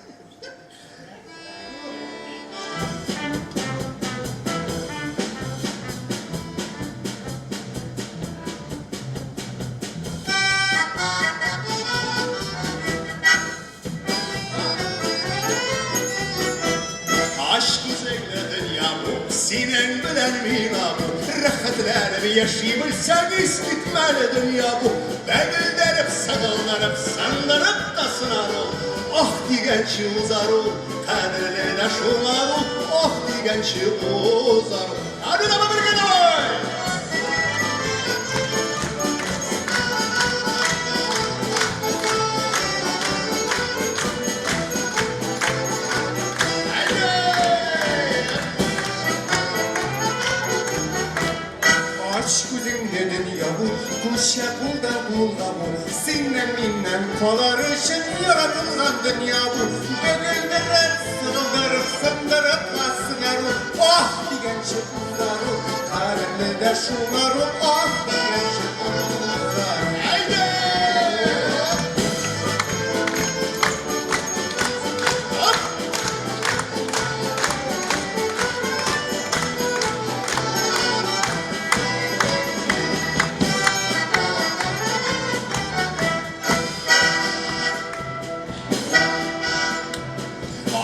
Ач күзеңне, дөнья бу, синең белән миңа бу. Рәхәтләнеп яши белсәң, искитмәле дөнья бу. Бәгелдәреп, сыгылдырып, сындырып та сынар ул. Ах дигәнче узар ул, кадерле дә шуңар ул. Ах дигәнче узар ул. Hadi давай бергә давай! Ач күзеңне, дөнья бу, күчә кулдан кулга бу. Синнән миннән калар өчен яратылган дөнья бу. Бөгелдереп, сыгылдырып, сындырып та сынар ул. Ах дигәнче узар ул, кадерле дә шуңар ул. Ах дигәнче узар. Әйдә!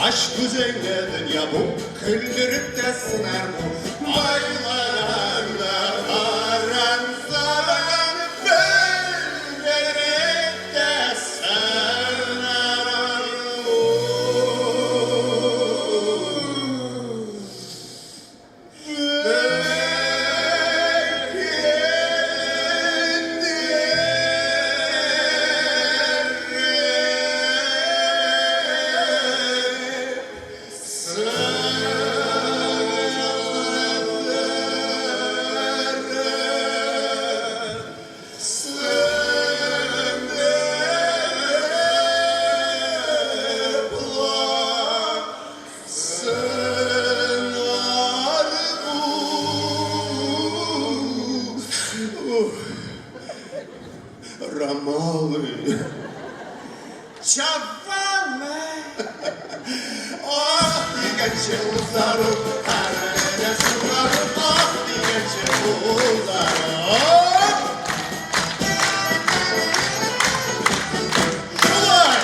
Ач күзеңне, дөнья бу, көлдереп тә сынар бу. Байлардан да харам саран, бөлдереп тә сынар ул. Ромалы. Чавалма. Ах дигәнче узар ул, кадерле шуңар ул. Ах дигәнче узар ул. Шулай!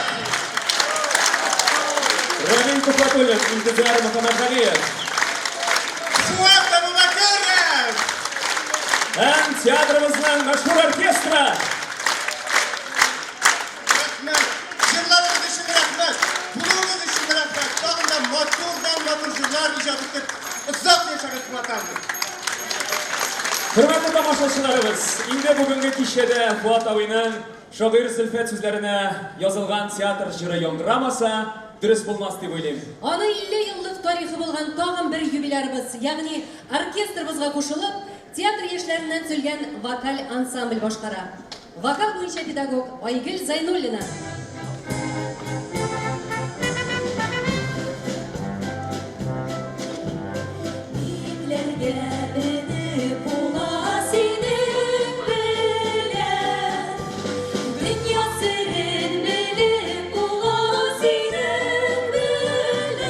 Рамил Төхвәтуллин, Илтөзәр Мөхәммәтгалиев. Фуат Әбүбәкеров! Һәм театрыбызның мәшһүр оркестры. Рәхмәт! Җырларыгыз өчен рәхмәт! Булуыгыз өчен рәхмәт! Тагын да матурдан-матур җырлар иҗат итеп, озак яшәгез, Фуат абый! Хөрмәтле тамашачыларыбыз, инде бүгенге кичәдә Фуат абыйның шагыйрь Зөлфәт сүзләренә язылган театр җыры яңгырамаса, дөрес булмас дип уйлыйм. Аны 50 еллык тарихы булган тагын бер юбилярыбыз, ягъни оркестрыбызга кушылып, театр яшьләреннән төзелгән вокаль ансамбль башкара. Вокал буенча педагог Айгөл Зайнуллина. Биекләргә менеп була синең белән, Дөнья серен белеп була синең белән.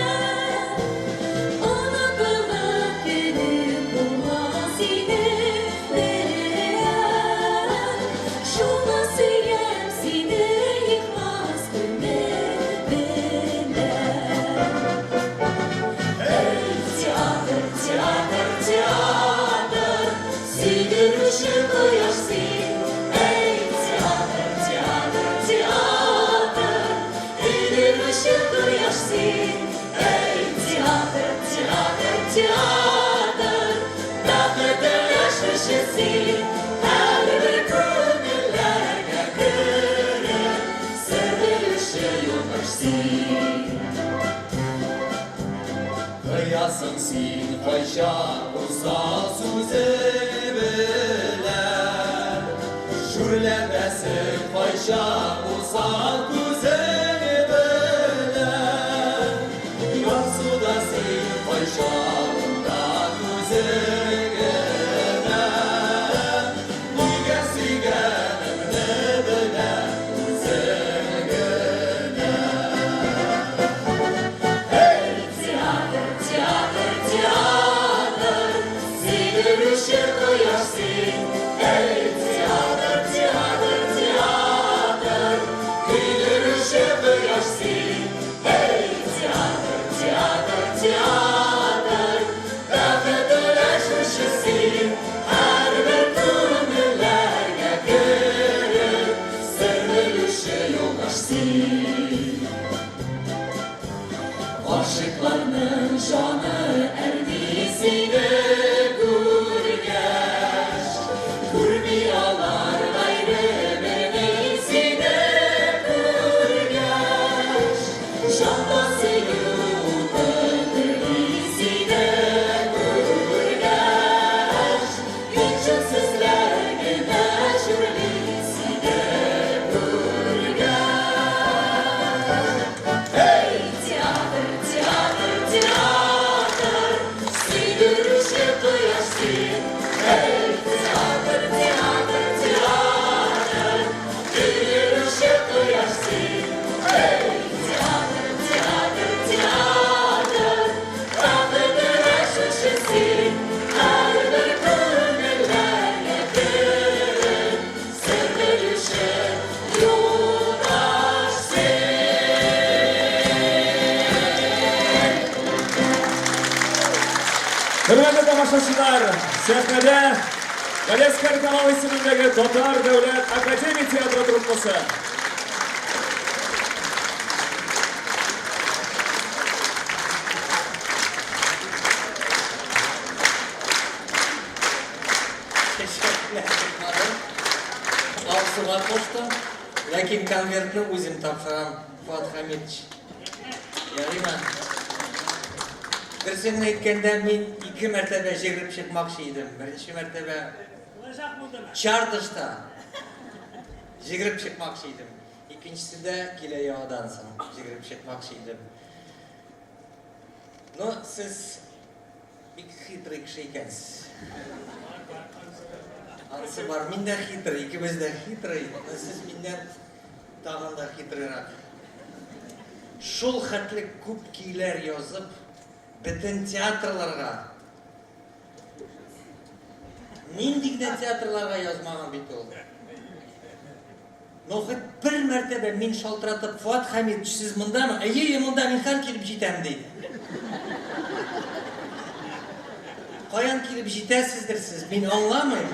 Шүрләтәсең син кайчак усал сүзең белән. Шүрләтәсең кайчак усал күзең белән. Ярсу да син кайчагында күзең генә. Нигә сөйгәнемне беләм үзем генә. Эй, Театр, театр, театр, сөйдерүче кояш син. Эй, театр, театр, театр, көйдерүче кояш син. Эй, театр, театр, театр, бәхет өләшүче син. Һәрбер күңелләргә кереп, сер белүче юлдаш син. Гашыйкларның җаны әрни сине күргәч, күрми алар гайре берни сине күргәч. Җанда сөю уты дөрли сине күргәч, тик сүзләр генә шүрли сине күргәч. Эй, театр, театр, театр, сөйдерүче кояш син. Эй, театр, театр, театр, көйдерүче кояш син. Эй, театр, театр, театр, бәхет өләшүче син. Һәрбер күңелләргә кереп, сер белүче юлдаш син. Хөрмәтле тамашачылар, сәхнәдә Галиәсгар Камал исемендәге Татар дәүләт академия театры труппасы. Чәчәкләр чыкмады. Алсуга куштым. Ләкин конвертны үзем тапшырам, Фуат Хәмитович. Ярыймы? Дөресен генә әйткәндә, мин ике мәртәбә җыгрып чыкмакчы идем. Беренче мәртәбә Чардышта җыгрып чыкмакчы идем. Икенчесендә килә яңадан соң җыгрып чыкмакчы идем. Но сез бик хитрый кеше икәнсез. Анысы бар. Мин дә хитрый, икебез дә хитрый. Но сез миннән тагын да хитрыйрак. Шул хәтле күп көйләр язып, бөтен театрларга, нинди генә театрларга язмаган бит ул. Но хоть бер мәртәбә мин шалтыратып, Фуат Хәмитович, сез мондамы? Әйе, әйе, монда, мин хәл килеп җитәм, ди. Каян килеп җитәсездер сез, мин аңламыйм.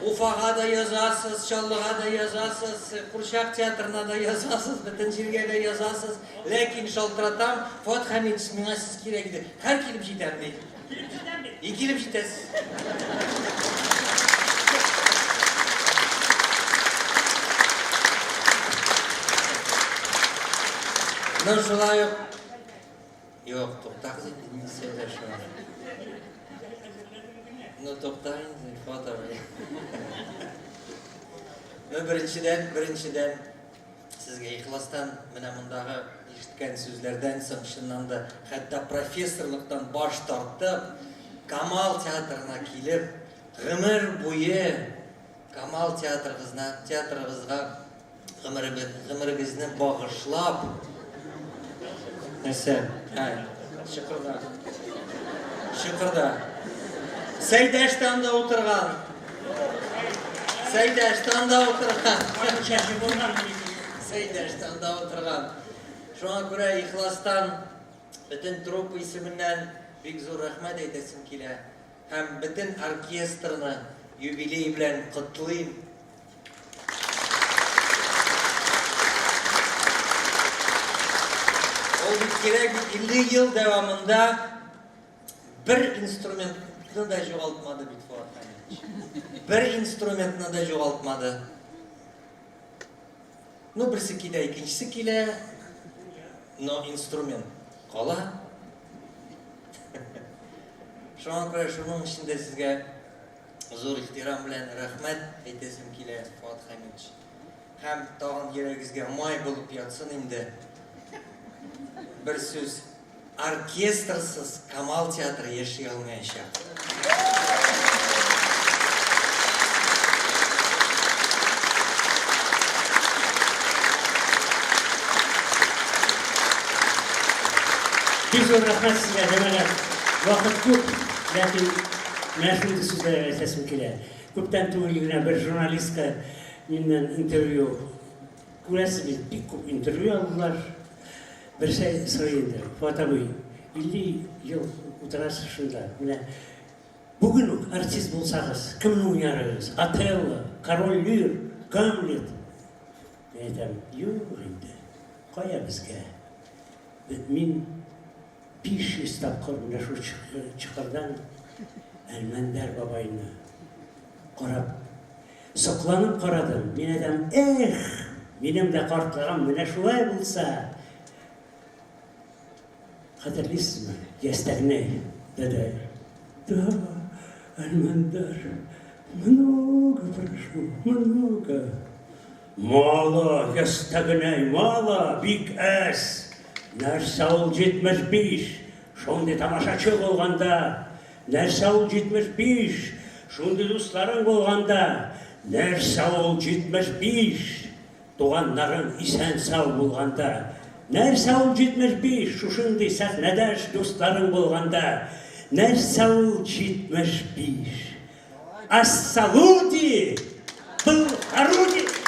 Уфага да язасыз, Чаллыга да язасыз, Курчак театрына да язасыз, бөтен җиргә дә язасыз. Ләкин шалтыратам, Фуат Хәмитович, миңа сез кирәк иде. Хәл килеп җитәм, ди. Килеп җитәм бит. И килеп җитәсез. Ну, шулай ук. Юк, туктагыз инде, мин сөйләшәм. Ну, тукта инде, Фуат абый. Ну, беренчедән, беренчедән, сезгә ихластан менә мондагы ишеткән сүзләрдән соң, чыннан да, хәтта профессорлыктан баш тартып, Камал театрына килеп, гомер буе Камал театрыгызна, театрыгызга гомеребез, гомерегезне багышлап, нәрсә? Ә, чокырда. Чокырда. Сәйдәш тә анда утырган. Сәйдәш тә анда утырган. Чәче булган. Сәйдәш тә анда утырган. Шуңа күрә ихластан бөтен труппа исеменнән бик зур рәхмәт әйтәсем килә. Һәм бөтен оркестрны юбилей белән котлыйм. Ул бит кирәк бит 50 ел дәвамында бер инструментны да югалтмады бит Фуат Хәмитович. Бер инструментны да югалтмады. Ну, берсе китә, икенчесе килә, но инструмент кала. Шуңа күрә шуның өчен дә сезгә зур ихтирам белән рәхмәт әйтәсем килә, Фоат Хәмитович. Һәм тагын йөрәгегезгә май булып ятсын инде. Бер сүз, оркестрсыз Камал театры яши алмаячак. Бик зур рәхмәт сезгә, җәмәгать. Вакыт күп, ләкин менә шундый сүзләр әйтәсем килә. Күптән түгел генә бер журналистка миннән интервью күрәсез бит, бик күп интервью алдылар. Берсе сорый инде, Фуат абый, 50 ел утырасыз шунда, менә бүген үк артист булсагыз, кемне уйнар идегез? Отелло, Король Лир, Гамлет? Мин әйтәм, юк инде, кая безгә? Мин 500 тапкыр менә шул чокырдан Әлмәндәр бабайны карап, сокланып карадым. Мин әйтәм, эх, минем дә картлыгым менә шулай булса. Хәтерлисезме, Ястәгнәй дәдәй? Да, Әлмәндәр, много прошу, много. Мало, Ястәгнәй, мало, бик әз. Нәрсә ул 75? Шундый тамашачы булганда, нәрсә ул 75? Шундый дусларың булганда, нәрсә ул 75? Туганнарың исән-сау булганда, нәрсә ул 75? Шушындый сәхнәдәш дусларың булганда, нәрсә ул 75? Ассалути! Был Харуди!